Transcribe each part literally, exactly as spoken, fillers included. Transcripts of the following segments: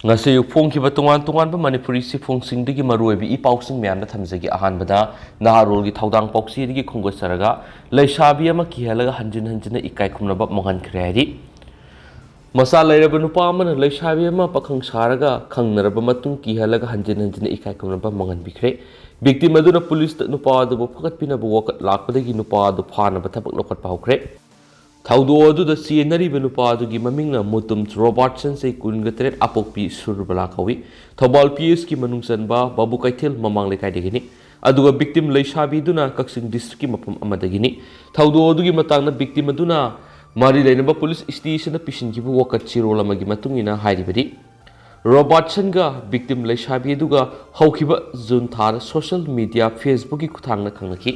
ꯉꯁꯤ ꯑꯌꯨꯛ ꯐꯣꯡꯈꯤꯕ ꯇꯣꯉꯥꯟ ꯇꯣꯉꯥꯟꯕ ꯃꯅꯤꯄꯨꯔꯤ ꯆꯦꯐꯣꯡꯁꯤꯡꯗꯒꯤ ꯃꯔꯨꯑꯣꯏꯕ ꯏ ꯄꯥꯎꯁꯤꯡ ꯃꯌꯥꯝꯗ ꯊꯝꯖꯒꯦ꯫ ꯑꯍꯥꯟꯕꯗ ꯅꯍꯥꯔꯣꯜꯒꯤ ꯊꯧꯗꯥꯡ ꯄꯥꯎꯆꯦꯗꯒꯤ ꯈꯣꯝꯒꯠꯆꯔꯒ, ꯂꯩꯁꯥꯕꯤ ꯑꯃ ꯀꯤꯍꯜꯂꯒ ꯍꯟꯖꯤꯟ ꯍꯟꯖꯤꯟꯅ ꯏꯀꯥꯏ ꯈꯨꯝꯅꯕ ꯃꯥꯡꯍꯟꯈ꯭ꯔꯦ ꯍꯥꯏꯔꯤ꯫ ꯃꯆꯥ ꯂꯩꯔꯕ ꯅꯨꯄꯥ ꯑꯃꯅ ꯂꯩꯁꯥꯕꯤ ꯑꯃ ꯄꯥꯈꯪ ꯁꯥꯔꯒ ꯈꯪꯅꯔꯕ ꯃꯇꯨꯡ ꯀꯤꯍꯜꯂꯒ ꯍꯟꯖꯤꯟ ꯍꯟꯖꯤꯟꯅ ꯏꯀꯥꯏ ꯈꯨꯝꯅꯕ ꯃꯥꯡꯍꯟꯕꯤꯈ꯭ꯔꯦ꯫ ꯚꯤꯛꯇꯤꯝ ꯑꯗꯨꯅ ꯄꯨꯂꯤꯁꯇ ꯅꯨꯄꯥ ꯑꯗꯨꯕꯨ ꯐꯒꯠꯄꯤꯅꯕ ꯋꯥꯀꯠ ꯂꯥꯛꯄꯗꯒꯤ ꯅꯨꯄꯥ ꯑꯗꯨ ꯐꯥꯅꯕ ꯊꯕꯛ ꯂꯧꯈꯠꯄ ꯍꯧꯈ꯭ꯔꯦ꯫ ꯊꯧꯗꯣꯛ ꯑꯗꯨꯗ ꯆꯦꯟꯅꯔꯤꯕ ꯅꯨꯄꯥ ꯑꯗꯨꯒꯤ ꯃꯃꯤꯡꯅ ꯃꯨꯇꯨꯝ ꯔꯣꯕꯥꯔꯠꯁꯟ, ꯆꯍꯤ ꯀꯨꯟꯒ ꯇꯔꯦꯠ, ꯑꯄꯣꯛꯄꯤ ꯁꯨꯔꯕꯂꯥ ꯀꯧꯏ꯫ ꯊꯧꯕꯥꯜ ꯄꯤ ꯑꯦꯁꯀꯤ ꯃꯅꯨꯡ ꯆꯟꯕ ꯕꯥꯕꯨ ꯀꯩꯊꯦꯜ ꯃꯃꯥꯡ ꯂꯩꯀꯥꯏꯗꯒꯤꯅꯤ꯫ ꯑꯗꯨꯒ ꯚꯤꯛꯇꯤꯝ ꯂꯩꯁꯥꯕꯤꯗꯨꯅ ꯀꯛꯆꯤꯡ ꯗꯤꯁꯇ꯭ꯔꯤꯛꯀꯤ ꯃꯐꯝ ꯑꯃꯗꯒꯤꯅꯤ꯫ ꯊꯧꯗꯣꯛ ꯑꯗꯨꯒꯤ ꯃꯇꯥꯡꯗ ꯚꯤꯛꯇꯤꯝ ꯑꯗꯨꯅ ꯃꯔꯤ ꯂꯩꯅꯕ ꯄꯨꯂꯤꯁ ꯁ꯭ꯇꯦꯁꯟꯗ ꯄꯤꯁꯤꯟꯈꯤꯕ ꯋꯥꯀꯠ ꯆꯦꯔꯣꯜ ꯑꯃꯒꯤ ꯃꯇꯨꯡ ꯏꯟꯅ ꯍꯥꯏꯔꯤꯕꯗꯤ, ꯔꯣꯕꯥꯔꯠꯁꯟꯒ ꯚꯤꯛꯇꯤꯝ ꯂꯩꯁꯥꯕꯤ ꯑꯗꯨꯒ ꯍꯧꯈꯤꯕ ꯖꯨꯟ ꯊꯥꯗ ꯁꯣꯁꯤꯌꯦꯜ ꯃꯤꯗꯤꯌꯥ ꯐꯦꯁꯕꯨꯛꯀꯤ ꯈꯨꯠꯊꯥꯡꯗ ꯈꯪꯅꯈꯤ꯫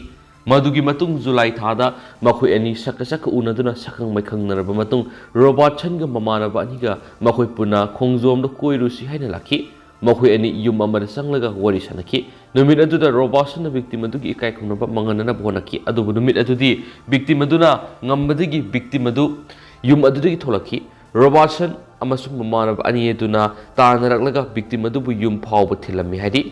ꯃꯗꯨꯒꯤ ꯃꯇꯨꯡ ꯖꯨꯂꯥꯏ ꯊꯥꯗ ꯃꯈꯣꯏ ꯑꯅꯤ ꯁꯛꯀ ꯁꯛꯀ ꯎꯅꯗꯨꯅ ꯁꯛꯈꯪ ꯃꯥꯏꯈꯪꯅꯔꯕ ꯃꯇꯨꯡ, ꯔꯣꯕꯥꯔꯠꯁꯟꯒ ꯃꯃꯥꯟꯅꯕ ꯑꯅꯤꯒ ꯃꯈꯣꯏ ꯄꯨꯟꯅ ꯈꯣꯡꯖꯣꯝꯗ ꯀꯣꯏꯔꯨꯁꯤ ꯍꯥꯏꯅ ꯂꯥꯛꯈꯤ꯫ ꯃꯈꯣꯏ ꯑꯅꯤ ꯌꯨꯝ ꯑꯃꯗ ꯆꯪꯂꯒ ꯋꯥꯔꯤ ꯁꯥꯟꯅꯈꯤ꯫ ꯅꯨꯃꯤꯠ ꯑꯗꯨꯗ ꯔꯣꯕꯥꯔꯠꯁꯟꯅ ꯚꯤꯛꯇꯤꯝ ꯑꯗꯨꯒꯤ ꯏꯀꯥꯏ ꯈꯨꯝꯅꯕ ꯃꯥꯡꯍꯟꯅꯅꯕ ꯍꯣꯠꯅꯈꯤ, ꯑꯗꯨꯕꯨ ꯅꯨꯃꯤꯠ ꯑꯗꯨꯗꯤ ꯚꯤꯛꯇꯤꯝ ꯑꯗꯨꯅ ꯉꯝꯕꯗꯒꯤ ꯚꯤꯛꯇꯤꯝ ꯑꯗꯨ ꯌꯨꯝ ꯑꯗꯨꯗꯒꯤ ꯊꯣꯛꯂꯛꯈꯤ꯫ ꯔꯣꯕꯥꯔꯠꯁꯟ ꯑꯃꯁꯨꯡ ꯃꯃꯥꯟꯅꯕ ꯑꯅꯤ ꯑꯗꯨꯅ ꯇꯥꯟꯅꯔꯛꯂꯒ ꯚꯤꯛꯇꯤꯝ ꯑꯗꯨꯕꯨ ꯌꯨꯝ ꯐꯥꯎꯕ ꯊꯤꯜꯂꯝꯃꯤ ꯍꯥꯏꯔꯤ꯫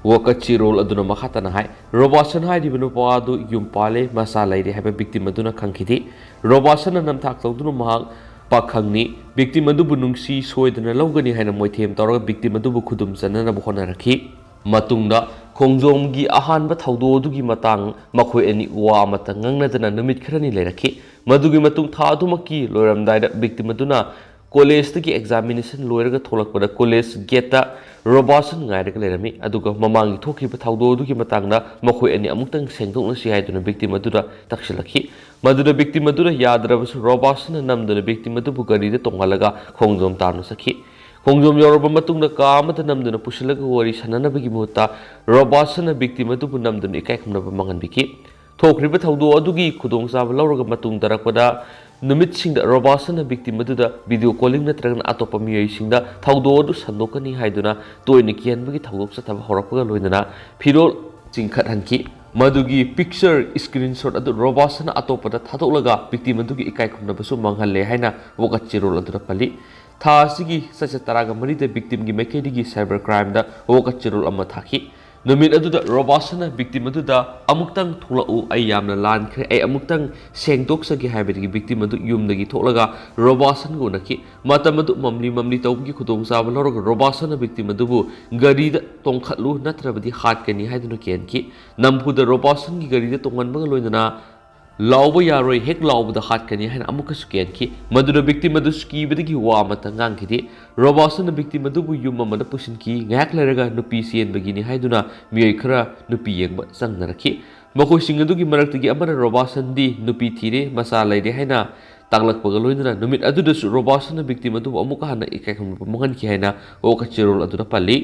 ꯋꯥꯀꯠ ꯆꯦꯔꯣꯜ ꯑꯗꯨꯅ ꯃꯈꯥ ꯇꯥꯅ ꯍꯥꯏ, ꯔꯣꯕꯥꯔꯠꯁꯟ ꯍꯥꯏꯔꯤꯕ ꯅꯨꯄꯥ ꯑꯗꯨ ꯌꯨꯝ ꯄꯥꯜꯂꯦ, ꯃꯆꯥ ꯂꯩꯔꯦ ꯍꯥꯏꯕ ꯚꯤꯛꯇꯤꯝ ꯑꯗꯨꯅ ꯈꯪꯈꯤꯗꯦ꯫ ꯔꯣꯕꯥꯔꯠꯁꯟꯅ ꯅꯝꯊꯥꯛ ꯇꯧꯗꯨꯅ ꯃꯍꯥꯛ ꯄꯥꯈꯪꯅꯤ, ꯚꯤꯛꯇꯤꯝ ꯑꯗꯨꯕꯨ ꯅꯨꯡꯁꯤ, ꯁꯣꯏꯗꯅ ꯂꯧꯒꯅꯤ ꯍꯥꯏꯅ ꯃꯣꯏꯊꯦꯝ ꯇꯧꯔꯒ ꯚꯤꯛꯇꯤꯝ ꯑꯗꯨꯕꯨ ꯈꯨꯗꯨꯝ ꯆꯟꯅꯅꯕ ꯍꯣꯠꯅꯔꯛꯈꯤ꯫ ꯃꯇꯨꯡꯗ ꯈꯣꯡꯖꯣꯝꯒꯤ ꯑꯍꯥꯟꯕ ꯊꯧꯗꯣꯛ ꯑꯗꯨꯒꯤ ꯃꯇꯥꯡ ꯃꯈꯣꯏ ꯑꯅꯤ ꯋꯥ ꯑꯃꯠꯇ ꯉꯥꯡꯅꯗꯅ ꯅꯨꯃꯤꯠ ꯈꯔꯅꯤ ꯂꯩꯔꯛꯈꯤ꯫ ꯃꯗꯨꯒꯤ ꯃꯇꯨꯡ ꯊꯥ ꯑꯗꯨꯃꯛꯀꯤ ꯂꯣꯏꯔꯝꯗꯥꯏꯗ ꯚꯤꯛꯇꯤꯝ ꯑꯗꯨꯅ ꯀꯣꯂꯦꯖꯇꯒꯤ ꯑꯦꯛꯖꯥꯃꯤꯅꯦꯁꯟ ꯂꯣꯏꯔꯒ ꯊꯣꯛꯂꯛꯄꯗ ꯀꯣꯂꯦꯖ ꯒꯦꯠꯇ ꯔꯣꯕꯥꯔꯠꯁꯟ ꯉꯥꯏꯔꯒ ꯂꯩꯔꯝꯃꯤ꯫ ꯑꯗꯨꯒ ꯃꯃꯥꯡꯒꯤ ꯊꯣꯛꯈꯤꯕ ꯊꯧꯗꯣꯛ ꯑꯗꯨꯒꯤ ꯃꯇꯥꯡꯗ ꯃꯈꯣꯏ ꯑꯅꯤ ꯑꯃꯨꯛꯇꯪ ꯁꯦꯡꯗꯣꯛꯅꯁꯤ ꯍꯥꯏꯗꯨꯅ ꯚꯤꯛꯇꯤꯝ ꯑꯗꯨꯗ ꯇꯛꯁꯤꯜꯂꯛꯈꯤ꯫ ꯃꯗꯨꯗ ꯚꯤꯛꯇꯤꯝ ꯑꯗꯨꯅ ꯌꯥꯗ꯭ꯔꯕꯁꯨ ꯔꯣꯕꯥꯔꯠꯁꯟꯅ ꯅꯝꯗꯨꯅ ꯚꯤꯛꯇꯤꯝ ꯑꯗꯨꯕꯨ ꯒꯥꯔꯤꯗ ꯇꯣꯡꯍꯜꯂꯒ ꯈꯣꯡꯖꯣꯝ ꯇꯥꯟꯅ ꯆꯠꯈꯤ꯫ ꯈꯣꯡꯖꯣꯝ ꯌꯧꯔꯕ ꯃꯇꯨꯡꯗ ꯀꯥ ꯑꯃꯗ ꯅꯝꯗꯨꯅ ꯄꯨꯁꯤꯜꯂꯒ ꯋꯥꯔꯤ ꯁꯥꯟꯅꯅꯕꯒꯤ ꯃꯍꯨꯠꯇ ꯔꯣꯕꯥꯔꯠꯁꯟꯅ ꯚꯤꯛꯇꯤꯝ ꯑꯗꯨꯕꯨ ꯅꯝꯗꯨꯅ ꯏꯀꯥꯏ ꯈꯨꯝꯅꯕ ꯃꯥꯡꯍꯟꯕꯤꯈꯤ꯫ ꯊꯣꯛꯈ꯭ꯔꯤꯕ ꯊꯧꯗꯣꯛ ꯑꯗꯨꯒꯤ ꯈꯨꯗꯣꯡꯆꯥꯕ ꯂꯧꯔꯒ ꯃꯇꯨꯡ ꯇꯥꯔꯛꯄꯗ ꯅꯨꯃꯤꯠꯁꯤꯡꯗ ꯔꯣꯕꯥꯔꯠꯁꯟꯅ ꯚꯤꯛꯇꯤꯝ ꯑꯗꯨꯗ ꯚꯤꯗꯤꯑꯣ ꯀꯣꯂꯤꯡ ꯅꯠꯇ꯭ꯔꯒꯅ ꯑꯇꯣꯞꯄ ꯃꯤꯑꯣꯏꯁꯤꯡꯗ ꯊꯧꯗꯣꯛ ꯑꯗꯨ ꯁꯟꯗꯣꯛꯀꯅꯤ ꯍꯥꯏꯗꯨꯅ ꯇꯣꯏꯅ ꯀꯤꯍꯟꯕꯒꯤ ꯊꯧꯗꯣꯛ ꯆꯠꯊꯕ ꯍꯧꯔꯛꯄꯒ ꯂꯣꯏꯅꯅ ꯐꯤꯔꯣꯜ ꯆꯤꯡꯈꯠꯍꯟꯈꯤ꯫ ꯃꯗꯨꯒꯤ ꯄꯤꯛꯆꯔ ꯁ꯭ꯀ꯭ꯔꯤꯟꯁꯣꯠ ꯑꯗꯨ ꯔꯣꯕꯥꯔꯠꯁꯟꯅ ꯑꯇꯣꯞꯄꯗ ꯊꯥꯗꯣꯛꯂꯒ ꯚꯤꯛꯇꯤꯝ ꯑꯗꯨꯒꯤ ꯏꯀꯥꯏ ꯈꯨꯝꯅꯕꯁꯨ ꯃꯥꯡꯍꯜꯂꯦ ꯍꯥꯏꯅ ꯋꯥꯀꯠ ꯆꯦꯔꯣꯜ ꯑꯗꯨꯗ ꯄꯜꯂꯤ꯫ ꯊꯥ ꯑꯁꯤꯒꯤ ꯆꯩꯆꯠ ꯇꯔꯥꯒ ꯃꯔꯤꯗ victimꯒꯤ ꯃꯥꯏꯀꯩꯗꯒꯤ cyber crimeꯗ ꯋꯥꯀꯠ ꯆꯦꯔꯣꯜ ꯑꯃ ꯊꯥꯈꯤ꯫ ꯅꯨꯃꯤꯠ ꯑꯗꯨꯗ ꯔꯣꯕꯥꯁꯟꯅ victim ꯑꯗꯨꯗ "ꯑꯃꯨꯛꯇꯪ ꯊꯣꯛꯂꯛꯎ, ꯑꯩ ꯌꯥꯝꯅ ꯂꯥꯟꯈ꯭ꯔꯦ, ꯑꯩ ꯑꯃꯨꯛꯇꯪ ꯁꯦꯡꯗꯣꯛꯆꯒꯦ" ꯍꯥꯏꯕꯗꯒꯤ victim ꯑꯗꯨ ꯌꯨꯝꯗꯒꯤ ꯊꯣꯛꯂꯒ ꯔꯣꯕꯥꯁꯟꯒ ꯎꯅꯈꯤ꯫ ꯃꯇꯝ ꯑꯗꯨ ꯃꯝꯂꯤ ꯃꯝꯂꯤ ꯇꯧꯕꯒꯤ ꯈꯨꯗꯣꯡꯆꯥꯕ ꯂꯧꯔꯒ ꯔꯣꯕꯥꯁꯟꯅ victim ꯑꯗꯨꯕꯨ "ꯒꯥꯔꯤꯗ ꯇꯣꯡꯈꯠꯂꯨ, ꯅꯠꯇ꯭ꯔꯕꯗꯤ ꯍꯥꯠꯀꯅꯤ" ꯍꯥꯏꯗꯨꯅ ꯀꯤꯍꯟꯈꯤ꯫ ꯅꯝꯐꯨꯗ ꯔꯣꯕꯥꯁꯟꯒꯤ ꯒꯥꯔꯤꯗ ꯇꯣꯡꯍꯟꯕꯒ ꯂꯣꯏꯅꯅ "ꯂꯥꯎꯕ ꯌꯥꯔꯣꯏ, ꯍꯦꯛ ꯂꯥꯎꯕꯗ ꯍꯥꯠꯀꯅꯤ" ꯍꯥꯏꯅ ꯑꯃꯨꯛꯀꯁꯨ ꯀꯤꯍꯟꯈꯤ꯫ ꯃꯗꯨꯅ victim ꯑꯗꯨꯁꯨ ꯀꯤꯕꯗꯒꯤ ꯋꯥ ꯑꯃꯠꯇ ꯉꯥꯡꯈꯤꯗꯦ꯫ ꯔꯣꯕꯥꯁꯟꯅ victim ꯑꯗꯨꯕꯨ ꯌꯨꯝ ꯑꯃꯗ ꯄꯨꯁꯤꯟꯈꯤ꯫ ꯉꯥꯏꯍꯥꯛ ꯂꯩꯔꯒ ꯅꯨꯄꯤ ꯆꯦꯟꯕꯒꯤꯅꯤ ꯍꯥꯏꯗꯨꯅ ꯃꯤꯑꯣꯏ ꯈꯔ ꯅꯨꯄꯤ ꯌꯦꯡꯕ ꯆꯪꯅꯔꯛꯈꯤ꯫ ꯃꯈꯣꯏꯁꯤꯡ ꯑꯗꯨꯒꯤ ꯃꯔꯛꯇꯒꯤ ꯑꯃꯅ ꯔꯣꯕꯥꯁꯟꯗꯤ ꯅꯨꯄꯤ ꯊꯤꯔꯦ, ꯃꯆꯥ ꯂꯩꯔꯦ ꯍꯥꯏꯅ ꯇꯥꯛꯂꯛꯄꯒ ꯂꯣꯏꯅꯅ ꯅꯨꯃꯤꯠ ꯑꯗꯨꯗꯁꯨ ꯔꯣꯕꯥꯁꯟꯅ victim ꯑꯗꯨꯕꯨ ꯑꯃꯨꯛꯀ ꯍꯟꯅ ꯏꯀꯥꯏ ꯈꯨꯝꯅꯕ ꯃꯥꯡꯍꯟꯈꯤ ꯍꯥꯏꯅ ꯋꯥꯀꯠ ꯆꯦꯔꯣꯜ ꯑꯗꯨꯗ ꯄꯜꯂꯤ꯫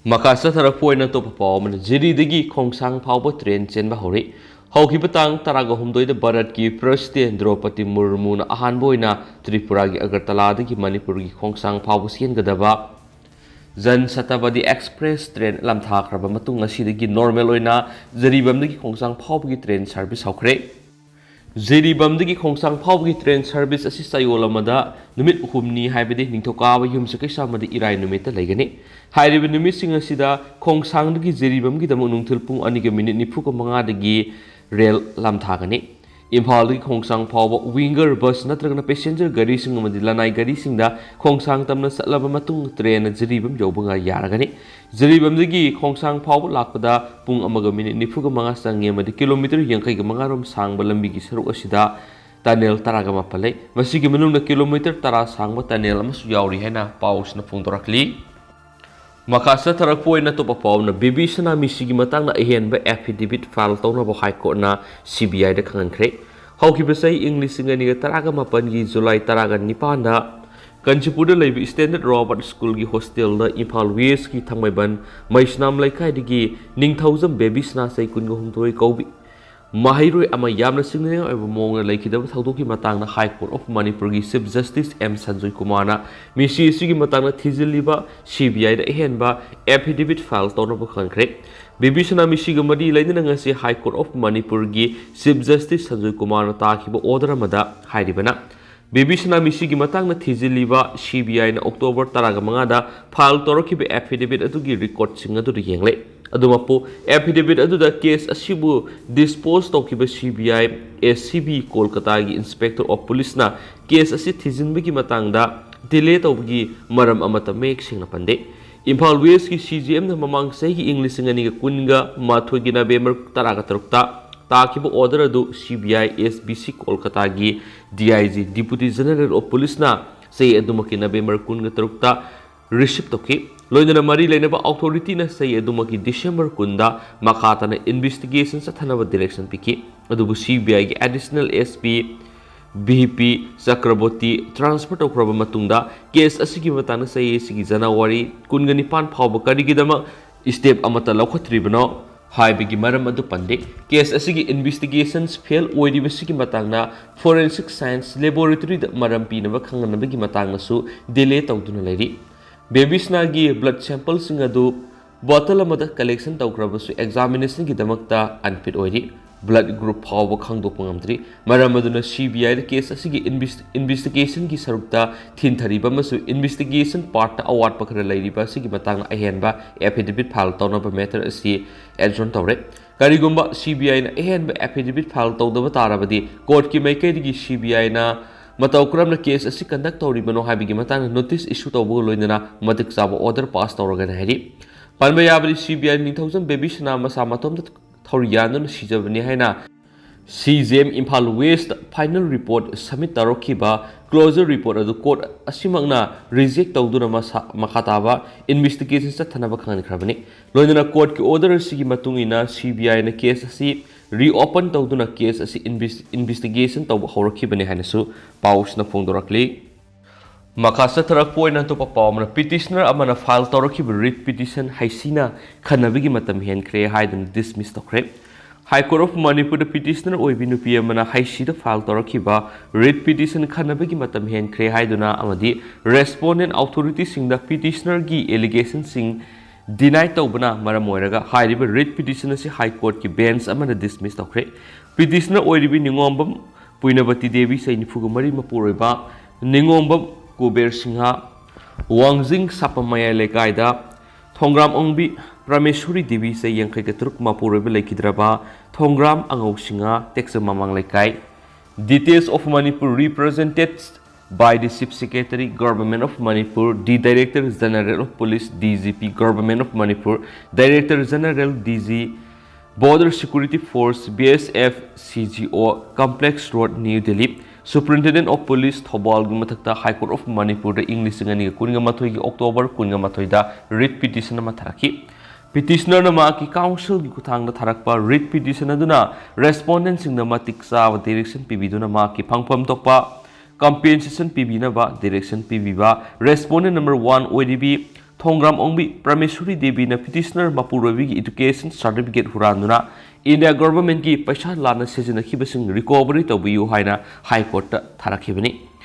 ꯃꯈꯥ ꯆꯠꯊꯔꯛꯄ ꯑꯣꯏꯅ ꯑꯇꯣꯞꯄ ꯄꯥꯎ ꯑꯃꯅ, ꯖꯤꯔꯤꯗꯒꯤ ꯈꯣꯡꯁꯥꯡ ꯐꯥꯎꯕ train ꯆꯦꯟꯕ ꯍꯧꯔꯦ꯫ ꯍꯧꯈꯤꯕ ꯇꯥꯡ ꯇꯔꯥꯒ ꯍꯨꯝꯗꯣꯏꯗ ꯚꯥꯔꯠꯀꯤ President ꯗ꯭ꯔꯧꯄꯗꯤ ꯃꯨꯔꯃꯨꯅ ꯑꯍꯥꯟꯕ ꯑꯣꯏꯅ ꯇ꯭ꯔꯤꯄꯨꯔꯥꯒꯤ ꯑꯒꯔꯇꯂꯥꯗꯒꯤ ꯃꯅꯤꯄꯨꯔꯒꯤ ꯈꯣꯡꯁꯥꯡ ꯐꯥꯎꯕ ꯆꯦꯟꯒꯗꯕ ꯖꯟ ꯁꯇꯥꯕꯗꯤ Express train ꯂꯝꯊꯥꯈ꯭ꯔꯕ ꯃꯇꯨꯡ, ꯉꯁꯤꯗꯒꯤ normal ꯑꯣꯏꯅ ꯖꯤꯔꯤꯕꯥꯝꯗꯒꯤ ꯈꯣꯡꯁꯥꯡ ꯐꯥꯎꯕꯒꯤ train service ꯍꯧꯈ꯭ꯔꯦ꯫ ꯖꯤꯔꯤꯕꯥꯝꯗꯒꯤ ꯈꯣꯡꯁꯥꯡ ꯐꯥꯎꯕꯒꯤ train service ꯑꯁꯤ ꯆꯌꯣꯜ ꯑꯃꯗ ꯅꯨꯃꯤꯠ ꯍꯨꯝꯅꯤ, ꯍꯥꯏꯕꯗꯤ ꯅꯤꯡꯊꯧꯀꯥꯕ, ꯌꯨꯝꯁꯀꯩꯁ ꯑꯃꯗꯤ ꯏꯔꯥꯏ ꯅꯨꯃꯤꯠꯇ ꯂꯩꯒꯅꯤ꯫ ꯍꯥꯏꯔꯤꯕ ꯅꯨꯃꯤꯠꯁꯤꯡ ꯑꯁꯤꯗ ꯈꯣꯡꯁꯥꯡꯗꯒꯤ ꯖꯤꯔꯤꯕꯥꯝꯒꯤꯗꯃꯛ ꯅꯨꯡꯊꯤꯜ ꯄꯨꯡ ꯑꯅꯤꯒ ꯃꯤꯅꯤꯠ ꯅꯤꯐꯨꯒ ꯃꯉꯥꯗꯒꯤ ꯔꯦꯜ ꯂꯝꯊꯥꯒꯅꯤ꯫ ꯏꯝꯐꯥꯜꯗꯒꯤ ꯈꯣꯡꯁꯥꯡ ꯐꯥꯎꯕ winger bus ꯅꯠꯇ꯭ꯔꯒꯅ passenger ꯒꯥꯔꯤꯁꯤꯡ ꯑꯃꯗꯤ ꯂꯅꯥꯏ ꯒꯥꯔꯤꯁꯤꯡꯗ ꯈꯣꯡꯁꯥꯡ ꯇꯝꯅ ꯆꯠꯂꯕ ꯃꯇꯨꯡ trainꯅ ꯖꯤꯔꯤꯕꯥꯝ ꯌꯧꯕ ꯉ-, ꯌꯥꯔꯒꯅꯤ꯫ ꯖꯤꯔꯤꯕꯥꯝꯗꯒꯤ ꯈꯣꯡꯁꯥꯡ ꯐꯥꯎꯕ ꯂꯥꯛꯄꯗ ꯄꯨꯡ ꯑꯃꯒ ꯃꯤꯅꯤꯠ ꯅꯤꯐꯨꯒ ꯃꯉꯥ ꯆꯪꯉꯤ ꯑꯃꯗꯤ ꯀꯤꯂꯣꯃꯤꯇꯔ ꯌꯥꯡꯈꯩꯒ ꯃꯉꯥ ꯔꯣꯝ ꯁꯥꯡꯕ ꯂꯝꯕꯤꯒꯤ ꯁꯔꯨꯛ ꯑꯁꯤꯗ tunnel ꯇꯔꯥꯒ ꯃꯥꯄꯜ ꯂꯩ꯫ ꯃꯁꯤꯒꯤ ꯃꯅꯨꯡꯗ ꯀꯤꯂꯣꯃꯤꯇꯔ ꯇꯔꯥ ꯁꯥꯡꯕ tunnel ꯑꯃꯁꯨ ꯌꯥꯎꯔꯤ ꯍꯥꯏꯅ ꯄꯥꯎꯁꯤꯅ ꯐꯣꯡꯗꯣꯔꯛꯂꯤ꯫ ꯃꯈꯥ ꯆꯠꯊꯔꯛꯄ ꯑꯣꯏꯅ ꯑꯇꯣꯞꯄ ꯄꯥꯎ ꯑꯃꯅ, ꯕꯦꯕꯤ ꯁꯅꯥ ꯃꯤꯁꯤꯒꯤ ꯃꯇꯥꯡꯗ ꯑꯍꯦꯟꯕ affidavit file ꯇꯧꯅꯕ High Courtꯅ CBIꯗ ꯈꯪꯍꯟꯈ꯭ꯔꯦ꯫ ꯍꯧꯈꯤꯕ ꯆꯍꯤ ꯏꯪ ꯂꯤꯁꯤꯡ ꯑꯅꯤꯒ ꯇꯔꯥꯒ ꯃꯥꯄꯜꯒꯤ July ꯇꯔꯥꯒ ꯅꯤꯄꯥꯟꯗ ꯀꯥꯟꯆꯤꯄꯨꯔꯗ ꯂꯩꯕ Standard Robert Schoolꯒꯤ hostelꯗ ꯏꯝꯐꯥꯜ Westꯀꯤ ꯊꯥꯡꯃꯩꯕꯟ ꯃꯩꯁꯅꯥꯝ ꯂꯩꯀꯥꯏꯗꯒꯤ ꯅꯤꯡꯊꯧꯖꯝ ꯕꯦꯕꯤ ꯁꯅꯥ, ꯆꯍꯤ ꯀꯨꯟꯒ ꯍꯨꯝꯗꯣꯏ, ꯀꯧꯕꯤ ꯃꯍꯩꯔꯣꯏ ꯑꯃ ꯌꯥꯝꯅ ꯆꯤꯡꯅꯅꯤꯡꯉꯥꯏ ꯑꯣꯏꯕ ꯃꯑꯣꯡꯗ ꯂꯩꯈꯤꯗꯕ ꯊꯧꯗꯣꯛꯀꯤ ꯃꯇꯥꯡꯗ High Court of ꯃꯅꯤꯄꯨꯔꯒꯤ Chief Justice ꯑꯦꯝ ꯁꯟꯖꯣꯏ ꯀꯨꯃꯥꯔꯅ ꯃꯤꯁꯤ ꯑꯁꯤꯒꯤ ꯃꯇꯥꯡꯗ ꯊꯤꯖꯤꯜꯂꯤꯕ CBIꯗ ꯑꯍꯦꯟꯕ affidavit file ꯇꯧꯅꯕ ꯈꯪꯍꯟꯈ꯭ꯔꯦ꯫ ꯕꯦꯕꯤ ꯁꯅꯥ ꯃꯤꯁꯤꯒ ꯃꯔꯤ ꯂꯩꯅꯅ ꯉꯁꯤ High Court of ꯃꯅꯤꯄꯨꯔꯒꯤ Chief Justice ꯁꯟꯖꯣꯏ ꯀꯨꯃꯥꯔꯅ ꯇꯥꯈꯤꯕ order ꯑꯃꯗ ꯍꯥꯏꯔꯤꯕꯅ, ꯕꯦꯕꯤ ꯁꯅꯥ ꯃꯤꯁꯤꯒꯤ ꯃꯇꯥꯡꯗ ꯊꯤꯖꯤꯜꯂꯤꯕ ꯁꯤ ꯕꯤ ꯑꯥꯏꯅ ꯑꯣꯛꯇꯣꯕꯔ ꯇꯔꯥꯒ ꯃꯉꯥꯗ ꯐꯥꯏꯜ ꯇꯧꯔꯛꯈꯤꯕ ꯑꯦꯐꯤꯗꯦꯕꯤꯠ ꯑꯗꯨꯒꯤ ꯔꯦꯀꯣꯔꯗꯁꯤꯡ ꯑꯗꯨꯗ ꯌꯦꯡꯂꯦ꯫ ꯑꯗꯨꯃꯛꯄꯨ, ꯑꯦꯐꯤꯗꯦꯕꯤꯠ ꯑꯗꯨꯗ ꯀꯦꯁ ꯑꯁꯤꯕꯨ ꯗꯤꯁꯄꯣꯖ ꯇꯧꯈꯤꯕ C B I A C B ꯀꯣꯜꯀꯇꯥꯒꯤ ꯏꯟꯁꯄꯦꯛꯇꯔ ꯑꯣꯐ ꯄꯨꯂꯤꯁꯅ ꯀꯦꯁ ꯑꯁꯤ ꯊꯤꯖꯤꯟꯕꯒꯤ ꯃꯇꯥꯡꯗ ꯗꯤꯂꯦ ꯇꯧꯕꯒꯤ ꯃꯔꯝ ꯑꯃꯠꯇ ꯃꯌꯦꯛ ꯁꯦꯡꯅ ꯄꯟꯗꯦ꯫ ꯏꯝꯐꯥꯜ ꯋꯦꯁꯀꯤ ꯁꯤ ꯖꯤ ꯑꯦꯝꯅ ꯃꯃꯥꯡ ꯆꯍꯤꯒꯤ ꯏꯪ ꯂꯤꯁꯤꯡ ꯑꯅꯤꯒ ꯀꯨꯟꯒ ꯃꯥꯊꯣꯏꯒꯤ ꯅꯕꯦꯝꯕꯔ ꯇꯔꯥꯒ ꯇꯔꯨꯛꯇ ꯇꯥꯈꯤꯕ ꯑꯣꯔꯗꯔ ꯑꯗꯨ ꯁꯤ ꯕꯤ ꯑꯥꯏ ꯑꯦꯁ ꯕꯤ ꯁꯤ ꯀꯣꯜꯀꯇꯥꯒꯤ D I G, deputy general of ꯄꯨꯂꯤꯁꯅ ꯆꯍꯤ ꯑꯗꯨꯃꯛꯀꯤ ꯅꯕꯦꯝꯕꯔ ꯀꯨꯟꯒ ꯇꯔꯨꯛꯇ ꯔꯤꯁꯤꯞ ꯇꯧꯈꯤ꯫ ꯂꯣꯏꯅꯅ ꯃꯔꯤ ꯂꯩꯅꯕ ꯑꯣꯊꯣꯔꯤꯇꯤꯅ ꯆꯍꯤ ꯑꯗꯨꯃꯛꯀꯤ ꯗꯤꯁꯦꯝꯕꯔ ꯀꯨꯟꯗ ꯃꯈꯥ ꯇꯥꯅ ꯏꯟꯚꯦꯁꯇꯤꯒꯦꯁꯟ ꯆꯠꯊꯅꯕ ꯗꯤꯔꯦꯛꯁꯟ ꯄꯤꯈꯤ꯫ ꯑꯗꯨꯕꯨ ꯁꯤ ꯕꯤ ꯑꯥꯏꯒꯤ additional S P V P Chakraborty transfer ꯇꯧꯈ꯭ꯔꯕ ꯃꯇꯨꯡꯗ ꯀꯦꯁ ꯑꯁꯤꯒꯤ ꯃꯇꯥꯡꯗ ꯆꯍꯤ ꯑꯁꯤꯒꯤ ꯖꯅꯋꯥꯔꯤ ꯀꯨꯟꯒ ꯅꯤꯄꯥꯟ ꯐꯥꯎꯕ ꯀꯔꯤꯒꯤꯗꯃꯛ ꯁ꯭ꯇꯦꯞ ꯑꯃꯠꯇ ꯂꯧꯈꯠꯇ꯭ꯔꯤꯕꯅꯣ ꯍꯥꯏꯕꯒꯤ ꯃꯔꯝ ꯑꯗꯨ ꯄꯟꯗꯦ꯫ ꯀꯦꯁ ꯑꯁꯤꯒꯤ ꯏꯟꯚꯦꯁꯇꯤꯒꯦꯁꯟꯁ ꯐꯦꯜ ꯑꯣꯏꯔꯤꯕꯁꯤꯒꯤ ꯃꯇꯥꯡꯗ ꯐꯣꯔꯦꯟꯁꯤꯛ ꯁꯥꯏꯟꯁ ꯂꯦꯕꯣꯔꯦꯇꯔꯤꯗ ꯃꯔꯝ ꯄꯤꯅꯕ ꯈꯪꯍꯟꯅꯕꯒꯤ ꯃꯇꯥꯡꯗꯁꯨ ꯗꯤꯂꯦ ꯇꯧꯗꯨꯅ ꯂꯩꯔꯤ꯫ ꯕꯦꯕꯤꯁꯅꯥꯒꯤ ꯕ꯭ꯂꯗ ꯁꯦꯝꯄꯜꯁꯤꯡ ꯑꯗꯨ ꯕꯣꯇꯜ ꯑꯃꯗ ꯀꯂꯦꯛꯁꯟ ꯇꯧꯈ꯭ꯔꯕꯁꯨ ꯑꯦꯛꯖꯥꯃꯤꯅꯦꯁꯟꯒꯤꯗꯃꯛꯇ ꯑꯟꯐꯤꯠ ꯑꯣꯏꯔꯤ꯫ ꯕ꯭ꯂꯗ ꯒ꯭ꯔꯨꯞ ꯐꯥꯎꯕ ꯈꯪꯗꯣꯛꯄ ꯉꯝꯗ꯭ꯔꯤ꯫ ꯃꯔꯝ ꯑꯗꯨꯅ ꯁꯤ ꯕꯤ ꯑꯥꯏꯗ ꯀꯦꯁ ꯑꯁꯤꯒꯤ ꯏꯟꯚꯦꯁ-, ꯏꯟꯚꯦꯁꯇꯤꯒꯦꯁꯟꯒꯤ ꯁꯔꯨꯛꯇ ꯊꯤꯟꯊꯔꯤꯕ ꯑꯃꯁꯨꯡ ꯏꯟꯚꯦꯁꯇꯤꯒꯦꯁꯟ ꯄꯥꯔꯠꯇ ꯑꯋꯥꯠꯄ ꯈꯔ ꯂꯩꯔꯤꯕ ꯑꯁꯤꯒꯤ ꯃꯇꯥꯡꯗ ꯑꯍꯦꯟꯕ ꯑꯦꯐꯤꯗꯦꯕꯤꯠ ꯐꯥꯏꯜ ꯇꯧꯅꯕ ꯃꯦꯇꯔ ꯑꯁꯤ ꯑꯦꯖꯣꯔꯟ ꯇꯧꯔꯦ꯫ ꯀꯔꯤꯒꯨꯝꯕ ꯁꯤ ꯕꯤ ꯑꯥꯏꯅ ꯑꯍꯦꯟꯕ ꯑꯦꯐꯤꯗꯦꯕꯤꯠ ꯐꯥꯏꯜ ꯇꯧꯗꯕ ꯇꯥꯔꯕꯗꯤ, ꯀꯣꯔꯠꯀꯤ ꯃꯥꯏꯀꯩꯗꯒꯤ ꯁꯤ ꯕꯤ ꯑꯥꯏꯅ ꯃꯇꯧ ꯀꯔꯝꯅ ꯀꯦꯁ ꯑꯁꯤ ꯀꯟꯗꯛ ꯇꯧꯔꯤꯕꯅꯣ ꯍꯥꯏꯕꯒꯤ ꯃꯇꯥꯡꯗ ꯅꯣꯇꯤꯁ ꯏꯁꯨ ꯇꯧꯕꯒ ꯂꯣꯏꯅꯅ ꯃꯇꯤꯛ ꯆꯥꯕ ꯑꯣꯔꯗꯔ ꯄꯥꯁ ꯇꯧꯔꯒꯅꯤ ꯍꯥꯏꯔꯤ꯫ ꯄꯟꯕ ꯌꯥꯕꯗꯤ, ꯁꯤ ꯕꯤ ꯑꯥꯏ ꯅꯤꯡꯊꯧꯖꯝ ꯕꯦꯕꯤꯁꯅꯥ ꯃꯁꯥ ꯃꯇꯣꯝꯇ ꯊꯧꯔꯤ ꯌꯥꯟꯗꯨꯅ ꯁꯤꯖꯕꯅꯤ ꯍꯥꯏꯅ C G M Imphal west final report submit ꯇꯧꯔꯛꯈꯤꯕ ꯀ꯭ꯂꯣꯖꯔ ꯔꯤꯄꯣꯔꯠ ꯑꯗꯨ ꯀꯣꯔꯠ ꯑꯁꯤꯃꯛꯅ ꯔꯤꯖꯦꯛ ꯇꯧꯗꯨꯅ ꯃꯁꯥ, ꯃꯈꯥ ꯇꯥꯕ ꯏꯟꯚꯦꯁꯇꯤꯒꯦꯁꯟ ꯆꯠꯊꯅꯕ ꯈꯪꯍꯟꯈ꯭ꯔꯕꯅꯤ꯫ ꯂꯣꯏꯅꯅ ꯀꯣꯔꯠꯀꯤ ꯑꯣꯔꯗꯔ ꯑꯁꯤꯒꯤ ꯃꯇꯨꯡ ꯏꯟꯅ ꯁꯤ ꯕꯤ ꯑꯥꯏꯅ ꯀꯦꯁ ꯑꯁꯤ ꯔꯤꯑꯣꯄꯟ ꯇꯧꯗꯨꯅ ꯀꯦꯁ ꯑꯁꯤ ꯏꯟꯚꯦꯁ-, ꯏꯟꯚꯦꯁꯇꯤꯒꯦꯁꯟ ꯇꯧꯕ ꯍꯧꯔꯛꯈꯤꯕꯅꯤ ꯍꯥꯏꯅꯁꯨ ꯄꯥꯎꯁꯤꯅ ꯐꯣꯡꯗꯣꯔꯛꯂꯤ꯫ ꯃꯈꯥ ꯆꯠꯊꯔꯛꯄ ꯑꯣꯏꯅ ꯑꯇꯣꯞꯄ ꯄꯥꯎ ꯑꯃꯅ, ꯄꯤꯇꯤꯁꯅꯔ ꯑꯃꯅ ꯐꯥꯏꯜ ꯇꯧꯔꯛꯈꯤꯕ ꯔꯤꯠ ꯄꯤꯇꯤꯁꯟ ꯍꯩꯁꯤꯅ ꯈꯟꯅꯕꯒꯤ ꯃꯇꯝ ꯍꯦꯟꯈ꯭ꯔꯦ ꯍꯥꯏꯗꯨꯅ ꯗꯤꯁꯃꯤꯁ ꯇꯧꯈ꯭ꯔꯦ꯫ ꯍꯥꯏ ꯀꯣꯔꯠ ꯑꯣꯐ ꯃꯅꯤꯄꯨꯔꯗ ꯄꯤꯇꯤꯁꯅꯔ ꯑꯣꯏꯕꯤ ꯅꯨꯄꯤ ꯑꯃꯅ ꯍꯩꯁꯤꯗ ꯐꯥꯏꯜ ꯇꯧꯔꯛꯈꯤꯕ ꯔꯤꯠ ꯄꯤꯇꯤꯁꯟ ꯈꯟꯅꯕꯒꯤ ꯃꯇꯝ ꯍꯦꯟꯈ꯭ꯔꯦ ꯍꯥꯏꯗꯨꯅ ꯑꯃꯗꯤ ꯔꯦꯁꯄꯣꯟꯗꯦꯟ ꯑꯣꯊꯣꯔꯤꯇꯤꯁꯤꯡꯗ ꯄꯤꯇꯤꯁꯅꯔꯒꯤ ꯑꯦꯂꯤꯒꯦꯁꯟꯁꯤꯡ ꯗꯤꯅꯥꯏ ꯇꯧꯕꯅ ꯃꯔꯝ ꯑꯣꯏꯔꯒ ꯍꯥꯏꯔꯤꯕ ꯔꯤꯠ ꯄꯤꯇꯤꯁꯟ ꯑꯁꯤ ꯍꯥꯏ ꯀꯣꯔꯠꯀꯤ ꯕꯦꯟꯆ ꯑꯃꯅ ꯗꯤꯁꯃꯤꯁ ꯇꯧꯈ꯭ꯔꯦ꯫ ꯄꯤꯇꯤꯁꯅꯔ ꯑꯣꯏꯔꯤꯕꯤ ꯅꯤꯉꯣꯝꯕꯝ ꯄꯨꯏꯅꯕꯇꯤ ꯗꯦꯕꯤ, ꯆꯍꯤ ꯅꯤꯐꯨꯒ ꯃꯔꯤ, ꯃꯄꯨꯔꯣꯏꯕ ꯅꯤꯉꯣꯝꯕꯝ ꯀꯨꯕꯦꯔ ꯁꯤꯡꯍ, ꯋꯥꯡꯖꯤꯡ ꯁꯥꯄꯝ ꯃꯌꯥꯏ ꯂꯩꯀꯥꯏꯗ, ꯊꯣꯡꯒ꯭ꯔꯥꯝ ꯑꯣꯡꯕꯤ ꯄ꯭ꯔꯃꯦꯁꯣꯔꯤ ꯗꯦꯕꯤ, ꯆꯍꯤ ꯌꯥꯡꯈꯩꯒ ꯇꯔꯨꯛ, ꯃꯄꯨꯔꯣꯏꯕ ꯂꯩꯈꯤꯗ꯭ꯔꯕ ꯊꯣꯡꯒ꯭ꯔꯥꯝ ꯑꯉꯧ ꯁꯤꯡꯍ, ꯇꯦꯛꯆꯝ ꯃꯃꯥꯡ ꯂꯩꯀꯥꯏ꯫ Details of Manipur represented by the Chief Secretary, Government of Manipur, the Director General of Police, D G P, Government of Manipur, Director General, D G, Border Security Force, B S F, C G O, Complex Road, New Delhi, Superintendent of Police, ꯊꯧꯕꯥꯜꯒꯤ ꯃꯊꯛꯇ High Court of Manipurꯗ ꯏꯪ ꯂꯤꯁꯤꯡ ꯑꯅꯤꯒ ꯀꯨꯟꯒ ꯃꯥꯊꯣꯏꯒꯤ October ꯀꯨꯟꯒ ꯃꯥꯊꯣꯏꯗ writ petition ꯑꯃ ꯊꯥꯔꯛꯈꯤ꯫ Petitionerꯅ ꯃꯍꯥꯛꯀꯤ counselꯒꯤ ꯈꯨꯠꯊꯥꯡꯗ ꯊꯥꯔꯛꯄ writ petition ꯑꯗꯨꯅ respondentꯁꯤꯡꯗ ꯃꯇꯤꯛ ꯆꯥꯕ direction ꯄꯤꯕꯤꯗꯨꯅ ꯃꯍꯥꯛꯀꯤ ꯐꯪꯐꯝ ꯊꯣꯛꯄ compensation ꯄꯤꯕꯤꯅꯕ direction ꯄꯤꯕꯤꯕ respondent number one ꯑꯣꯏꯔꯤꯕꯤ ꯊꯣꯡꯒ꯭ꯔꯥꯝ ꯑꯣꯡꯕꯤ ꯄ꯭ꯔꯃꯦꯁꯣꯔꯤ ꯗꯦꯕꯤꯅ petitioner ꯃꯄꯨꯔꯣꯏꯕꯒꯤ education certificate ꯍꯨꯔꯥꯟꯗꯨꯅ India governmentꯀꯤ ꯄꯩꯁꯥ ꯂꯥꯟꯅ ꯁꯤꯖꯤꯟꯅꯈꯤꯕꯁꯤꯡ recovery ꯇꯧꯕꯤꯌꯨ ꯍꯥꯏꯅ High Courtꯇ ꯊꯥꯔꯛꯈꯤꯕꯅꯤ꯫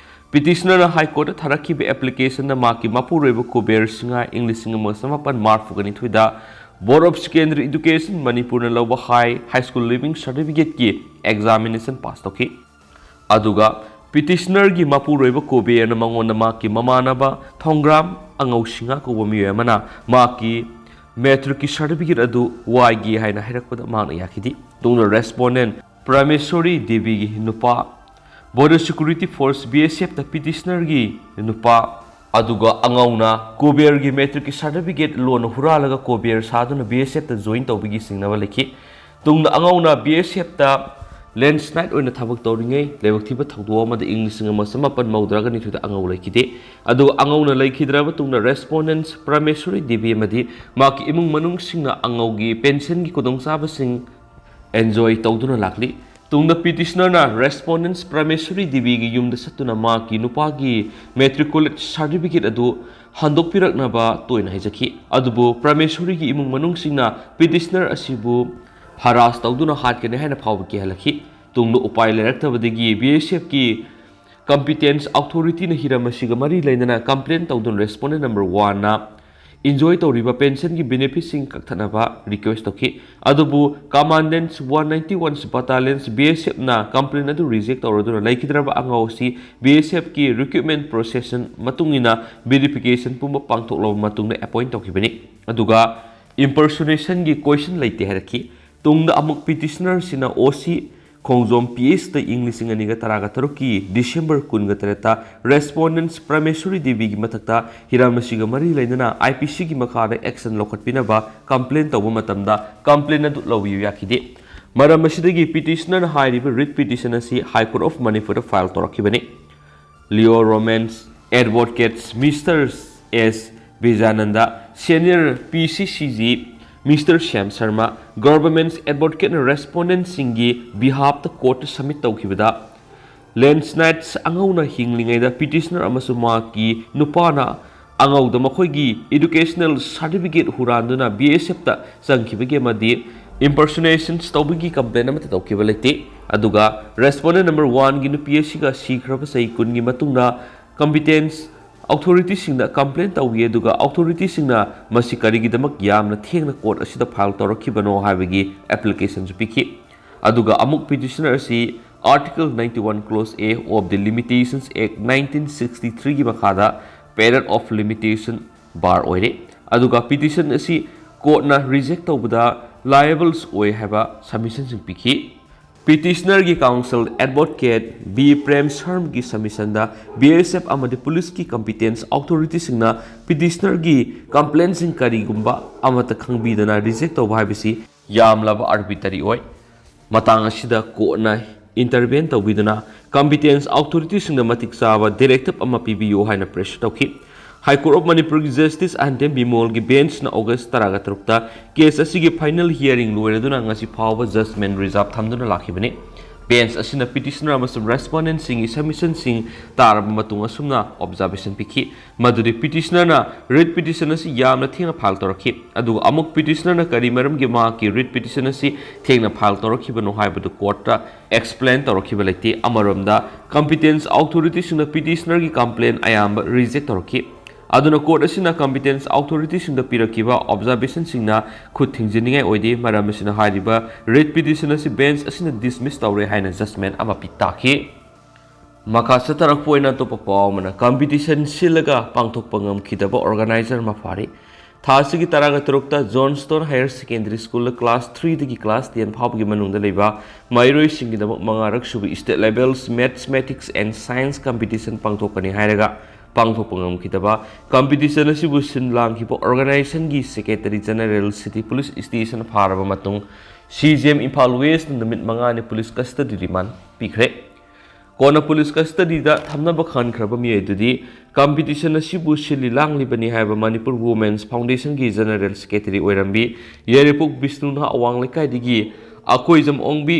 Petitionerꯅ High Courtꯇ ꯊꯥꯔꯛꯈꯤꯕ applicationꯗ ꯃꯍꯥꯛꯀꯤ ꯃꯄꯨꯔꯣꯏꯕ ꯀꯨꯕꯦꯔ ꯁꯤꯡꯍ ꯏꯪ ꯂꯤꯁꯤꯡ ꯑꯃꯒ ꯆꯃꯥꯄꯟ ꯃꯔꯤꯐꯨꯒ ꯅꯤꯊꯣꯏꯗ Board of Secondary Education ꯃꯅꯤꯄꯨꯔꯅ ꯂꯧꯕ high, high school leaving certificateꯀꯤ examination pass ꯇꯧꯈꯤ꯫ ꯑꯗꯨꯒ petitionerꯒꯤ ꯃꯄꯨꯔꯣꯏꯕ ꯀꯨꯕꯦꯔꯅ ꯃꯉꯣꯟꯗ ꯃꯍꯥꯛꯀꯤ ꯃꯃꯥꯟꯅꯕ ꯊꯣꯡꯒ꯭ꯔꯥꯝ ꯑꯉꯧ ꯁꯤꯡꯍ ꯀꯧꯕ ꯃꯤꯑꯣꯏ ꯑꯃꯅ ꯃꯍꯥꯛꯀꯤ matricꯀꯤ certificate ꯑꯗꯨ ꯋꯥꯏꯒꯦ ꯍꯥꯏꯅ ꯍꯥꯏꯔꯛꯄꯗ ꯃꯍꯥꯛꯅ ꯌꯥꯈꯤꯗꯦ꯫ ꯇꯨꯡꯗ respondent ꯄ꯭ꯔꯃꯦꯁꯣꯔꯤ ꯗꯦꯕꯤꯒꯤ ꯅꯨꯄꯥ, Border Security Force, B S Fꯇ petitionerꯒꯤ ꯅꯨꯄꯥ, ꯑꯗꯨꯒ ꯑꯉꯧꯅ ꯀꯨꯕꯦꯔꯒꯤ matricꯀꯤ certificate ꯂꯣꯟꯅ ꯍꯨꯔꯥꯜꯂꯒ ꯀꯨꯕꯦꯔ ꯁꯥꯗꯨꯅ B S Fꯇ join ꯇꯧꯕꯒꯤ ꯆꯤꯡꯅꯕ ꯂꯩꯈꯤ꯫ ꯇꯨꯡꯗ ꯑꯉꯧꯅ B S Fꯇ ꯂꯦꯟꯁꯅꯥꯏꯠ ꯑꯣꯏꯅ ꯊꯕꯛ ꯇꯧꯔꯤꯉꯩ ꯂꯥꯏꯕꯛ ꯊꯤꯕ ꯊꯧꯗꯣꯛ ꯑꯃꯗ ꯏꯪ ꯂꯤꯁꯤꯡ ꯑꯃ ꯆꯃꯥꯄꯟ ꯃꯧꯗ꯭ꯔꯥꯒ ꯅꯤꯊꯣꯏꯗ ꯑꯉꯧ ꯂꯩꯈꯤꯗꯦ꯫ ꯑꯗꯨꯒ ꯑꯉꯧꯅ ꯂꯩꯈꯤꯗ꯭ꯔꯕ ꯇꯨꯡꯗ respondents ꯄ꯭ꯔꯃꯦꯁꯣꯔꯤ ꯗꯦꯕꯤ ꯑꯃꯗꯤ ꯃꯍꯥꯛꯀꯤ ꯏꯃꯨꯡ ꯃꯅꯨꯡꯁꯤꯡꯅ ꯑꯉꯧꯒꯤ pensionꯒꯤ ꯈꯨꯗꯣꯡꯆꯥꯕꯁꯤꯡ enjoy ꯇꯧꯗꯨꯅ ꯂꯥꯛꯂꯤ꯫ ꯇꯨꯡꯗ petitionerꯅ respondents ꯄ꯭ꯔꯃꯦꯁꯣꯔꯤ ꯗꯦꯕꯤꯒꯤ ꯌꯨꯝꯗ ꯆꯠꯇꯨꯅ ꯃꯍꯥꯛꯀꯤ ꯅꯨꯄꯥꯒꯤ matriculate certificate ꯑꯗꯨ ꯍꯟꯗꯣꯛꯄꯤꯔꯛꯅꯕ ꯇꯣꯏꯅ ꯍꯥꯏꯖꯈꯤ꯫ ꯑꯗꯨꯕꯨ ꯄ꯭ꯔꯃꯦꯁꯣꯔꯤꯒꯤ ꯏꯃꯨꯡ ꯃꯅꯨꯡꯁꯤꯡꯅ petitioner ꯑꯁꯤꯕꯨ harass ꯇꯧꯗꯨꯅ ꯍꯥꯠꯀꯅꯤ ꯍꯥꯏꯅ ꯐꯥꯎꯕ ꯀꯤꯍꯜꯂꯛꯈꯤ꯫ ꯇꯨꯡꯗ ꯎꯄꯥꯏ ꯂꯩꯔꯛꯇꯕꯗꯒꯤ B S Fꯀꯤ competent authorityꯅ ꯍꯤꯔꯝ ꯑꯁꯤꯒ ꯃꯔꯤ ꯂꯩꯅꯅ complaint ꯇꯧꯗꯨꯅ respondent number oneꯅ enjoy ꯇꯧꯔꯤꯕ pensionꯒꯤ benefitꯁꯤꯡ ꯀꯛꯊꯠꯅꯕ request ꯇꯧꯈꯤ꯫ ꯑꯗꯨꯕꯨ Commandant's one ninety-one Battalion's BSFꯅ complaint ꯑꯗꯨ reject ꯇꯧꯔꯗꯨꯅ ꯂꯩꯈꯤꯗ꯭ꯔꯕ ꯑꯉꯥꯎ ꯑꯁꯤ BSFꯀꯤ recruitment process ꯃꯇꯨꯡ ꯏꯟꯅ verification ꯄꯨꯝꯕ ꯄꯥꯡꯊꯣꯛꯂꯕ ꯃꯇꯨꯡꯗ appoint ꯇꯧꯈꯤꯕꯅꯤ꯫ ꯑꯗꯨꯒ impersonationꯒꯤ question ꯂꯩꯇꯦ ꯍꯥꯏꯔꯛꯈꯤ꯫ ꯇꯨꯡꯗ ꯑꯃꯨꯛ petitionerꯁꯤꯅ OC ꯈꯣꯡꯖꯣꯝ PHꯗ ꯏꯪ ꯂꯤꯁꯤꯡ ꯑꯅꯤꯒ ꯇꯔꯥꯒ ꯇꯔꯨꯛꯀꯤ December ꯀꯨꯟꯒ ꯇꯔꯦꯠꯇ respondents ꯄ꯭ꯔꯃꯦꯁꯣꯔꯤ ꯗꯦꯕꯤꯒꯤ ꯃꯊꯛꯇ ꯍꯤꯔꯥꯃꯁꯤꯒ ꯃꯔꯤ ꯂꯩꯅꯅ IPCꯒꯤ ꯃꯈꯥꯗ action ꯂꯧꯈꯠꯄꯤꯅꯕ complaint ꯇꯧꯕ ꯃꯇꯝꯗ complaint ꯑꯗꯨ ꯂꯧꯕꯤꯌꯨ ꯌꯥꯈꯤꯗꯦ꯫ ꯃꯔꯝ ꯑꯁꯤꯗꯒꯤ petitionerꯅ ꯍꯥꯏꯔꯤꯕ writ petition ꯑꯁꯤ High Court of Manipurꯗ file ꯇꯧꯔꯛꯈꯤꯕꯅꯤ꯫ Leo Romans, advocates Mister S Bijananda, senior PCCG Mister Shyam Sharma, government's advocateꯅ respondentꯁꯤꯡꯒꯤ behalfꯇ courtꯇ submit ꯇꯧꯈꯤꯕꯗ, Leontius ꯑꯉꯧꯅ ꯍꯤꯡꯂꯤꯉꯩꯗ petitioner ꯑꯃꯁꯨꯡ ꯃꯍꯥꯛꯀꯤ ꯅꯨꯄꯥꯅ ꯑꯉꯧꯗ ꯃꯈꯣꯏꯒꯤ educational certificate ꯍꯨꯔꯥꯟꯗꯨꯅ BSFꯇ ꯆꯪꯈꯤꯕꯒꯤ ꯑꯃꯗꯤ impersonations ꯇꯧꯕꯒꯤ complaint ꯑꯃꯠꯇ ꯇꯧꯈꯤꯕ ꯂꯩꯇꯦ꯫ ꯑꯗꯨꯒ respondent number oneꯒꯤ ꯅꯨꯄꯤ ꯑꯁꯤꯒ ꯁꯤꯈ꯭ꯔꯕ ꯆꯍꯤ ꯀꯨꯟꯒꯤ ꯃꯇꯨꯡꯗ competent authorityꯁꯤꯡꯗ complaint ꯇꯧꯈꯤ, ꯑꯗꯨꯒ authorityꯁꯤꯡꯅ ꯃꯁꯤ ꯀꯔꯤꯒꯤꯗꯃꯛ ꯌꯥꯝꯅ ꯊꯦꯡꯅ court ꯑꯁꯤꯗ file ꯇꯧꯔꯛꯈꯤꯕꯅꯣ ꯍꯥꯏꯕꯒꯤ applicationꯁꯨ ꯄꯤꯈꯤ꯫ ꯑꯗꯨꯒ ꯑꯃꯨꯛ petitioner ꯑꯁꯤ Article ninety-one Clause A of the Limitations Act nineteen sixty-threeꯒꯤ ꯃꯈꯥꯗ period of limitation bar ꯑꯣꯏꯔꯦ꯫ ꯑꯗꯨꯒ petition ꯑꯁꯤ courtꯅ reject ꯇꯧꯕꯗ liables ꯑꯣꯏ ꯍꯥꯏꯕ submissionꯁꯤꯡ ꯄꯤꯈꯤ꯫ Petitionerꯒꯤ counsel advocate B Prem Sharmꯒꯤ submissionꯗ BSF ꯑꯃꯗꯤ policeꯀꯤ competent authorityꯁꯤꯡꯅ petitionerꯒꯤ complaintꯁꯤꯡ ꯀꯔꯤꯒꯨꯝꯕ ꯑꯃꯠꯇ ꯈꯪꯕꯤꯗꯅ reject ꯇꯧꯕ ꯍꯥꯏꯕꯁꯤ ꯌꯥꯝꯂꯕ arbitrary ꯑꯣꯏ꯫ ꯃꯇꯥꯡ ꯑꯁꯤꯗ courtꯅ intervene ꯇꯧꯕꯤꯗꯨꯅ competent authorityꯁꯤꯡꯗ ꯃꯇꯤꯛ ꯆꯥꯕ directive ꯑꯃ ꯄꯤꯕꯤꯌꯨ ꯍꯥꯏꯅ pressure ꯇꯧꯈꯤ꯫ High Court of Manipurꯒꯤ Justice ꯑꯍꯟꯊꯦꯝ ꯕꯤꯃꯣꯜꯒꯤ benchꯅ August ꯇꯔꯥꯒ ꯇꯔꯨꯛꯇ case ꯑꯁꯤꯒꯤ final hearing ꯂꯣꯏꯔꯗꯨꯅ ꯉꯁꯤ ꯐꯥꯎꯕ judgment reserve ꯊꯝꯗꯨꯅ ꯂꯥꯛꯈꯤꯕꯅꯤ꯫ Bench ꯑꯁꯤꯅ petitioner ꯑꯃꯁꯨꯡ respondentꯁꯤꯡꯒꯤ submissionꯁꯤꯡ ꯇꯥꯔꯕ ꯃꯇꯨꯡ ꯑꯁꯨꯝꯅ observation ꯄꯤꯈꯤ, ꯃꯗꯨꯗꯤ petitionerꯅ writ petition ꯑꯁꯤ ꯌꯥꯝꯅ ꯊꯦꯡꯅ file ꯇꯧꯔꯛꯈꯤ꯫ ꯑꯗꯨꯒ ꯑꯃꯨꯛ petitionerꯅ ꯀꯔꯤ ꯃꯔꯝꯒꯤ ꯃꯍꯥꯛꯀꯤ writ petition ꯑꯁꯤ ꯊꯦꯡꯅ file ꯇꯧꯔꯛꯈꯤꯕꯅꯣ ꯍꯥꯏꯕꯗꯨ courtꯇ explain ꯇꯧꯔꯛꯈꯤꯕ ꯂꯩꯇꯦ꯫ ꯑꯃꯔꯣꯝꯗ, competent authorityꯁꯤꯡꯅ petitionerꯒꯤ complaint ꯑꯌꯥꯝꯕ reject ꯇꯧꯔꯛꯈꯤ꯫ ꯑꯗꯨꯅ court ꯑꯁꯤꯅ competent authority ꯁꯤꯡꯗ ꯄꯤꯔꯛꯈꯤꯕ observation ꯁꯤꯡꯅ ꯈꯨꯠ ꯊꯤꯡꯖꯤꯟꯅꯤꯡꯉꯥꯏ ꯑꯣꯏꯗꯦ꯫ ꯃꯔꯝ ꯑꯁꯤꯅ ꯍꯥꯏꯔꯤꯕ writ petition ꯑꯁꯤ bench ꯑꯁꯤꯅ dismiss ꯇꯧꯔꯦ ꯍꯥꯏꯅ judgment ꯑꯃ ꯄꯤ ꯇꯥꯈꯤ꯫ ꯃꯈꯥ ꯆꯠꯊꯔꯛꯄ ꯑꯣꯏꯅ ꯑꯇꯣꯞꯄ ꯄꯥꯎ ꯑꯃꯅ, competition ꯁꯤꯜꯂꯒ ꯄꯥꯡꯊꯣꯛꯄ ꯉꯝꯈꯤꯗꯕ organizer ꯑꯃ ꯐꯥꯔꯤ꯫ ꯊꯥ ꯑꯁꯤꯒꯤ ꯇꯔꯥꯒ ꯇꯔꯨꯛꯇ Johnstone Higher Secondary School class three ꯗꯒꯤ class ten ꯐꯥꯎꯕꯒꯤ ꯃꯅꯨꯡꯗ ꯂꯩꯕ ꯃꯍꯩꯔꯣꯏꯁꯤꯡꯒꯤꯗꯃꯛ ꯃꯉꯥꯔꯛ ꯁꯨꯕ state level Mathematics and Science competition ꯄꯥꯡꯊꯣꯛꯀꯅꯤ ꯍꯥꯏꯔꯒ ꯄꯥꯡꯊꯣꯛꯄ ꯉꯝꯈꯤꯗꯕ competition ꯑꯁꯤꯕꯨ ꯁꯤꯟ ꯂꯥꯡꯈꯤꯕ organization ꯒꯤ Secretary General City Police Station ꯐꯥꯔꯕ ꯃꯇꯨꯡ, C J M Imphal West ꯅ ꯅꯨꯃꯤꯠ ꯃꯉꯥꯅꯤ police custody remand ꯄꯤꯈ꯭ꯔꯦ꯫ ꯀꯣꯟꯅ police custody ꯗ ꯊꯝꯅꯕ ꯈꯟꯈ꯭ꯔꯕ ꯃꯤꯑꯣꯏ ꯑꯗꯨꯗꯤ competition ꯑꯁꯤꯕꯨ ꯁꯤꯜꯂꯤ ꯂꯥꯡꯂꯤꯕꯅꯤ ꯍꯥꯏꯕ Manipur Women's Foundation ꯒꯤ General Secretary ꯑꯣꯏꯔꯝꯕꯤ ꯌꯥꯏꯔꯤꯄꯣꯛ ꯕꯤꯁꯅꯨꯅ ꯑꯋꯥꯡ ꯂꯩꯀꯥꯏꯗꯒꯤ ꯑꯀꯣꯏꯖꯝ ꯑꯣꯡꯕꯤ,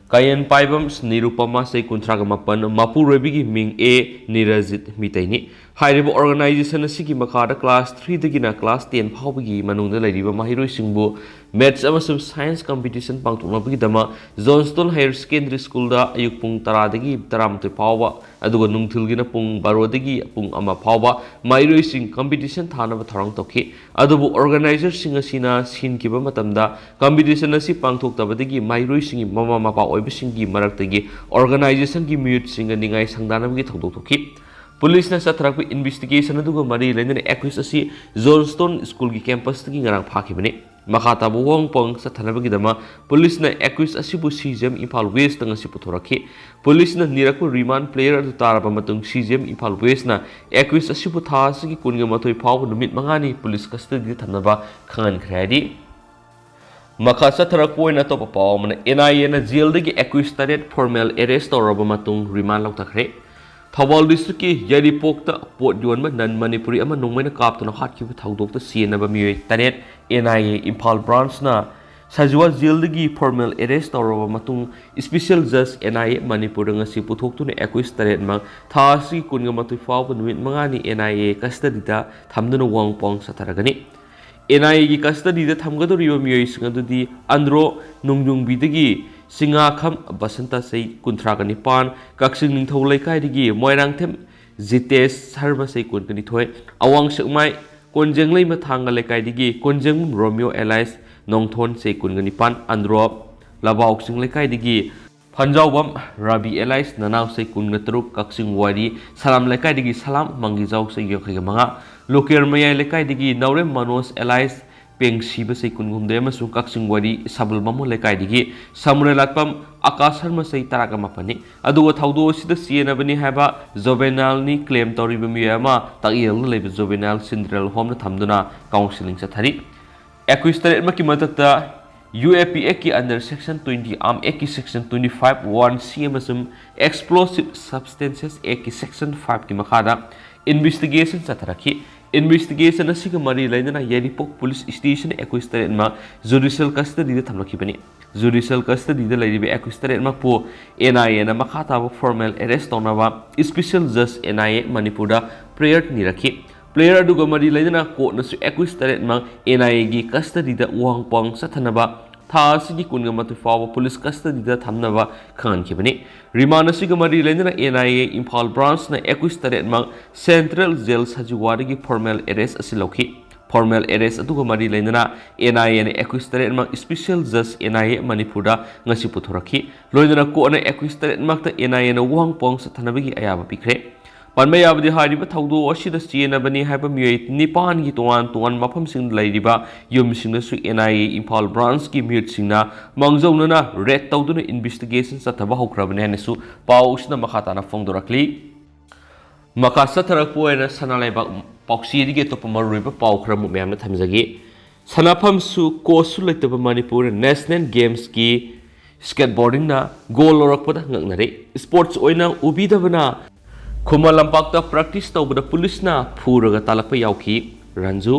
ꯀꯥꯌꯦꯟ ꯄꯥꯏꯕꯝ ꯅꯤꯔꯨꯄꯃꯥ, ꯆꯍꯤ ꯀꯨꯟꯊ꯭ꯔꯥꯒ ꯃꯥꯄꯟ, ꯃꯄꯨꯔꯣꯏꯕꯒꯤ ꯃꯤꯡ ꯑꯦ ꯅꯤꯔꯖꯤꯠ ꯃꯤꯇꯩꯅꯤ꯫ ꯍꯥꯏꯔꯤꯕ organization ꯑꯁꯤꯒꯤ ꯃꯈꯥꯗ class three ꯗꯒꯤꯅ class ten ꯐꯥꯎꯕꯒꯤ ꯃꯅꯨꯡꯗ ꯂꯩꯔꯤꯕ ꯃꯍꯩꯔꯣꯏꯁꯤꯡꯕꯨ Maths ꯑꯃꯁꯨꯡ Science competition ꯄꯥꯡꯊꯣꯛꯅꯕꯒꯤꯗꯃꯛ Johnstone Higher Secondary School ꯗ ꯑꯌꯨꯛ ꯄꯨꯡ ꯇꯔꯥꯗꯒꯤ ꯇꯔꯥꯃꯥꯊꯣꯏ ꯐꯥꯎꯕ, ꯑꯗꯨꯒ ꯅꯨꯡꯊꯤꯜꯒꯤꯅ ꯄꯨꯡ ꯕꯥꯔꯣꯗꯒꯤ ꯄꯨꯡ ꯑꯃ ꯐꯥꯎꯕ ꯃꯍꯩꯔꯣꯏꯁꯤꯡ competition ꯊꯥꯅꯕ ꯊꯧꯔꯥꯡ ꯇꯧꯈꯤ꯫ ꯑꯗꯨꯕꯨ organizer ꯁꯤꯡ ꯑꯁꯤꯅ ꯁꯤꯟꯈꯤꯕ ꯃꯇꯝꯗ competition ꯑꯁꯤ ꯄꯥꯡꯊꯣꯛꯇꯕꯗꯒꯤ ꯃꯍꯩꯔꯣꯏꯁꯤꯡꯒꯤ ꯃꯃꯥ ꯃꯄꯥ ꯑꯣꯏꯕꯁꯤꯡꯒꯤ ꯃꯔꯛꯇꯒꯤ organization ꯒꯤ ꯃꯤꯍꯨꯠꯁꯤꯡꯒ ꯅꯤꯡꯉꯥꯏ ꯁꯪꯗꯥꯅꯕꯒꯤ ꯊꯧꯗꯣꯛ ꯊꯣꯛꯈꯤ꯫ Police ꯅ ꯆꯠꯊꯔꯛꯄ investigation ꯑꯗꯨꯒ ꯃꯔꯤ ꯂꯩꯅꯅ accused ꯑꯁꯤ Johnstone School ꯒꯤ campus ꯇꯒꯤ ꯉꯔꯥꯡ ꯐꯥꯈꯤꯕꯅꯤ꯫ ꯃꯈꯥ ꯇꯥꯕ ꯋꯥꯍꯪ ꯄꯥꯎꯍꯪ ꯆꯠꯊꯅꯕꯒꯤꯗꯃꯛ police ꯅ accused ꯑꯁꯤꯕꯨ C J M Imphal West ꯇ ꯉꯁꯤ ꯄꯨꯊꯣꯔꯛꯈꯤ꯫ Police ꯅ ꯅꯤꯔꯛꯄ remand prayer ꯑꯗꯨ ꯇꯥꯔꯕ ꯃꯇꯨꯡ, C J M Imphal West ꯅ accused ꯑꯁꯤꯕꯨ ꯊꯥ ꯑꯁꯤꯒꯤ ꯀꯨꯟꯒ ꯃꯥꯊꯣꯏ ꯐꯥꯎꯕ ꯅꯨꯃꯤꯠ ꯃꯉꯥꯅꯤ police custody ꯗ ꯊꯝꯅꯕ ꯈꯪꯍꯟꯈ꯭ꯔꯦ ꯍꯥꯏꯔꯤ꯫ ꯃꯈꯥ ꯆꯠꯊꯔꯛꯄ ꯑꯣꯏꯅ ꯑꯇꯣꯞꯄ ꯄꯥꯎ ꯑꯃꯅ, N I A ꯅ jail ꯗꯒꯤ accused ꯇꯔꯦꯠ formal arrest ꯇꯧꯔꯕ ꯃꯇꯨꯡ remand ꯂꯧꯊꯈ꯭ꯔꯦ꯫ ꯊꯧꯕꯥꯜ district ꯀꯤ ꯌꯥꯏꯔꯤꯄꯣꯛꯇ ꯄꯣꯠ ꯌꯣꯟꯕ non Manipuri ꯑꯃ ꯅꯣꯡꯃꯩꯅ ꯀꯥꯞꯇꯨꯅ ꯍꯥꯠꯈꯤꯕ ꯊꯧꯗꯣꯛꯇ ꯆꯦꯟꯅꯕ ꯃꯤꯑꯣꯏ ꯇꯔꯦꯠ N I A Imphal branch ꯅ ꯁꯖꯤꯋꯥ jail ꯗꯒꯤ formal arrest ꯇꯧꯔꯕ ꯃꯇꯨꯡ, special judge N I A ꯃꯅꯤꯄꯨꯔꯗ ꯉꯁꯤ ꯄꯨꯊꯣꯛꯇꯨꯅ accused ꯇꯔꯦꯠꯃꯛ ꯊꯥ ꯑꯁꯤꯒꯤ ꯀꯨꯟꯒ ꯃꯥꯊꯣꯏ ꯐꯥꯎꯕ ꯅꯨꯃꯤꯠ ꯃꯉꯥꯅꯤ N I A custody ꯗ ꯊꯝꯗꯨꯅ ꯋꯥꯍꯪ ꯄꯥꯎꯍꯪ ꯆꯠꯊꯔꯒꯅꯤ꯫ N I A ꯒꯤ custody ꯗ ꯊꯝꯒꯗꯧꯔꯤꯕ ꯃꯤꯑꯣꯏꯁꯤꯡ ꯑꯗꯨꯗꯤ ꯑꯟꯗ꯭ꯔꯣ ꯅꯣꯡꯖꯣꯡꯕꯤꯗꯒꯤ ꯁꯤꯡꯉꯥꯈꯝ ꯕꯁꯟꯇ, ꯆꯍꯤ ꯀꯨꯟꯊ꯭ꯔꯥꯒ ꯅꯤꯄꯥꯟ, ꯀꯛꯆꯤꯡ ꯅꯤꯡꯊꯧ ꯂꯩꯀꯥꯏꯗꯒꯤ ꯃꯣꯏꯔꯥꯡꯊꯦꯝ ꯖꯤꯇꯦꯁ ꯁꯔꯃ ꯆꯍꯤ ꯀꯨꯟꯒ ꯅꯤꯊꯣꯏ, ꯑꯋꯥꯡ ꯁꯦꯛꯃꯥꯏ ꯀꯣꯟꯖꯦꯡꯂꯩ ꯃꯊꯥꯡꯒ ꯂꯩꯀꯥꯏꯗꯒꯤ ꯀꯣꯟꯖꯦꯡꯕꯝ ꯔꯣꯃꯤꯌꯣ alias ꯅꯣꯡꯊꯣꯟ ꯆꯍꯤ ꯀꯨꯟꯒ ꯅꯤꯄꯥꯟ, ꯑꯟꯗ꯭ꯔꯣ ꯂꯕꯥꯎ ꯆꯤꯡ ꯂꯩꯀꯥꯏꯗꯒꯤ ꯐꯟꯖꯥꯎꯕꯝ ꯔꯥꯕꯤ alias ꯅꯅꯥꯎ ꯆꯍꯤ ꯀꯨꯟꯒ ꯇꯔꯨꯛ, ꯀꯛꯆꯤꯡ ꯋꯥꯏꯔꯤ ꯁꯂꯥꯝ ꯂꯩꯀꯥꯏꯗꯒꯤ ꯁꯂꯥꯝ ꯃꯪꯒꯤꯖꯥꯎ ꯆꯍꯤ ꯌꯥꯡꯈꯩꯒ ꯃꯉꯥ, ꯂꯣꯀꯦꯔ ꯃꯌꯥꯏ ꯂꯩꯀꯥꯏꯗꯒꯤ ꯅꯥꯎꯔꯦꯝ ꯃꯅꯣꯖ alias ꯄꯦꯡꯁꯤꯕ ꯆꯍꯤ ꯀꯨꯟꯍꯨꯝꯗꯣꯏ ꯑꯃꯁꯨꯡ ꯀꯛꯆꯤꯡ ꯋꯥꯏꯔꯤ ꯁꯕꯜ ꯕꯥꯃꯣꯟ ꯂꯩꯀꯥꯏꯗꯒꯤ ꯁꯃꯨꯔꯦꯂꯥꯠꯄꯝ ꯑꯀꯥꯁ ꯁꯔꯃ ꯆꯍꯤ ꯇꯔꯥꯒ ꯃꯥꯄꯟꯅꯤ꯫ ꯑꯗꯨꯒ ꯊꯧꯗꯣꯛ ꯑꯁꯤꯗ ꯆꯦꯟꯅꯕꯅꯤ ꯍꯥꯏꯕ ꯖꯣꯕꯦꯅꯥꯏꯜꯅꯤ ꯀ꯭ꯂꯦꯝ ꯇꯧꯔꯤꯕ ꯃꯤꯑꯣꯏ ꯑꯃ ꯇꯥꯛꯌꯦꯜꯗ ꯂꯩꯕ ꯖꯣꯕꯦꯅꯥꯏꯜ ꯁꯤꯟꯗ꯭ꯔꯦꯜ ꯍꯣꯝꯗ ꯊꯝꯗꯨꯅ ꯀꯥꯎꯟꯁꯤꯂꯤꯡ ꯆꯠꯊꯔꯤ꯫ ꯑꯦꯀ꯭ꯌꯨꯁ ꯇꯔꯦꯠꯃꯛꯀꯤ ꯃꯊꯛꯇ ꯌꯨ ꯑꯦ ꯄꯤ ꯑꯦꯛꯀꯤ under section twenty, arm act ꯀꯤ section twenty five one C ꯑꯃꯁꯨꯡ explosive substances act ꯀꯤ section five ꯀꯤ ꯃꯈꯥꯗ ꯏꯟꯚꯦꯁꯇꯤꯒꯦꯁꯟ ꯆꯠꯊꯔꯛꯈꯤ꯫ ꯏꯟꯚꯦꯁꯇꯤꯒꯦꯁꯟ ꯑꯁꯤꯒ ꯃꯔꯤ ꯂꯩꯅꯅ ꯌꯥꯏꯔꯤꯄꯣꯛ ꯄꯨꯂꯤꯁ ꯁ꯭ꯇꯦꯁꯟ ꯑꯦꯀ꯭ꯌꯨꯁ ꯇꯔꯦꯠꯃꯛ ꯖꯨꯗꯤꯁꯤꯌꯦꯜ ꯀꯁꯇꯗꯤꯗ ꯊꯝꯂꯛꯈꯤꯕꯅꯤ꯫ ꯖꯨꯗꯤꯁꯤꯌꯦꯜ ꯀꯁꯇꯗꯤꯗ ꯂꯩꯔꯤꯕ ꯑꯦꯀ꯭ꯌꯨꯁ ꯇꯔꯦꯠꯃꯛꯄꯨ ꯑꯦꯟ ꯑꯥꯏ ꯑꯦꯅ ꯃꯈꯥ ꯇꯥꯕ ꯐꯣꯔꯃꯦꯜ ꯑꯦꯔꯦꯁ ꯇꯧꯅꯕ ꯁ꯭ꯄꯦꯁꯤꯌꯦꯜ ꯖꯖ ꯑꯦꯟ ꯑꯥꯏ ꯑꯦ ꯃꯅꯤꯄꯨꯔꯗ ꯄ꯭ꯔꯦꯌꯔ ꯅꯤꯔꯛꯈꯤ꯫ ꯄ꯭ꯂꯦꯌꯔ ꯑꯗꯨꯒ ꯃꯔꯤ ꯂꯩꯅꯅ ꯀꯣꯔꯠꯅꯁꯨ ꯑꯦꯀ꯭ꯌꯨꯁ ꯇꯔꯦꯠꯃꯛ ꯑꯦꯟ ꯑꯥꯏ ꯑꯦꯒꯤ ꯀꯁꯇꯗꯤꯗ ꯎꯍꯪ ꯄꯨꯍꯪ ꯆꯠꯊꯅꯕ ꯊꯥ ꯑꯁꯤꯒꯤ ꯀꯨꯟꯒ ꯃꯥꯊꯣꯏ ꯐꯥꯎꯕ ꯄꯨꯂꯤꯁ ꯀꯁꯇꯗꯤꯗ ꯊꯝꯅꯕ ꯈꯪꯍꯟꯈꯤꯕꯅꯤ꯫ ꯔꯤꯃꯥꯟ ꯑꯁꯤꯒ ꯃꯔꯤ ꯂꯩꯅꯅ ꯑꯦꯟ ꯑꯥꯏ ꯑꯦ ꯏꯝꯐꯥꯜ ꯕ꯭ꯔꯥꯟꯁꯅ ꯑꯦꯀ꯭ꯌꯨꯁ ꯇꯔꯦꯠꯃꯛ ꯁꯦꯟꯇ꯭ꯔꯦꯜ ꯖꯦꯜ ꯁꯖꯤꯋꯥꯗꯒꯤ ꯐꯣꯔꯃꯦꯜ ꯑꯦꯔꯦꯁ ꯑꯁꯤ ꯂꯧꯈꯤ꯫ ꯐꯣꯔꯃꯦꯜ ꯑꯦꯔꯦꯁ ꯑꯗꯨꯒ ꯃꯔꯤ ꯂꯩꯅꯅ ꯑꯦꯟ ꯑꯥꯏ ꯑꯦꯅ ꯑꯦꯀ꯭ꯌꯨꯁ ꯇꯔꯦꯠꯃꯛ ꯁ꯭ꯄꯦꯁꯤꯌꯦꯜ ꯖꯖ ꯑꯦꯟ ꯑꯥꯏ ꯑꯦ ꯃꯅꯤꯄꯨꯔꯗ ꯉꯁꯤ ꯄꯨꯊꯣꯔꯛꯈꯤ꯫ ꯂꯣꯏꯅꯅ ꯀꯣꯔꯠꯅ ꯑꯦꯀ꯭ꯌꯨꯁ ꯇꯔꯦꯠꯃꯛꯇ ꯑꯦꯟ ꯑꯥꯏ ꯑꯦꯅ ꯋꯥꯍꯪ ꯄꯨꯋꯥꯡ ꯆꯠꯊꯅꯕꯒꯤ ꯑꯌꯥꯕ ꯄꯤꯈ꯭ꯔꯦ꯫ ꯄꯟꯕ ꯌꯥꯕꯗꯤ, ꯍꯥꯏꯔꯤꯕ ꯊꯧꯗꯣꯛ ꯑꯁꯤꯗ ꯆꯦꯟꯅꯕꯅꯤ ꯍꯥꯏꯕ ꯃꯤꯑꯣꯏ ꯅꯤꯄꯥꯟꯒꯤ ꯇꯣꯉꯥꯟ ꯇꯣꯉꯥꯟꯕ ꯃꯐꯝꯁꯤꯡꯗ ꯂꯩꯔꯤꯕ ꯌꯨꯝꯁꯤꯡꯗꯁꯨ ꯑꯦꯟ ꯑꯥꯏ ꯑꯦ ꯏꯝꯐꯥꯜ ꯕ꯭ꯔꯥꯟꯁꯀꯤ ꯃꯤꯍꯨꯠꯁꯤꯡꯅ ꯃꯥꯡꯖꯧꯅꯅ ꯔꯦꯗ ꯇꯧꯗꯨꯅ ꯏꯟꯚꯦꯁꯇꯤꯒꯦꯁꯟ ꯆꯠꯊꯕ ꯍꯧꯈ꯭ꯔꯕꯅꯤ ꯍꯥꯏꯅꯁꯨ ꯄꯥꯎ ꯑꯁꯤꯅ ꯃꯈꯥ ꯇꯥꯅ ꯐꯣꯡꯗꯣꯔꯛꯂꯤ꯫ ꯃꯈꯥ ꯆꯠꯊꯔꯛꯄ ꯑꯣꯏꯅ ꯁꯅꯥ ꯂꯩꯕꯥꯛ ꯄꯥꯎꯆꯦꯗꯒꯤ ꯑꯇꯣꯞꯄ ꯃꯔꯨꯑꯣꯏꯕ ꯄꯥꯎ ꯈꯔ ꯑꯃꯨꯛ ꯃꯌꯥꯝꯅ ꯊꯝꯖꯒꯦ꯫ ꯁꯥꯟꯅꯐꯝꯁꯨ ꯀꯣꯆꯁꯨ ꯂꯩꯇꯕ ꯃꯅꯤꯄꯨꯔ ꯅꯦꯁꯅꯦꯜ ꯒꯦꯝꯁꯀꯤ ꯁ꯭ꯀꯦꯠꯕꯣꯔꯗꯤꯡꯅ ꯒꯣꯜ ꯂꯧꯔꯛꯄꯗ ꯉꯛꯅꯔꯦ꯫ ꯁ꯭ꯄꯣꯔꯠꯁ ꯑꯣꯏꯅ ꯎꯕꯤꯗꯕꯅ ꯈꯨꯃꯟ ꯂꯝꯄꯥꯛꯇ ꯄ꯭ꯔꯦꯛꯇꯤꯁ ꯇꯧꯕꯗ ꯄꯨꯂꯤꯁꯅ ꯐꯨꯔꯒ ꯇꯥꯜꯂꯛꯄ ꯌꯥꯎꯈꯤ꯫ ꯔꯟꯖꯨ꯫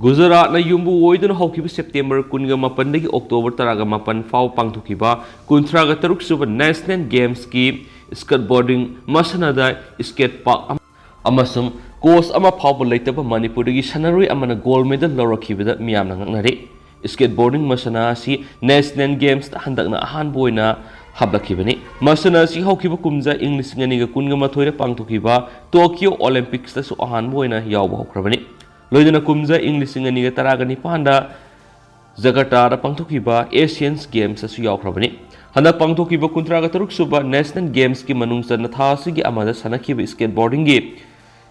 ꯒꯨꯖꯔꯥꯠꯅ ꯌꯨꯝꯕꯨ ꯑꯣꯏꯗꯨꯅ ꯍꯧꯈꯤꯕ ꯁꯦꯞꯇꯦꯝꯕꯔ ꯀꯨꯟꯒ ꯃꯥꯄꯟꯗꯒꯤ ꯑꯣꯛꯇꯣꯕꯔ ꯇꯔꯥꯒ ꯃꯥꯄꯟ ꯐꯥꯎ ꯄꯥꯡꯊꯣꯛꯈꯤꯕ ꯀꯨꯟꯊ꯭ꯔꯥꯒ ꯇꯔꯨꯛ ꯁꯨꯕ ꯅꯦꯁꯅꯦꯜ ꯒꯦꯝꯁꯀꯤ ꯁ꯭ꯀꯦꯠꯕꯣꯔꯗꯤꯡ ꯃꯁꯥꯟꯅꯗ ꯁ꯭ꯀꯦꯠ ꯄꯥꯔꯛ ꯑꯃ ꯑꯃꯁꯨꯡ ꯀꯣꯆ ꯑꯃ ꯐꯥꯎꯕ ꯂꯩꯇꯕ ꯃꯅꯤꯄꯨꯔꯗꯒꯤ ꯁꯥꯟꯅꯔꯣꯏ ꯑꯃꯅ ꯒꯣꯜ ꯃꯦꯗꯜ ꯂꯧꯔꯛꯈꯤꯕꯗ ꯃꯤꯌꯥꯝꯅ ꯉꯛꯅꯔꯦ꯫ ꯁ꯭ꯀꯦꯠꯕꯣꯔꯗꯤꯡ ꯃꯁꯥꯟꯅ ꯑꯁꯤ ꯅꯦꯁꯅꯦꯜ ꯒꯦꯝꯁꯇ ꯍꯟꯗꯛꯅ ꯑꯍꯥꯟꯕ ꯑꯣꯏꯅ ꯍꯥꯞꯂꯛꯈꯤꯕꯅꯤ꯫ ꯃꯁꯥꯟꯅ ꯑꯁꯤ ꯍꯧꯈꯤꯕ ꯀꯨꯝꯖꯥ ꯏꯪ ꯂꯤꯁꯤꯡ ꯑꯅꯤꯒ ꯀꯨꯟꯒ ꯃꯥꯊꯣꯏꯗ ꯄꯥꯡꯊꯣꯛꯈꯤꯕ ꯇꯣꯀꯤꯌꯣ ꯑꯣꯂꯤꯝꯄꯤꯛꯁꯇꯁꯨ ꯑꯍꯥꯟꯕ ꯑꯣꯏꯅ ꯌꯥꯎꯕ ꯍꯧꯈ꯭ꯔꯕꯅꯤ꯫ ꯂꯣꯏꯅꯅ ꯀꯨꯝꯖꯥ ꯏꯪ ꯂꯤꯁꯤꯡ ꯑꯅꯤꯒ ꯇꯔꯥꯒ ꯅꯤꯄꯥꯟꯗ ꯖꯀꯥꯔꯇꯥꯗ ꯄꯥꯡꯊꯣꯛꯈꯤꯕ ꯑꯦꯁꯤꯌꯟꯁ ꯒꯦꯝꯁꯇꯁꯨ ꯌꯥꯎꯈ꯭ꯔꯕꯅꯤ꯫ ꯍꯟꯗꯛ ꯄꯥꯡꯊꯣꯛꯈꯤꯕ ꯀꯨꯟꯊ꯭ꯔꯥꯒ ꯇꯔꯨꯛ ꯁꯨꯕ ꯅꯦꯁꯅꯦꯜ ꯒꯦꯝꯁꯀꯤ ꯃꯅꯨꯡ ꯆꯟꯅ ꯊꯥ ꯑꯁꯤꯒꯤ ꯑꯃꯗ ꯁꯥꯟꯅꯈꯤꯕ ꯁ꯭ꯀꯦꯠꯕꯣꯔꯗꯤꯡꯒꯤ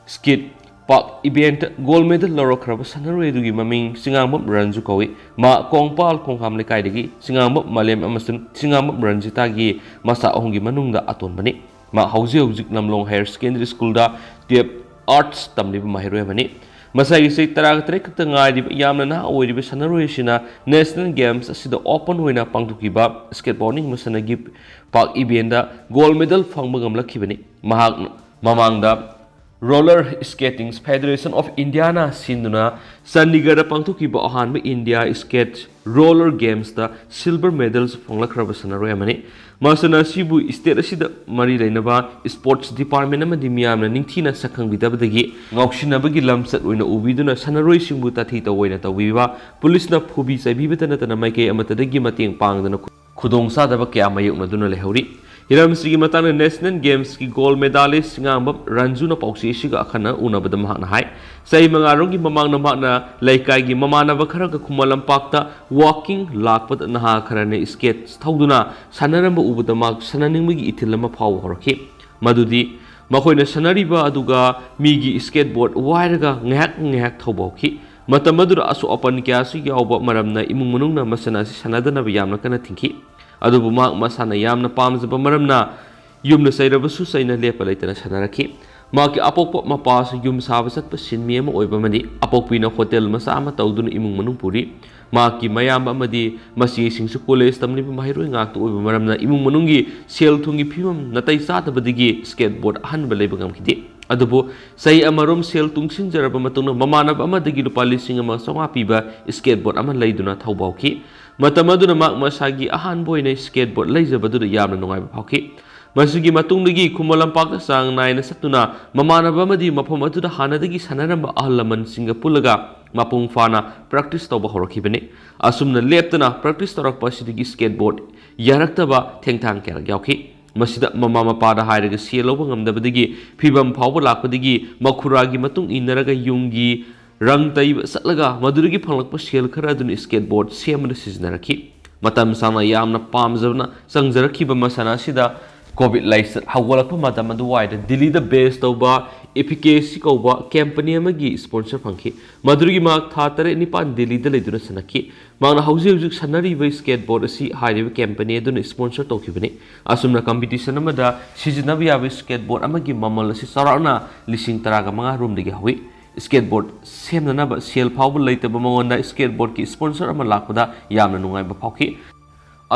ꯁ꯭ꯀꯦꯠ ꯄꯥꯛ ꯏꯚꯦꯟꯠꯇ ꯒꯣꯜ ꯃꯦꯗꯜ ꯂꯧꯔꯛꯈ꯭ꯔꯕ ꯁꯥꯟꯅꯔꯣꯏ ꯑꯗꯨꯒꯤ ꯃꯃꯤꯡ ꯆꯤꯉꯥꯡꯕꯝ ꯔꯟꯖꯨ ꯀꯧꯏ꯫ ꯃꯍꯥꯛ ꯀꯣꯡꯄꯥꯜ ꯈꯣꯡꯍꯥꯝ ꯂꯩꯀꯥꯏꯗꯒꯤ ꯆꯤꯉꯥꯡꯕꯝ ꯃꯥꯂꯦꯝ ꯑꯃꯁꯨꯡ ꯆꯤꯉꯥꯡꯕꯝ ꯔꯟꯖꯤꯇꯥꯒꯤ ꯃꯆꯥ ꯑꯍꯨꯝꯒꯤ ꯃꯅꯨꯡꯗ ꯑꯇꯣꯟꯕꯅꯤ꯫ ꯃꯍꯥꯛ ꯍꯧꯖꯤꯛ ꯍꯧꯖꯤꯛ ꯂꯝꯂꯣꯡ ꯍꯥꯌꯔ ꯁꯦꯀꯦꯟꯗꯔꯤ ꯁ꯭ꯀꯨꯜꯗ ꯇꯨꯌꯦꯜꯞ ꯑꯥꯔꯠꯁ ꯇꯝꯂꯤꯕ ꯃꯍꯩꯔꯣꯏ ꯑꯃꯅꯤ꯫ ꯃꯁꯥꯒꯤ ꯆꯍꯤ ꯇꯔꯥꯒ ꯇꯔꯦꯠ ꯈꯛꯇ ꯉꯥꯏꯔꯤꯕ ꯌꯥꯝꯅ ꯅꯍꯥ ꯑꯣꯏꯔꯤꯕ ꯁꯥꯟꯅꯔꯣꯏ ꯑꯁꯤꯅ ꯅꯦꯁꯅꯦꯜ ꯒꯦꯝꯁ ꯑꯁꯤꯗ ꯑꯣꯄꯟ ꯑꯣꯏꯅ ꯄꯥꯡꯊꯣꯛꯈꯤꯕ ꯁ꯭ꯀꯦꯠꯕꯣꯔꯗꯤꯡ ꯃꯁꯥꯟꯅꯒꯤ ꯄꯥꯛ ꯏꯚꯦꯟꯠꯇ ꯒꯣꯜ ꯃꯦꯗꯜ ꯐꯪꯕ ꯉꯝꯂꯛꯈꯤꯕꯅꯤ꯫ ꯃꯍꯥꯛꯅ ꯃꯃꯥꯡꯗ ꯔꯣꯂꯔ ꯁ꯭ꯀꯦꯇꯤꯡ ꯐꯦꯗꯔꯦꯁꯟ ꯑꯣꯐ ꯏꯟꯗꯤꯌꯥꯅ ꯁꯤꯟꯗꯨꯅ ꯆꯥꯟꯗꯤꯒꯔꯗ ꯄꯥꯡꯊꯣꯛꯈꯤꯕ ꯑꯍꯥꯟꯕ ꯏꯟꯗꯤꯌꯥ ꯁ꯭ꯀꯦꯠ ꯔꯣꯂꯔ ꯒꯦꯝꯁꯇ ꯁꯤꯜꯚꯔ ꯃꯦꯗꯜꯁꯨ ꯐꯪꯂꯛꯈ꯭ꯔꯕ ꯁꯥꯟꯅꯔꯣꯏ ꯑꯃꯅꯤ꯫ ꯃꯁꯥꯟꯅ ꯑꯁꯤꯕꯨ ꯁ꯭ꯇꯦꯠ ꯑꯁꯤꯗ ꯃꯔꯤ ꯂꯩꯅꯕ ꯁ꯭ꯄꯣꯔꯠꯁ ꯗꯤꯄꯥꯔꯠꯃꯦꯟꯠ ꯑꯃꯗꯤ ꯃꯤꯌꯥꯝꯅ ꯅꯤꯡꯊꯤꯅ ꯁꯛꯈꯪꯕꯤꯗꯕꯗꯒꯤ ꯉꯥꯎꯁꯤꯟꯅꯕꯒꯤ ꯂꯝꯆꯠ ꯑꯣꯏꯅ ꯎꯕꯤꯗꯨꯅ ꯁꯥꯟꯅꯔꯣꯏꯁꯤꯡꯕꯨ ꯇꯥꯊꯤ ꯇꯧꯑꯣꯏꯅ ꯇꯧꯕꯤꯕ, ꯄꯨꯂꯤꯁꯅ ꯐꯨꯕꯤ ꯆꯩꯕꯤꯕꯇ ꯅꯠꯇꯅ ꯃꯥꯏꯀꯩ ꯑꯃꯠꯇꯗꯒꯤ ꯃꯇꯦꯡ ꯄꯥꯡꯗꯅ ꯈꯨ-, ꯈꯨꯗꯣꯡꯆꯥꯗꯕ ꯀꯌꯥ ꯃꯥꯌꯣꯛꯅꯗꯨꯅ ꯂꯩꯍꯧꯔꯤ꯫ ꯍꯤꯔꯝꯁꯤꯒꯤ ꯃꯇꯥꯡꯗ ꯅꯦꯁꯅꯦꯜ ꯒꯦꯝꯁꯀꯤ ꯒꯣꯜ ꯃꯦꯗꯥꯂꯤꯁ ꯆꯤꯉꯥꯡꯕꯝ ꯔꯟꯖꯨꯅ ꯄꯥꯎꯆꯦ ꯑꯁꯤꯒ ꯑꯈꯟꯅꯅ ꯎꯅꯕꯗ ꯃꯍꯥꯛꯅ ꯍꯥꯏ, ꯆꯍꯤ ꯃꯉꯥꯔꯣꯝꯒꯤ ꯃꯃꯥꯡꯗ ꯃꯍꯥꯛꯅ ꯂꯩꯀꯥꯏꯒꯤ ꯃꯃꯥꯟꯅꯕ ꯈꯔꯒ ꯈꯨꯃꯟ ꯂꯝꯄꯥꯛꯇ ꯋꯥꯀꯤꯡ ꯂꯥꯛꯄꯗ ꯅꯍꯥ ꯈꯔꯅ ꯁ꯭ꯀꯦꯠ ꯊꯧꯗꯨꯅ ꯁꯥꯟꯅꯔꯝꯕ ꯎꯕꯗ ꯃꯍꯥꯛ ꯁꯥꯟꯅꯅꯤꯡꯕꯒꯤ ꯏꯊꯤꯜ ꯑꯃ ꯐꯥꯎꯕ ꯍꯧꯔꯛꯈꯤ꯫ ꯃꯗꯨꯗꯤ ꯃꯈꯣꯏꯅ ꯁꯥꯟꯅꯔꯤꯕ ꯑꯗꯨꯒ ꯃꯤꯒꯤ ꯁ꯭ꯀꯦꯠꯕꯣꯔꯗ ꯋꯥꯏꯔꯒ ꯉꯥꯏꯍꯥꯛ ꯉꯥꯏꯍꯥꯛ ꯊꯧꯕ ꯍꯧꯈꯤ꯫ ꯃꯇꯝ ꯑꯗꯨꯗ ꯑꯁꯣꯛ ꯑꯄꯟ ꯀꯌꯥꯁꯨ ꯌꯥꯎꯕ ꯃꯔꯝꯅ ꯏꯃꯨꯡ ꯃꯅꯨꯡꯅ ꯃꯁꯥꯟꯅ ꯑꯁꯤ ꯁꯥꯟꯅꯗꯅꯕ ꯌꯥꯝꯅ ꯀꯟꯅ ꯊꯤꯡꯈꯤ꯫ ꯑꯗꯨꯕꯨ ꯃꯍꯥꯛ ꯃꯁꯥꯟꯅ ꯌꯥꯝꯅ ꯄꯥꯝꯖꯕ ꯃꯔꯝꯅ ꯌꯨꯝꯗ ꯆꯩꯔꯕꯁꯨ ꯆꯩꯅ ꯂꯦꯞꯄ ꯂꯩꯇꯅ ꯁꯥꯟꯅꯔꯛꯈꯤ꯫ ꯃꯍꯥꯛꯀꯤ ꯑꯄꯣꯛꯄ ꯃꯄꯥꯁꯨ ꯌꯨꯝ ꯁꯥꯕ ꯆꯠꯄ ꯁꯤꯟꯃꯤ ꯑꯃ ꯑꯣꯏꯕ ꯑꯃꯅꯤ꯫ ꯑꯄꯣꯛꯄꯤꯅ ꯍꯣꯇꯦꯜ ꯃꯆꯥ ꯑꯃ ꯇꯧꯗꯨꯅ ꯏꯃꯨꯡ ꯃꯅꯨꯡ ꯄꯨꯔꯤ꯫ ꯃꯍꯥꯛꯀꯤ ꯃꯌꯥꯝꯕ ꯑꯃꯗꯤ ꯃꯆꯦꯁꯤꯡꯁꯨ ꯀꯣꯂꯦꯖ ꯇꯝꯂꯤꯕ ꯃꯍꯩꯔꯣꯏ ꯉꯥꯛꯇ ꯑꯣꯏꯕ ꯃꯔꯝꯅ ꯏꯃꯨꯡ ꯃꯅꯨꯡꯒꯤ ꯁꯦꯜ ꯊꯨꯝꯒꯤ ꯐꯤꯕꯝ ꯅꯥꯇꯩ ꯆꯥꯗꯕꯗꯒꯤ ꯁ꯭ꯀꯦꯠꯕꯣꯔꯗ ꯑꯍꯟꯕ ꯂꯩꯕ ꯉꯝꯈꯤꯗꯦ꯫ ꯑꯗꯨꯕꯨ ꯆꯍꯤ ꯑꯃꯔꯣꯝ ꯁꯦꯜ ꯇꯨꯡꯁꯤꯟꯖꯔꯕ ꯃꯇꯨꯡꯗ ꯃꯃꯥꯟꯅꯕ ꯑꯃꯗꯒꯤ ꯂꯨꯄꯥ ꯂꯤꯁꯤꯡ ꯑꯃ ꯆꯥꯝꯃꯉꯥ ꯄꯤꯕ ꯁ꯭ꯀꯦꯠꯕꯣꯔꯗ ꯑꯃ ꯂꯩꯗꯨꯅ ꯊꯧꯕ ꯍꯧꯈꯤ꯫ ꯃꯇꯝ ꯑꯗꯨꯗ ꯃꯍꯥꯛ ꯃꯁꯥꯒꯤ ꯑꯍꯥꯟꯕ ꯑꯣꯏꯅ ꯁ꯭ꯀꯦꯠꯕꯣꯔꯗ ꯂꯩꯖꯕꯗꯨꯗ ꯌꯥꯝꯅ ꯅꯨꯡꯉꯥꯏꯕ ꯐꯥꯎꯈꯤ꯫ ꯃꯁꯤꯒꯤ ꯃꯇꯨꯡꯗꯒꯤ ꯈꯨꯃꯟ ꯂꯝꯄꯥꯛꯇ ꯆꯥꯡ ꯅꯥꯏꯅ ꯆꯠꯇꯨꯅ ꯃꯃꯥꯟꯅꯕ ꯑꯃꯗꯤ ꯃꯐꯝ ꯑꯗꯨꯗ ꯍꯥꯟꯅꯗꯒꯤ ꯁꯥꯟꯅꯔꯝꯕ ꯑꯍꯜ ꯂꯃꯟꯁꯤꯡꯒ ꯄꯨꯜꯂꯒ ꯃꯄꯨꯡ ꯐꯥꯅ ꯄ꯭ꯔꯦꯛꯇꯤꯁ ꯇꯧꯕ ꯍꯧꯔꯛꯈꯤꯕꯅꯤ꯫ ꯑꯁꯨꯝꯅ ꯂꯦꯞꯇꯅ ꯄ꯭ꯔꯦꯛꯇꯤꯁ ꯇꯧꯔꯛꯄ ꯑꯁꯤꯗꯒꯤ ꯁ꯭ꯀꯦꯠꯕꯣꯔꯗ ꯌꯥꯔꯛꯇꯕ ꯊꯦꯡꯊꯥꯡ ꯀꯌꯥꯔꯛ ꯌꯥꯎꯈꯤ꯫ ꯃꯁꯤꯗ ꯃꯃꯥ ꯃꯄꯥꯗ ꯍꯥꯏꯔꯒ ꯁꯦꯜ ꯂꯧꯕ ꯉꯝꯗꯕꯗꯒꯤ ꯐꯤꯕꯝ ꯐꯥꯎꯕ ꯂꯥꯛꯄꯗꯒꯤ ꯃꯈꯨꯔꯥꯒꯤ ꯃꯇꯨꯡ ꯏꯟꯅꯔꯒ ꯌꯨꯝꯒꯤ ꯔꯪ ꯇꯩꯕ ꯆꯠꯂꯒ ꯃꯗꯨꯗꯒꯤ ꯐꯪꯂꯛꯄ ꯁꯦꯜ ꯈꯔ ꯑꯗꯨꯅ skateboard ꯁꯦꯝꯕꯗ ꯁꯤꯖꯤꯟꯅꯔꯛꯈꯤ꯫ ꯃꯇꯝ ꯁꯥꯡꯅ ꯌꯥꯝꯅ ꯄꯥꯝꯖꯕꯅ ꯆꯪꯖꯔꯛꯈꯤꯕ ꯃꯁꯥꯟꯅ ꯑꯁꯤꯗ COVID ꯂꯥꯏꯆꯠ ꯍꯧꯒꯠꯂꯛꯄ ꯃꯇꯝ ꯑꯗꯨꯋꯥꯏꯗ ꯗꯤꯜꯂꯤꯗ base ꯇꯧꯕ Efficacy ꯀꯧꯕ company ꯑꯃꯒꯤ sponsor ꯐꯪꯈꯤ꯫ ꯃꯗꯨꯗꯒꯤ ꯃꯍꯥꯛ ꯊꯥ ꯇꯔꯦꯠ ꯅꯤꯄꯥꯟ ꯗꯤꯜꯂꯤꯗ ꯂꯩꯗꯨꯅ ꯁꯥꯟꯅꯈꯤ꯫ ꯃꯍꯥꯛꯅ ꯍꯧꯖꯤꯛ ꯍꯧꯖꯤꯛ ꯁꯥꯟꯅꯔꯤꯕ skateboard ꯑꯁꯤ ꯍꯥꯏꯔꯤꯕ company ꯑꯗꯨꯅ sponsor ꯇꯧꯈꯤꯕꯅꯤ꯫ ꯑꯁꯨꯝꯅ competition ꯑꯃꯗ ꯁꯤꯖꯤꯟꯅꯕ ꯌꯥꯕ skateboard ꯑꯃꯒꯤ ꯃꯃꯜ ꯑꯁꯤ ꯆꯥꯎꯔꯥꯛꯅ ꯂꯤꯁꯤꯡ ꯇꯔꯥꯒ ꯃꯉꯥ ꯔꯣꯝꯗꯒꯤ ꯍꯧꯏ꯫ Skateboard ꯁꯦꯝꯅꯅꯕ ꯁꯦꯜ ꯐꯥꯎꯕ ꯂꯩꯇꯕ ꯃꯉꯣꯟꯗ skateboardꯀꯤ sponsor ꯑꯃ ꯂꯥꯛꯄꯗ ꯌꯥꯝꯅ ꯅꯨꯡꯉꯥꯏꯕ ꯐꯥꯎꯈꯤ꯫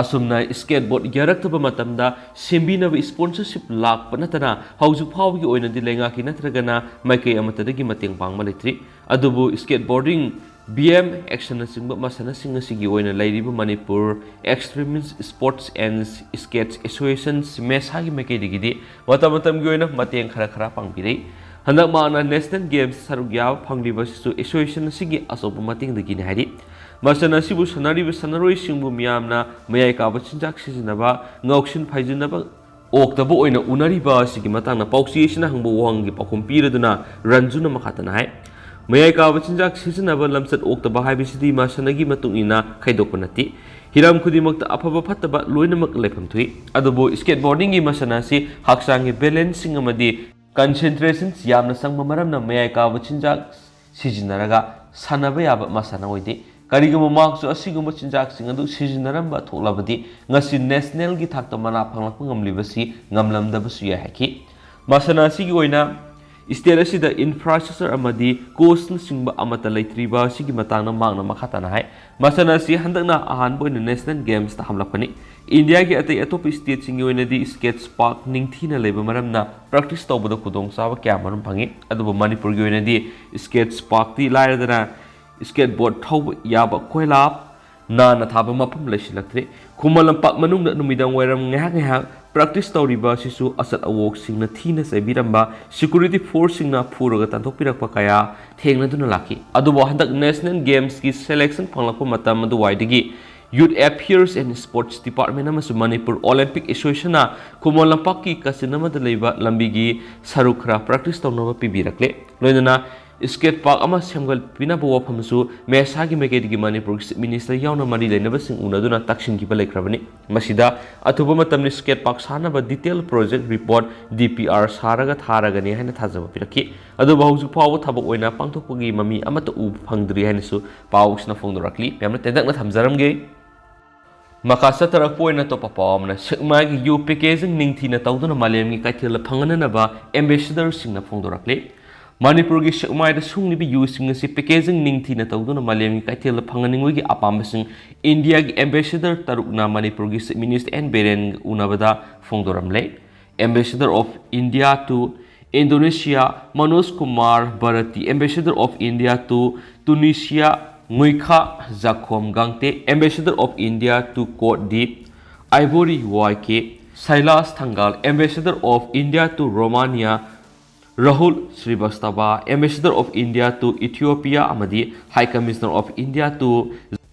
ꯑꯁꯨꯝꯅ skateboard ꯌꯥꯔꯛꯇꯕ ꯃꯇꯝꯗ ꯁꯦꯝꯕꯤꯅꯕ sponsorship ꯂꯥꯛꯄ ꯅꯠꯇꯅ ꯍꯧꯖꯤꯛ ꯐꯥꯎꯕꯒꯤ ꯑꯣꯏꯅꯗꯤ ꯂꯩꯉꯥꯛꯀꯤ ꯅꯠꯇ꯭ꯔꯒꯅ ꯃꯥꯏꯀꯩ ꯑꯃꯠꯇꯗꯒꯤ ꯃꯇꯦꯡ ꯄꯥꯡꯕ ꯂꯩꯇ꯭ꯔꯤ꯫ ꯑꯗꯨꯕꯨ skateboarding, B M Action ꯅꯆꯤꯡꯕ ꯃꯁꯥꯟꯅꯁꯤꯡ ꯑꯁꯤꯒꯤ ꯑꯣꯏꯅ ꯂꯩꯔꯤꯕ Manipur Extremist Sports and Skate Association, MESA ꯒꯤ ꯃꯥꯏꯀꯩꯗꯒꯤꯗꯤ ꯃꯇꯝ ꯃꯇꯝꯒꯤ ꯑꯣꯏꯅ ꯃꯇꯦꯡ ꯈꯔ ꯈꯔ ꯄꯥꯡꯕꯤꯔꯛꯏ꯫ ꯍꯟꯗꯛ ꯃꯍꯥꯛꯅ National Games ꯁꯔꯨꯛ ꯌꯥꯕ ꯐꯪꯂꯤꯕ ꯑꯁꯤꯁꯨ association ꯑꯁꯤꯒꯤ ꯑꯆꯧꯕ ꯃꯇꯦꯡꯗꯒꯤꯅꯤ ꯍꯥꯏꯔꯤ꯫ ꯃꯁꯥꯟꯅ ꯑꯁꯤꯕꯨ ꯁꯥꯟꯅꯔꯤꯕ ꯁꯥꯟꯅꯔꯣꯏꯁꯤꯡꯕꯨ ꯃꯤꯌꯥꯝꯅ ꯃꯌꯥꯏ ꯀꯥꯕ ꯆꯤꯟꯖꯥꯛ ꯁꯤꯖꯤꯟꯅꯕ, ꯉꯥꯎꯁꯤꯟ ꯐꯥꯏꯖꯤꯟꯅꯕ ꯑꯣꯛꯇꯕ ꯑꯣꯏꯅ ꯎꯅꯔꯤꯕ ꯑꯁꯤꯒꯤ ꯃꯇꯥꯡꯗ ꯄꯥꯎꯆꯦ ꯑꯁꯤꯅ ꯍꯪꯕ ꯋꯥꯍꯪꯒꯤ ꯄꯥꯎꯈꯨꯝ ꯄꯤꯔꯗꯨꯅ ꯔꯟꯖꯨꯅ ꯃꯈꯥ ꯇꯥꯅ ꯍꯥꯏ, ꯃꯌꯥꯏ ꯀꯥꯕ ꯆꯤꯟꯖꯥꯛ ꯁꯤꯖꯤꯟꯅꯕ ꯂꯝꯆꯠ ꯑꯣꯛꯇꯕ ꯍꯥꯏꯕꯁꯤꯗꯤ ꯃꯁꯥꯟꯅꯒꯤ ꯃꯇꯨꯡ ꯏꯟꯅ ꯈꯥꯏꯗꯣꯛꯄ ꯅꯠꯇꯦ꯫ ꯍꯤꯔꯝ ꯈꯨꯗꯤꯡꯃꯛꯇ ꯑꯐꯕ ꯐꯠꯇꯕ ꯂꯣꯏꯅꯃꯛ ꯂꯩꯐꯝ ꯊꯣꯛꯏ꯫ ꯑꯗꯨꯕꯨ skateboardingꯒꯤ ꯃꯁꯥꯟꯅ ꯑꯁꯤ ꯍꯛꯆꯥꯡꯒꯤ balanceꯁꯤꯡ ꯑꯃꯗꯤ concentrations ꯌꯥꯝꯅ ꯆꯪꯕ ꯃꯔꯝꯅ ꯃꯌꯥꯏ ꯀꯥꯕ ꯆꯤꯟꯖꯥꯛ ꯁꯤꯖꯤꯟꯅꯔꯒ ꯁꯥꯟꯅꯕ ꯌꯥꯕ ꯃꯁꯥꯟꯅ ꯑꯣꯏꯗꯦ꯫ ꯀꯔꯤꯒꯨꯝꯕ ꯃꯍꯥꯛꯁꯨ ꯑꯁꯤꯒꯨꯝꯕ ꯆꯤꯟꯖꯥꯛꯁꯤꯡ ꯑꯗꯨ ꯁꯤꯖꯤꯟꯅꯔꯝꯕ ꯊꯣꯛꯂꯕꯗꯤ ꯉꯁꯤ nationalꯒꯤ ꯊꯥꯛꯇ ꯃꯅꯥ ꯐꯪꯂꯛꯄ ꯉꯝꯂꯤꯕꯁꯤ ꯉꯝꯂꯝꯗꯕꯁꯨ ꯌꯥꯏ ꯍꯥꯏꯈꯤ꯫ ꯃꯁꯥꯟꯅ ꯑꯁꯤꯒꯤ ꯑꯣꯏꯅ state ꯑꯁꯤꯗ infrastructure ꯑꯃꯗꯤ coachꯅꯆꯤꯡꯕ ꯑꯃꯠꯇ ꯂꯩꯇ꯭ꯔꯤꯕ ꯑꯁꯤꯒꯤ ꯃꯇꯥꯡꯗ ꯃꯍꯥꯛꯅ ꯃꯈꯥ ꯇꯥꯅ ꯍꯥꯏ, ꯃꯁꯥꯟꯅ ꯑꯁꯤ ꯍꯟꯗꯛꯅ ꯑꯍꯥꯟꯕ ꯑꯣꯏꯅ National Gamesꯇ ꯍꯥꯞꯂꯛꯄꯅꯤ꯫ ꯏꯟꯗꯤꯌꯥꯒꯤ ꯑꯇꯩ ꯑꯇꯣꯞꯄ stateꯁꯤꯡꯒꯤ ꯑꯣꯏꯅꯗꯤ skate park ꯅꯤꯡꯊꯤꯅ ꯂꯩꯕ ꯃꯔꯝꯅ practice ꯇꯧꯕꯗ ꯈꯨꯗꯣꯡꯆꯥꯕ ꯀꯌꯥ ꯃꯔꯨꯝ ꯐꯪꯏ꯫ ꯑꯗꯨꯕꯨ ꯃꯅꯤꯄꯨꯔꯒꯤ ꯑꯣꯏꯅꯗꯤ skate parkꯇꯤ ꯂꯥꯏꯔꯗꯅ skateboard ꯊꯧꯕ ꯌꯥꯕ ꯀꯣꯏꯂꯥꯞ ꯅꯥꯟꯅ ꯊꯥꯕ ꯃꯐꯝ ꯂꯩꯁꯤꯜꯂꯛꯇ꯭ꯔꯦ꯫ ꯈꯨꯃꯟ ꯂꯝꯄꯥꯛ ꯃꯅꯨꯡꯗ ꯅꯨꯃꯤꯗꯥꯡ ꯋꯥꯏꯔꯝ ꯉꯥꯏꯍꯥꯛ ꯉꯥꯏꯍꯥꯛ practice ꯇꯧꯔꯤꯕ ꯑꯁꯤꯁꯨ ꯑꯆꯠ ꯑꯋꯣꯛꯁꯤꯡꯅ ꯊꯤꯅ ꯆꯩꯕꯤꯔꯝꯕ, security forceꯁꯤꯡꯅ ꯐꯨꯔꯒ ꯇꯥꯟꯊꯣꯛꯄꯤꯔꯛꯄ ꯀꯌꯥ ꯊꯦꯡꯅꯗꯨꯅ ꯂꯥꯛꯈꯤ꯫ ꯑꯗꯨꯕꯨ ꯍꯟꯗꯛ National Gamesꯀꯤ selection ꯐꯪꯂꯛꯄ ꯃꯇꯝ ꯑꯗꯨꯋꯥꯏꯗꯒꯤ Youth Affairs and Sports Department ꯑꯃꯁꯨꯡ ꯃꯅꯤꯄꯨꯔ Olympic Associationꯅ ꯈꯨꯃꯟ ꯂꯝꯄꯥꯛꯀꯤ ꯀꯥꯆꯤꯟ ꯑꯃꯗ ꯂꯩꯕ ꯂꯝꯕꯤꯒꯤ ꯁꯔꯨꯛ ꯈꯔ practice ꯇꯧꯅꯕ ꯄꯤꯕꯤꯔꯛꯂꯦ꯫ ꯂꯣꯏꯅꯅ skate park ꯑꯃ ꯁꯦꯝꯒꯠꯄꯤꯅꯕ ꯋꯥꯐꯝꯁꯨ ꯃꯦꯁꯥꯒꯤ ꯃꯥꯏꯀꯩꯗꯒꯤ ꯃꯅꯤꯄꯨꯔꯒꯤ Chief Minister ꯌꯥꯎꯅ ꯃꯔꯤ ꯂꯩꯅꯕꯁꯤꯡ ꯎꯅꯗꯨꯅ ꯇꯛꯁꯤꯟꯈꯤꯕ ꯂꯩꯈ꯭ꯔꯕꯅꯤ꯫ ꯃꯁꯤꯗ ꯑꯊꯨꯕ ꯃꯇꯝꯗ skate park ꯁꯥꯅꯕ detail project report, D P R, ꯁꯥꯔꯒ ꯊꯥꯔꯒꯅꯤ ꯍꯥꯏꯅ ꯊꯥꯖꯕ ꯄꯤꯔꯛꯈꯤ꯫ ꯑꯗꯨꯕꯨ ꯍꯧꯖꯤꯛ ꯐꯥꯎꯕ ꯊꯕꯛ ꯑꯣꯏꯅ ꯄꯥꯡꯊꯣꯛꯄꯒꯤ ꯃꯃꯤ ꯑꯃꯠꯇ ꯎꯕ ꯐꯪꯗ꯭ꯔꯤ ꯍꯥꯏꯅꯁꯨ ꯄꯥꯎꯁꯤꯅ ꯐꯣꯡꯗꯣꯔꯛꯂꯤ꯫ ꯃꯌꯥꯝꯅ ꯇꯦꯟꯇꯛꯅ ꯊꯝꯖꯔꯝꯒꯦ꯫ ꯃꯈꯥ ꯆꯠꯊꯔꯛꯄ ꯑꯣꯏꯅ ꯑꯇꯣꯞꯄ ꯄꯥꯎ ꯑꯃꯅ, ꯁꯦꯛꯃꯥꯏꯒꯤ ꯌꯨ packaging ꯅꯤꯡꯊꯤꯅ ꯇꯧꯗꯨꯅ ꯃꯥꯂꯦꯝꯒꯤ ꯀꯩꯊꯦꯜꯗ ꯐꯪꯍꯟꯅꯅꯕ ambassadorꯁꯤꯡꯅ ꯐꯣꯡꯗꯣꯔꯛꯂꯤ꯫ ꯃꯅꯤꯄꯨꯔꯒꯤ ꯁꯦꯛꯃꯥꯏꯗ ꯁꯨꯡꯂꯤꯕ ꯌꯨꯁꯤꯡ ꯑꯁꯤ packaging ꯅꯤꯡꯊꯤꯅ ꯇꯧꯗꯨꯅ ꯃꯥꯂꯦꯝꯒꯤ ꯀꯩꯊꯦꯜꯗ ꯐꯪꯍꯟꯅꯤꯡꯕꯒꯤ ꯑꯄꯥꯝꯕꯁꯤꯡ ꯏꯟꯗꯤꯌꯥꯒꯤ ambassador ꯇꯔꯨꯛꯅ ꯃꯅꯤꯄꯨꯔꯒꯤ Chief Minister ꯑꯦꯟ ꯕꯤꯔꯦꯟꯒ ꯎꯅꯕꯗ ꯐꯣꯡꯗꯣꯔꯝꯂꯦ꯫ Ambassador of India to Indonesia, Manoj Kumar Bharati, Ambassador of India to Tunisia, Nguikha Jakhom Gangte, Ambassador of India to Cote d'Ivoire, Y K Sailas Thangal, Ambassador of India to Romania, Rahul Srivastava, Ambassador of India to Ethiopia ꯑꯃꯗꯤ High Commissioner of India to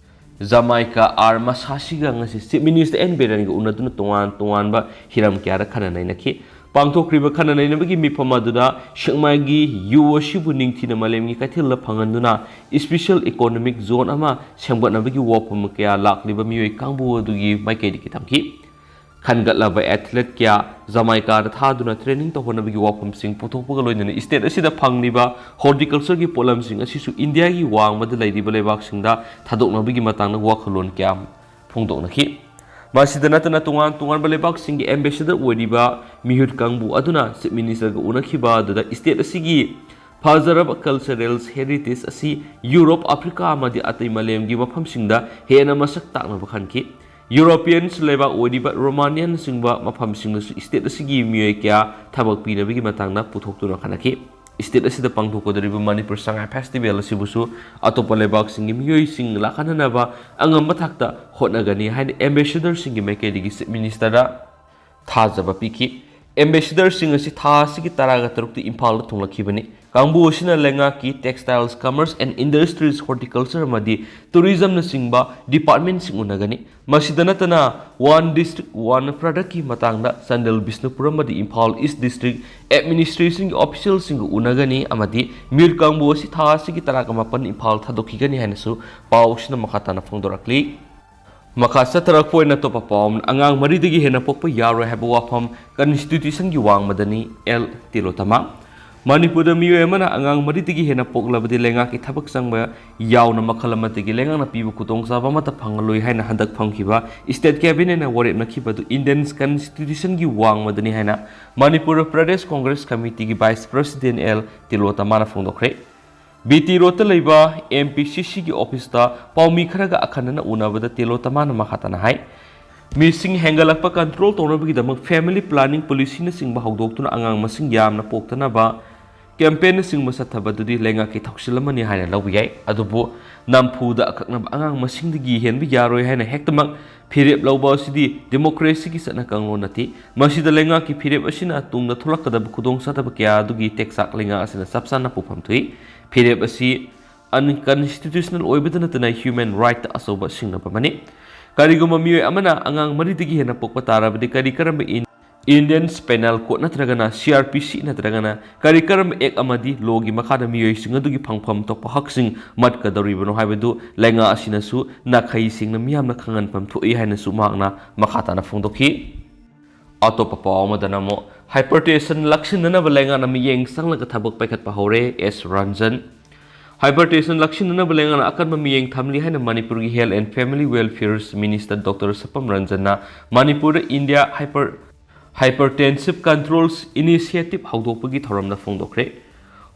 Jamaica, ꯑꯥꯔ ꯃꯁꯥꯁꯤꯒ ꯉꯁꯤ Chief Minister N ꯕꯤꯔꯦꯟꯒ ꯎꯅꯗꯨꯅ ꯇꯣꯉꯥꯟ ꯇꯣꯉꯥꯟꯕ ꯍꯤꯔꯝ ꯀꯌꯥꯗ ꯈꯟꯅ ꯅꯩꯅꯈꯤ꯫ ꯄꯥꯡꯊꯣꯛꯈ꯭ꯔꯤꯕ ꯈꯟꯅ ꯅꯩꯅꯕꯒꯤ ꯃꯤꯐꯝ ꯑꯗꯨꯗ ꯁꯦꯛꯃꯥꯏꯒꯤ ꯌꯨ ꯑꯁꯤꯕꯨ ꯅꯤꯡꯊꯤꯅ ꯃꯥꯂꯦꯝꯒꯤ ꯀꯩꯊꯦꯜꯗ ꯐꯪꯍꯟꯗꯨꯅ special economic zone ꯑꯃ ꯁꯦꯝꯒꯠꯅꯕꯒꯤ ꯋꯥꯐꯝ ꯀꯌꯥ ꯂꯥꯛꯂꯤꯕ ꯃꯤꯑꯣꯏ ꯀꯥꯡꯕꯨ ꯑꯗꯨꯒꯤ ꯃꯥꯏꯀꯩꯗꯒꯤ ꯊꯝꯈꯤ꯫ ꯈꯟꯒꯠꯂꯕ athlete ꯀꯌꯥ ꯖꯃꯥꯏꯀꯥꯗ ꯊꯥꯗꯨꯅ training ꯇꯧꯍꯟꯅꯕꯒꯤ ꯋꯥꯐꯝꯁꯤꯡ ꯄꯨꯊꯣꯛꯄꯒ ꯂꯣꯏꯅꯅ state ꯑꯁꯤꯗ ꯐꯪꯂꯤꯕ horticultureꯒꯤ ꯄꯣꯠꯂꯝꯁꯤꯡ ꯑꯁꯤꯁꯨ ꯏꯟꯗꯤꯌꯥꯒꯤ ꯋꯥꯡꯃꯗ ꯂꯩꯔꯤꯕ ꯂꯩꯕꯥꯛꯁꯤꯡꯗ ꯊꯥꯗꯣꯛꯅꯕꯒꯤ ꯃꯇꯥꯡꯗ ꯋꯥꯈꯜꯂꯣꯟ ꯀꯌꯥ ꯐꯣꯡꯗꯣꯛꯅꯈꯤ꯫ ꯃꯁꯤꯗ ꯅꯠꯇꯅ ꯇꯣꯉꯥꯟ ꯇꯣꯉꯥꯟꯕ ꯂꯩꯕꯥꯛꯁꯤꯡꯒꯤ ambassador ꯑꯣꯏꯔꯤꯕ ꯃꯤꯍꯨꯠ ꯀꯥꯡꯕꯨ ꯑꯗꯨꯅ Chief Ministerꯒ ꯎꯅꯈꯤꯕ ꯑꯗꯨꯗ state ꯑꯁꯤꯒꯤ ꯐꯖꯔꯕ cultural heritage ꯑꯁꯤ ꯌꯨꯔꯣꯞ, ꯑꯐ꯭ꯔꯤꯀꯥ ꯑꯃꯗꯤ ꯑꯇꯩ ꯃꯥꯂꯦꯝꯒꯤ ꯃꯐꯝꯁꯤꯡꯗ ꯍꯦꯟꯅ ꯃꯁꯛ ꯇꯥꯛꯅꯕ ꯈꯟꯈꯤ꯫ Europeans ꯂꯩꯕꯥꯛ ꯑꯣꯏꯔꯤꯕ ꯔꯣꯃꯥꯅꯤꯌꯥꯅꯆꯤꯡꯕ ꯃꯐꯝꯁꯤꯡꯗꯁꯨ state ꯑꯁꯤꯒꯤ ꯃꯤꯑꯣꯏ ꯀꯌꯥ ꯊꯕꯛ ꯄꯤꯅꯕꯒꯤ ꯃꯇꯥꯡꯗ ꯄꯨꯊꯣꯛꯇꯨꯅ ꯈꯟꯅꯈꯤ꯫ State ꯑꯁꯤꯗ ꯄꯥꯡꯊꯣꯛꯀꯗꯧꯔꯤꯕ ꯃꯅꯤꯄꯨꯔ ꯁꯉꯥꯏ festival ꯑꯁꯤꯕꯨꯁꯨ ꯑꯇꯣꯞꯄ ꯂꯩꯕꯥꯛꯁꯤꯡꯒꯤ ꯃꯤꯑꯣꯏꯁꯤꯡ ꯂꯥꯛꯍꯟꯅꯅꯕ ꯑꯉꯝꯕ ꯊꯥꯛꯇ ꯍꯣꯠꯅꯒꯅꯤ ꯍꯥꯏꯅ ambassadorꯁꯤꯡꯒꯤ ꯃꯥꯏꯀꯩꯗꯒꯤ Chief Ministerꯗ ꯊꯥꯖꯕ ꯄꯤꯈꯤ꯫ ꯑꯦꯝꯕꯦꯁꯦꯗꯔꯁꯤꯡ ꯑꯁꯤ ꯊꯥ ꯑꯁꯤꯒꯤ ꯇꯔꯥꯒ ꯇꯔꯨꯛꯇ ꯏꯝꯐꯥꯜꯗ ꯊꯨꯡꯂꯛꯈꯤꯕꯅꯤ꯫ ꯀꯥꯡꯕꯨ ꯑꯁꯤꯅ ꯂꯩꯉꯥꯛꯀꯤ Textiles, Commerce and Industries, Horticulture ꯑꯃꯗꯤ Tourismꯅꯆꯤꯡꯕ departmentꯁꯤꯡ ꯎꯅꯒꯅꯤ꯫ ꯃꯁꯤꯗ ꯅꯠꯇꯅ One District, One Productꯀꯤ ꯃꯇꯥꯡꯗ ꯆꯥꯟꯗꯦꯜ, ꯕꯤꯁꯅꯨꯄꯨꯔ ꯑꯃꯗꯤ ꯏꯝꯐꯥꯜ East District Administrationꯒꯤ officialꯁꯤꯡꯒ ꯎꯅꯒꯅꯤ ꯑꯃꯗꯤ ꯃꯤꯑꯣꯠ ꯀꯥꯡꯕꯨ ꯑꯁꯤ ꯊꯥ ꯑꯁꯤꯒꯤ ꯇꯔꯥꯒ ꯃꯥꯄꯟ ꯏꯝꯐꯥꯜ ꯊꯥꯗꯣꯛꯈꯤꯒꯅꯤ ꯍꯥꯏꯅꯁꯨ ꯄꯥꯎ ꯑꯁꯤꯅ ꯃꯈꯥ ꯇꯥꯅ ꯐꯣꯡꯗꯣꯔꯛꯂꯤ꯫ ꯃꯈꯥ ꯆꯠꯊꯔꯛꯄ ꯑꯣꯏꯅ ꯑꯇꯣꯞꯄ ꯄꯥꯎ ꯑꯃꯅ, ꯑꯉꯥꯡ ꯃꯔꯤꯗꯒꯤ ꯍꯦꯟꯅ ꯄꯣꯛꯄ ꯌꯥꯔꯣꯏ ꯍꯥꯏꯕ ꯋꯥꯐꯝ Constitutionꯒꯤ ꯋꯥꯡꯃꯗꯅꯤ, ꯑꯦꯜ ꯇꯤꯂꯣꯇꯃꯥ꯫ ꯃꯅꯤꯄꯨꯔꯗ ꯃꯤꯑꯣꯏ ꯑꯃꯅ ꯑꯉꯥꯡ ꯃꯔꯤꯗꯒꯤ ꯍꯦꯟꯅ ꯄꯣꯛꯂꯕꯗꯤ ꯂꯩꯉꯥꯛꯀꯤ ꯊꯕꯛ ꯆꯪꯕ ꯌꯥꯎꯅ ꯃꯈꯜ ꯑꯃꯠꯇꯒꯤ ꯂꯩꯉꯥꯛꯅ ꯄꯤꯕ ꯈꯨꯗꯣꯡꯆꯥꯕ ꯑꯃꯠꯇ ꯐꯪꯂꯣꯏ ꯍꯥꯏꯅ ꯍꯟꯗꯛ ꯐꯝꯈꯤꯕ State Cabinetꯅ ꯋꯥꯔꯦꯞꯅꯈꯤꯕ ꯑꯗꯨ Indian Constitutionꯒꯤ ꯋꯥꯡꯃꯗꯅꯤ ꯍꯥꯏꯅ ꯃꯅꯤꯄꯨꯔ Pradesh Congress Committeeꯒꯤ Vice President ꯑꯦꯜ ꯇꯤꯂꯣꯇꯃꯥꯅ ꯐꯣꯡꯗꯣꯛꯈ꯭ꯔꯦ꯫ ꯕꯤ ꯇꯤ ꯔꯣꯗꯇ ꯂꯩꯕ ꯑꯦꯝ ꯄꯤ ꯁꯤ ꯁꯤꯒꯤ officeꯇ ꯄꯥꯎꯃꯤ ꯈꯔꯒ ꯑꯈꯟꯅꯅ ꯎꯅꯕꯗ ꯇꯤꯂꯣꯇꯃꯥꯅ ꯃꯈꯥ ꯇꯥꯅ ꯍꯥꯏ, ꯃꯤꯁꯤꯡ ꯍꯦꯟꯒꯠꯂꯛꯄ control ꯇꯧꯅꯕꯒꯤꯗꯃꯛ family planning policyꯅꯆꯤꯡꯕ ꯍꯧꯗꯣꯛꯇꯨꯅ ꯑꯉꯥꯡ ꯃꯁꯤꯡ ꯌꯥꯝꯅ ꯄꯣꯛꯇꯅꯕ campaignꯅꯆꯤꯡꯕ ꯆꯠꯊꯕꯗꯨꯗꯤ ꯂꯩꯉꯥꯛꯀꯤ ꯊꯧꯁꯤꯜ ꯑꯃꯅꯤ ꯍꯥꯏꯅ ꯂꯧꯕ ꯌꯥꯏ꯫ ꯑꯗꯨꯕꯨ ꯅꯝꯐꯨꯗ ꯑꯀꯛꯅꯕ ꯑꯉꯥꯡ ꯃꯁꯤꯡꯗꯒꯤ ꯍꯦꯟꯕ ꯌꯥꯔꯣꯏ ꯍꯥꯏꯅ ꯍꯦꯛꯇꯃꯛ ꯐꯤꯔꯦꯞ ꯂꯧꯕ ꯑꯁꯤꯗꯤ democracyꯒꯤ ꯆꯠꯅ ꯀꯥꯡꯂꯣꯟ ꯅꯠꯇꯦ꯫ ꯃꯁꯤꯗ ꯂꯩꯉꯥꯛꯀꯤ ꯐꯤꯔꯦꯞ ꯑꯁꯤꯅ ꯇꯨꯡꯗ ꯊꯣꯛꯂꯛꯀꯗꯕ ꯈꯨꯗꯣꯡꯆꯥꯗꯕ ꯀꯌꯥ ꯑꯗꯨꯒꯤ ꯇꯦꯛꯆꯥꯛ ꯂꯩꯉꯥꯛ ꯑꯁꯤꯅ ꯆꯞ ꯆꯥꯅ ꯄꯨꯐꯝ ꯊꯣꯛꯏ꯫ ꯐꯤꯔꯦꯞ ꯑꯁꯤ unconstitutional ꯑꯣꯏꯕꯇ ꯅꯠꯇꯅ human rightꯇ ꯑꯆꯧꯕ ꯁꯤꯡꯅꯕ ꯑꯃꯅꯤ꯫ ꯀꯔꯤꯒꯨꯝꯕ ꯃꯤꯑꯣꯏ ꯑꯃꯅ ꯑꯉꯥꯡ ꯃꯔꯤꯗꯒꯤ ꯍꯦꯟꯅ ꯄꯣꯛꯄ ꯇꯥꯔꯕꯗꯤ ꯀꯔꯤ ꯀꯔꯝꯕ in-, Indian Penal Code ꯅꯠꯇ꯭ꯔꯒꯅ C R P C ꯅꯠꯇ꯭ꯔꯒꯅ ꯀꯔꯤ ꯀꯔꯝꯕ act ꯑꯃꯗꯤ lawꯒꯤ ꯃꯈꯥꯗ ꯃꯤꯑꯣꯏꯁꯤꯡ ꯑꯗꯨꯒꯤ ꯐꯪꯐꯝ ꯊꯣꯛꯄ ꯍꯛꯁꯤꯡ ꯃꯠꯀꯗꯧꯔꯤꯕꯅꯣ ꯍꯥꯏꯕꯗꯨ ꯂꯩꯉꯥꯛ ꯑꯁꯤꯅꯁꯨ ꯅꯥꯈꯩ ꯁꯦꯡꯅ ꯃꯤꯌꯥꯝꯅ ꯈꯪꯍꯟꯐꯝ ꯊꯣꯛꯏ ꯍꯥꯏꯅꯁꯨ ꯃꯍꯥꯛꯅ ꯃꯈꯥ ꯇꯥꯅ ꯐꯣꯡꯗꯣꯛꯈꯤ꯫ ꯑꯇꯣꯞꯄ ꯄꯥꯎ ꯑꯃꯗꯅ ꯑꯃꯨꯛ hypertension ꯂꯥꯛꯁꯤꯟꯅꯅꯕ ꯂꯩꯉꯥꯛꯅ ꯃꯤꯠꯌꯦꯡ ꯆꯪꯂꯒ ꯊꯕꯛ ꯄꯥꯏꯈꯠꯄ ꯍꯧꯔꯦ, ꯑꯦꯁ ꯔꯟꯖꯟ꯫ Hypertension ꯂꯥꯛꯁꯤꯟꯅꯅꯕ ꯂꯩꯉꯥꯛꯅ ꯑꯀꯟꯕ ꯃꯤꯠꯌꯦꯡ ꯊꯝꯂꯤ ꯍꯥꯏꯅ ꯃꯅꯤꯄꯨꯔꯒꯤ Health and Family Welfare Minister Doctor ꯁꯄꯝ ꯔꯟꯖꯟꯅ ꯃꯅꯤꯄꯨꯔꯗ India Hyper-, Hypertensive Controls Initiative ꯍꯧꯗꯣꯛꯄꯒꯤ ꯊꯧꯔꯝꯗ ꯐꯣꯡꯗꯣꯛꯈ꯭ꯔꯦ꯫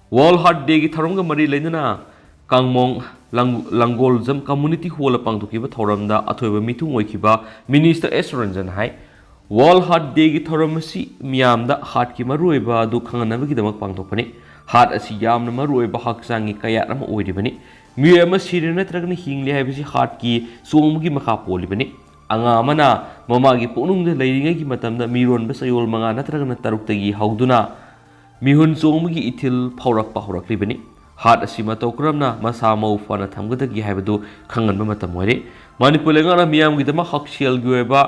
World Heart Dayꯒꯤ ꯊꯧꯔꯝꯒ ꯃꯔꯤ ꯂꯩꯅꯅ ꯀꯥꯡꯃꯣꯡ ꯂꯪ-, ꯂꯪꯒꯣꯜꯖꯝ Community Hallꯗ ꯄꯥꯡꯊꯣꯛꯈꯤꯕ ꯊꯧꯔꯝꯗ ꯑꯊꯣꯏꯕ ꯃꯤꯊꯨꯡ ꯑꯣꯏꯈꯤꯕ Minister ꯑꯦꯁ ꯔꯟꯖꯟ ꯍꯥꯏ, World Heart Dayꯒꯤ ꯊꯧꯔꯝ ꯑꯁꯤ ꯃꯤꯌꯥꯝꯗ heartꯀꯤ ꯃꯔꯨꯑꯣꯏꯕ ꯑꯗꯨ ꯈꯪꯍꯟꯅꯕꯒꯤꯗꯃꯛ ꯄꯥꯡꯊꯣꯛꯄꯅꯤ꯫ Heart ꯑꯁꯤ ꯌꯥꯝꯅ ꯃꯔꯨꯑꯣꯏꯕ ꯍꯛꯆꯥꯡꯒꯤ ꯀꯌꯥꯠ ꯑꯃ ꯑꯣꯏꯔꯤꯕꯅꯤ꯫ ꯃꯤꯑꯣꯏ ꯑꯃ ꯁꯤꯔꯦ ꯅꯠꯇ꯭ꯔꯒꯅ ꯍꯤꯡꯂꯦ ꯍꯥꯏꯕꯁꯤ heartꯀꯤ ꯆꯣꯡꯕꯒꯤ ꯃꯈꯥ ꯄꯣꯜꯂꯤꯕꯅꯤ꯫ ꯑꯉꯥꯡ ꯑꯃꯅ ꯃꯃꯥꯒꯤ ꯄꯨꯛꯅꯨꯡꯗ ꯂꯩꯔꯤꯉꯩꯒꯤ ꯃꯇꯝꯗ ꯃꯤꯔꯣꯟꯕ ꯆꯌꯣꯜ ꯃꯉꯥ ꯅꯠꯇ꯭ꯔꯒꯅ ꯇꯔꯨꯛꯇꯒꯤ ꯍꯧꯗꯨꯅ ꯃꯤꯍꯨꯟ ꯆꯣꯡꯕꯒꯤ ꯏꯊꯤꯜ ꯐꯥꯎꯔꯛꯄ ꯍꯧꯔꯛꯂꯤꯕꯅꯤ꯫ ꯍꯥꯔꯠ ꯑꯁꯤ ꯃꯇꯧ ꯀꯔꯝꯅ ꯃꯁꯥ ꯃꯎ ꯐꯅ ꯊꯝꯒꯗꯒꯦ ꯍꯥꯏꯕꯗꯨ ꯈꯪꯍꯟꯕ ꯃꯇꯝ ꯑꯣꯏꯔꯦ꯫ ꯃꯅꯤꯄꯨꯔ ꯂꯩꯉꯥꯛꯅ ꯃꯤꯌꯥꯝꯒꯤꯗꯃꯛ ꯍꯛꯁꯦꯜꯒꯤ ꯑꯣꯏꯕ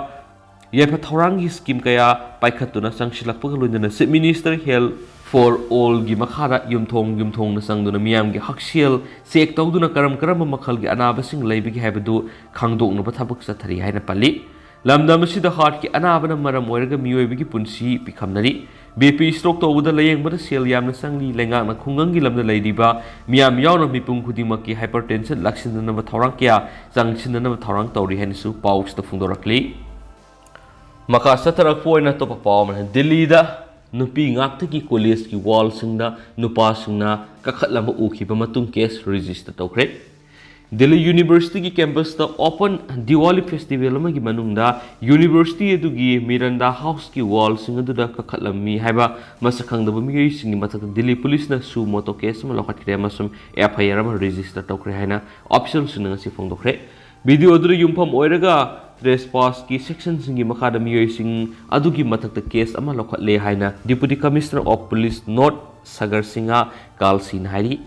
ꯌꯥꯏꯐ ꯊꯧꯔꯥꯡꯒꯤ ꯁ꯭ꯀꯤꯝ ꯀꯌꯥ ꯄꯥꯏꯈꯠꯇꯨꯅ ꯆꯪꯁꯤꯜꯂꯛꯄꯒ ꯂꯣꯏꯅꯅ Chief Minister Health for All ꯒꯤ ꯃꯈꯥꯗ ꯌꯨꯝꯊꯣꯡ ꯌꯨꯝꯊꯣꯡꯗ ꯆꯪꯗꯨꯅ ꯃꯤꯌꯥꯝꯒꯤ ꯍꯛꯁꯦꯜ ꯆꯦꯛ ꯇꯧꯗꯨꯅ ꯀꯔꯝ ꯀꯔꯝꯕ ꯃꯈꯜꯒꯤ ꯑꯅꯥꯕꯁꯤꯡ ꯂꯩꯕꯒꯦ ꯍꯥꯏꯕꯗꯨ ꯈꯪꯗꯣꯛꯅꯕ ꯊꯕꯛ ꯆꯠꯊꯔꯤ ꯍꯥꯏꯅ ꯄꯜꯂꯤ꯫ ꯂꯝꯗꯝ ꯑꯁꯤꯗ ꯍꯥꯔꯠꯀꯤ ꯑꯅꯥꯕꯅ ꯃꯔꯝ ꯑꯣꯏꯔꯒ ꯃꯤꯑꯣꯏꯕꯒꯤ ꯄꯨꯟꯁꯤ ꯄꯤꯈꯝꯅꯔꯤ꯫ ꯕꯤ ꯄꯤ ꯁ꯭ꯇ꯭ꯔꯣꯛ ꯇꯧꯕꯗ ꯂꯥꯌꯦꯡꯕꯗ ꯁꯦꯜ ꯌꯥꯝꯅ ꯆꯪꯂꯤ꯫ ꯂꯩꯉꯥꯛꯅ ꯈꯨꯡꯒꯪꯒꯤ ꯂꯝꯗ ꯂꯩꯔꯤꯕ ꯃꯤꯌꯥꯝ ꯌꯥꯎꯅ ꯃꯤꯄꯨꯝ ꯈꯨꯗꯤꯡꯃꯛꯀꯤ ꯍꯥꯏꯄꯔꯇꯦꯟꯁꯟ ꯂꯥꯛꯁꯤꯟꯗꯅꯕ ꯊꯧꯔꯥꯡ ꯀꯌꯥ ꯆꯪꯁꯤꯟꯅꯅꯕ ꯊꯧꯔꯥꯡ ꯇꯧꯔꯤ ꯍꯥꯏꯅꯁꯨ ꯄꯥꯎꯁꯤꯗ ꯐꯣꯡꯗꯣꯔꯛꯂꯤ꯫ ꯃꯈꯥ ꯆꯠꯊꯔꯛꯄ ꯑꯣꯏꯅ ꯑꯇꯣꯞꯄ ꯄꯥꯎ ꯑꯃꯅ, ꯗꯤꯜꯂꯤꯗ ꯅꯨꯄꯤ ꯉꯥꯛꯇꯒꯤ ꯀꯣꯂꯦꯖꯀꯤ ꯋꯥꯜꯁꯤꯡꯗ ꯅꯨꯄꯥꯁꯤꯡꯅ ꯀꯥꯈꯠꯂꯝꯕ ꯎꯈꯤꯕ ꯃꯇꯨꯡ ꯀꯦꯁ ꯔꯦꯖꯤꯁꯇꯔ ꯇꯧꯈ꯭ꯔꯦ꯫ ꯗꯤꯜꯂꯤ ꯌꯨꯅꯤꯚꯔꯁꯤꯇꯤꯒꯤ ꯀꯦꯝꯄꯁꯇ ꯑꯣꯄꯟ ꯗꯤꯋꯥꯂꯤ ꯐꯦꯁꯇꯤꯚꯦꯜ ꯑꯃꯒꯤ ꯃꯅꯨꯡꯗ ꯌꯨꯅꯤꯚꯔꯁꯤꯇꯤ ꯑꯗꯨꯒꯤ ꯃꯤꯔꯟꯗꯥ ꯍꯥꯎꯁꯀꯤ ꯋꯥꯜꯁꯤꯡ ꯑꯗꯨꯗ ꯀꯥꯈꯠꯂꯝꯃꯤ ꯍꯥꯏꯕ ꯃꯁꯛ ꯈꯪꯗꯕ ꯃꯤꯑꯣꯏꯁꯤꯡꯒꯤ ꯃꯊꯛꯇ ꯗꯤꯜꯂꯤ ꯄꯨꯂꯤꯁꯅ ꯁꯨ ꯃꯣꯇꯣ ꯀꯦꯁ ꯑꯃ ꯂꯧꯈꯠꯈ꯭ꯔꯦ ꯑꯃꯁꯨꯡ ꯑꯦꯐ ꯑꯥꯏ ꯑꯥꯔ ꯑꯃ ꯔꯦꯖꯤꯁꯇꯔ ꯇꯧꯈ꯭ꯔꯦ ꯍꯥꯏꯅ ꯑꯣꯐꯤꯁꯤꯌꯦꯜꯁꯤꯡꯅ ꯉꯁꯤ ꯐꯣꯡꯗꯣꯛꯈ꯭ꯔꯦ꯫ ꯚꯤꯗꯤꯑꯣ ꯑꯗꯨꯗ ꯌꯨꯝꯐꯝ ꯑꯣꯏꯔꯒ ꯇ꯭ꯔꯦꯁꯄꯥꯁꯀꯤ ꯁꯦꯛꯁꯟꯁꯤꯡꯒꯤ ꯃꯈꯥꯗ ꯃꯤꯑꯣꯏꯁꯤꯡ ꯑꯗꯨꯒꯤ ꯃꯊꯛꯇ ꯀꯦꯁ ꯑꯃ ꯂꯧꯈꯠꯂꯦ ꯍꯥꯏꯅ Deputy Commissioner of Police North ꯁꯒꯔ Singh ꯀꯥꯜꯁꯤꯅ ꯍꯥꯏꯔꯤ꯫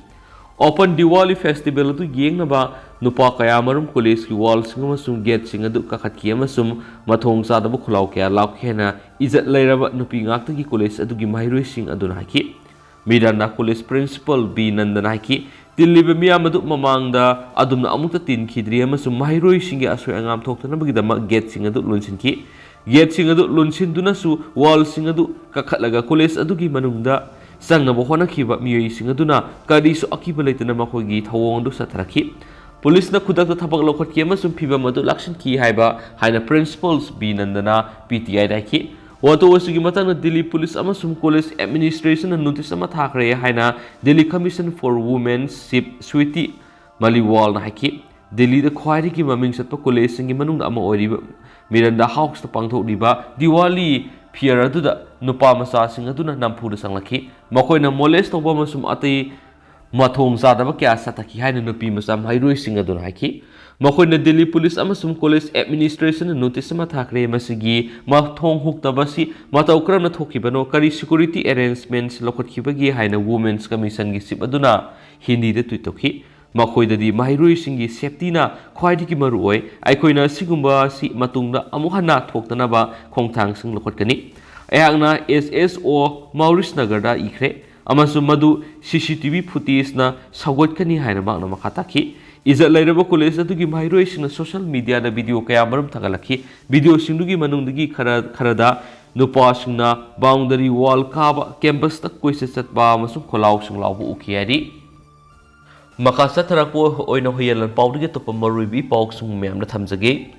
ꯑꯣꯄꯟ ꯗꯤꯋꯥꯂꯤ ꯐꯦꯁꯇꯤꯚꯦꯜ ꯑꯗꯨ ꯌꯦꯡꯅꯕ ꯅꯨꯄꯥ ꯀꯌꯥꯃꯔꯨꯝ ꯀꯣꯂꯦꯖꯀꯤ ꯋꯥꯜꯁꯤꯡ ꯑꯃꯁꯨꯡ ꯒꯦꯠꯁꯤꯡ ꯑꯗꯨ ꯀꯥꯈꯠꯈꯤ ꯑꯃꯁꯨꯡ ꯃꯊꯣꯡ ꯆꯥꯗꯕ ꯈꯨꯜꯂꯥꯎ ꯀꯌꯥ ꯂꯥꯎꯈꯤ ꯍꯥꯏꯅ ꯏꯖꯠ ꯂꯩꯔꯕ ꯅꯨꯄꯤ ꯉꯥꯛꯇꯒꯤ ꯀꯣꯂꯦꯖ ꯑꯗꯨꯒꯤ ꯃꯍꯩꯔꯣꯏꯁꯤꯡ ꯑꯗꯨꯅ ꯍꯥꯏꯈꯤ꯫ ꯃꯤꯔꯟꯗꯥ ꯀꯣꯂꯦꯖ ꯄ꯭ꯔꯤꯟꯁꯤꯄꯥꯜ ꯕꯤ ꯅꯟꯗꯅ ꯍꯥꯏꯈꯤ, "ꯇꯤꯜꯂꯤꯕ ꯃꯤꯌꯥꯝ ꯑꯗꯨ ꯃꯃꯥꯡꯗ ꯑꯗꯨꯝꯅ ꯑꯃꯨꯛꯇ ꯇꯤꯟꯈꯤꯗ꯭ꯔꯤ ꯑꯃꯁꯨꯡ ꯃꯍꯩꯔꯣꯏꯁꯤꯡꯒꯤ ꯑꯁꯣꯏ ꯑꯉꯥꯝ ꯊꯣꯛꯇꯅꯕꯒꯤꯗꯃꯛ ꯒꯦꯠꯁꯤꯡ ꯑꯗꯨ ꯂꯣꯟꯁꯤꯟꯈꯤ꯫ ꯒꯦꯠꯁꯤꯡ ꯑꯗꯨ ꯂꯣꯟꯁꯤꯟꯗꯨꯅꯁꯨ ꯋꯥꯜꯁꯤꯡ ꯑꯗꯨ ꯀꯥꯈꯠꯂꯒ ꯀꯣꯂꯦꯖ ꯑꯗꯨꯒꯤ ꯃꯅꯨꯡꯗ ꯆꯪꯅꯕ ꯍꯣꯠꯅꯈꯤꯕ ꯃꯤꯑꯣꯏꯁꯤꯡ ꯑꯗꯨꯅ ꯀꯔꯤꯁꯨ ꯑꯀꯤꯕ ꯂꯩꯇꯅ ꯃꯈꯣꯏꯒꯤ ꯊꯧꯑꯣꯡ ꯑꯗꯨ ꯆꯠꯊꯔꯛꯈꯤ꯫ ꯄꯨꯂꯤꯁꯅ ꯈꯨꯗꯛꯇ ꯊꯕꯛ ꯂꯧꯈꯠꯈꯤ ꯑꯃꯁꯨꯡ ꯐꯤꯚꯝ ꯑꯗꯨ ꯂꯥꯛꯁꯤꯟꯈꯤ" ꯍꯥꯏꯕ ꯍꯥꯏꯅ ꯄ꯭ꯔꯤꯟꯁꯤꯄꯥꯜ ꯕꯤ ꯅꯟꯗꯅ ꯄꯤ ꯇꯤ ꯑꯥꯏꯗ ꯍꯥꯏꯈꯤ꯫ ꯋꯥꯊꯣꯛ ꯑꯁꯤꯒꯤ ꯃꯇꯥꯡꯗ ꯗꯤꯜꯂꯤ ꯄꯨꯂꯤꯁ ꯑꯃꯁꯨꯡ ꯀꯣꯂꯦꯖ ꯑꯦꯗꯃꯤꯅꯤꯁꯇ꯭ꯔꯦꯁꯟꯅ ꯅꯣꯇꯤꯁ ꯑꯃ ꯊꯥꯈ꯭ꯔꯦ ꯍꯥꯏꯅ Delhi commission for women Swati ꯃꯂꯤꯋꯥꯜꯅ ꯍꯥꯏꯈꯤ꯫ ꯗꯤꯜꯂꯤꯗ ꯈ꯭ꯋꯥꯏꯗꯒꯤ ꯃꯃꯤꯡ ꯆꯠꯄ ꯀꯣꯂꯦꯖꯁꯤꯡꯒꯤ ꯃꯅꯨꯡꯗ ꯑꯃ ꯑꯣꯏꯔꯤꯕ ꯃꯤꯔꯟꯗꯥ ꯍꯥꯎꯁꯇ ꯄꯥꯡꯊꯣꯛꯂꯤꯕ ꯗꯤꯋꯥꯂꯤ ꯐꯤꯌꯔ ꯑꯗꯨꯗ ꯅꯨꯄꯥ ꯃꯆꯥꯁꯤꯡ ꯑꯗꯨꯅ ꯅꯝꯐꯨꯗ ꯆꯪꯂꯛꯈꯤ꯫ ꯃꯈꯣꯏꯅ ꯃꯣꯂꯦꯁ ꯇꯧꯕ ꯑꯃꯁꯨꯡ ꯑꯇꯩ ꯃꯊꯣꯡ ꯆꯥꯗꯕ ꯀꯌꯥ ꯆꯠꯊꯈꯤ ꯍꯥꯏꯅ ꯅꯨꯄꯤ ꯃꯆꯥ ꯃꯍꯩꯔꯣꯏꯁꯤꯡ ꯑꯗꯨꯅ ꯍꯥꯏꯈꯤ꯫ ꯃꯈꯣꯏꯅ ꯗꯤꯜꯂꯤ ꯄꯨꯂꯤꯁ ꯑꯃꯁꯨꯡ ꯀꯣꯂꯦꯖ ꯑꯦꯗꯃꯤꯅꯤꯁꯇ꯭ꯔꯦꯁꯟꯗ ꯅꯣꯇꯤꯁ ꯑꯃ ꯊꯥꯈ꯭ꯔꯦ꯫ ꯃꯁꯤꯒꯤ ꯃꯊꯣꯡ ꯍꯨꯛꯇꯕ ꯑꯁꯤ ꯃꯇꯧ ꯀꯔꯝꯅ ꯊꯣꯛꯈꯤꯕꯅꯣ, ꯀꯔꯤ ꯁꯦꯀ꯭ꯌꯨꯔꯤꯇꯤ ꯑꯦꯔꯦꯟꯖꯃꯦꯟꯠꯁ ꯂꯧꯈꯠꯈꯤꯕꯒꯦ ꯍꯥꯏꯅ ꯋꯨꯃꯦꯟꯁ ꯀꯃꯤꯁꯟꯒꯤ ꯆꯤꯞ ꯑꯗꯨꯅ ꯍꯤꯟꯗꯤꯗ ꯇ꯭ꯋꯤꯠ ꯇꯧꯈꯤ꯫ ꯃꯈꯣꯏꯗꯗꯤ ꯃꯍꯩꯔꯣꯏꯁꯤꯡꯒꯤ ꯁꯦꯐꯇꯤꯅ ꯈ꯭ꯋꯥꯏꯗꯒꯤ ꯃꯔꯨ ꯑꯣꯏ꯫ ꯑꯩꯈꯣꯏꯅ ꯑꯁꯤꯒꯨꯝꯕ ꯑꯁꯤ ꯃꯇꯨꯡꯗ ꯑꯃꯨꯛ ꯍꯟꯅ ꯊꯣꯛꯇꯅꯕ ꯈꯣꯡꯊꯥꯡꯁꯤꯡ ꯂꯧꯈꯠꯀꯅꯤ꯫ ꯑꯩꯍꯥꯛꯅ ꯑꯦꯁ ꯑꯦꯁ ꯑꯣ ꯃꯥꯎꯔꯤꯁ ꯅꯒꯔꯗ ꯏꯈ꯭ꯔꯦ ꯑꯃꯁꯨꯡ ꯃꯗꯨ ꯁꯤ ꯁꯤ ꯇꯤ ꯚꯤ ꯐꯨꯇꯦꯖꯅ ꯁꯧꯒꯠꯀꯅꯤ ꯍꯥꯏꯅ ꯃꯍꯥꯛꯅ ꯃꯈꯥ ꯇꯥꯈꯤ꯫ ꯏꯖꯠ ꯂꯩꯔꯕ ꯀꯣꯂꯦꯖ ꯑꯗꯨꯒꯤ ꯃꯍꯩꯔꯣꯏꯁꯤꯡꯅ ꯁꯣꯁꯤꯌꯦꯜ ꯃꯤꯗꯤꯌꯥꯗ ꯚꯤꯗꯤꯑꯣ ꯀꯌꯥ ꯃꯔꯨꯝ ꯊꯥꯒꯠꯂꯛꯈꯤ꯫ ꯚꯤꯗꯤꯑꯣꯁꯤꯡꯗꯨꯒꯤ ꯃꯅꯨꯡꯗꯒꯤ ꯈꯔ, ꯈꯔꯗ ꯅꯨꯄꯥꯁꯤꯡꯅ ꯕꯥꯎꯟꯗꯔꯤ ꯋꯥꯜ ꯀꯥꯕ, ꯀꯦꯝꯄꯁꯇ ꯀꯣꯏꯆꯠ ꯆꯠꯄ ꯑꯃꯁꯨꯡ ꯈꯣꯜꯂꯥꯎꯁꯤꯡ ꯂꯥꯎꯕ ꯎꯈꯤ ꯍꯥꯏꯔꯤ꯫ ꯃꯈꯥ ꯆꯠꯊꯔꯛꯄ ꯑꯣꯏꯅ ꯍꯨꯌꯦꯟ ꯂꯥꯟꯄꯥꯎꯗꯒꯤ ꯑꯇꯣꯞꯄ ꯃꯔꯨꯑꯣꯏꯕ ꯏ ꯄꯥꯎꯁꯤꯡ ꯃꯌꯥꯝꯗ ꯊꯝꯖꯒꯦ꯫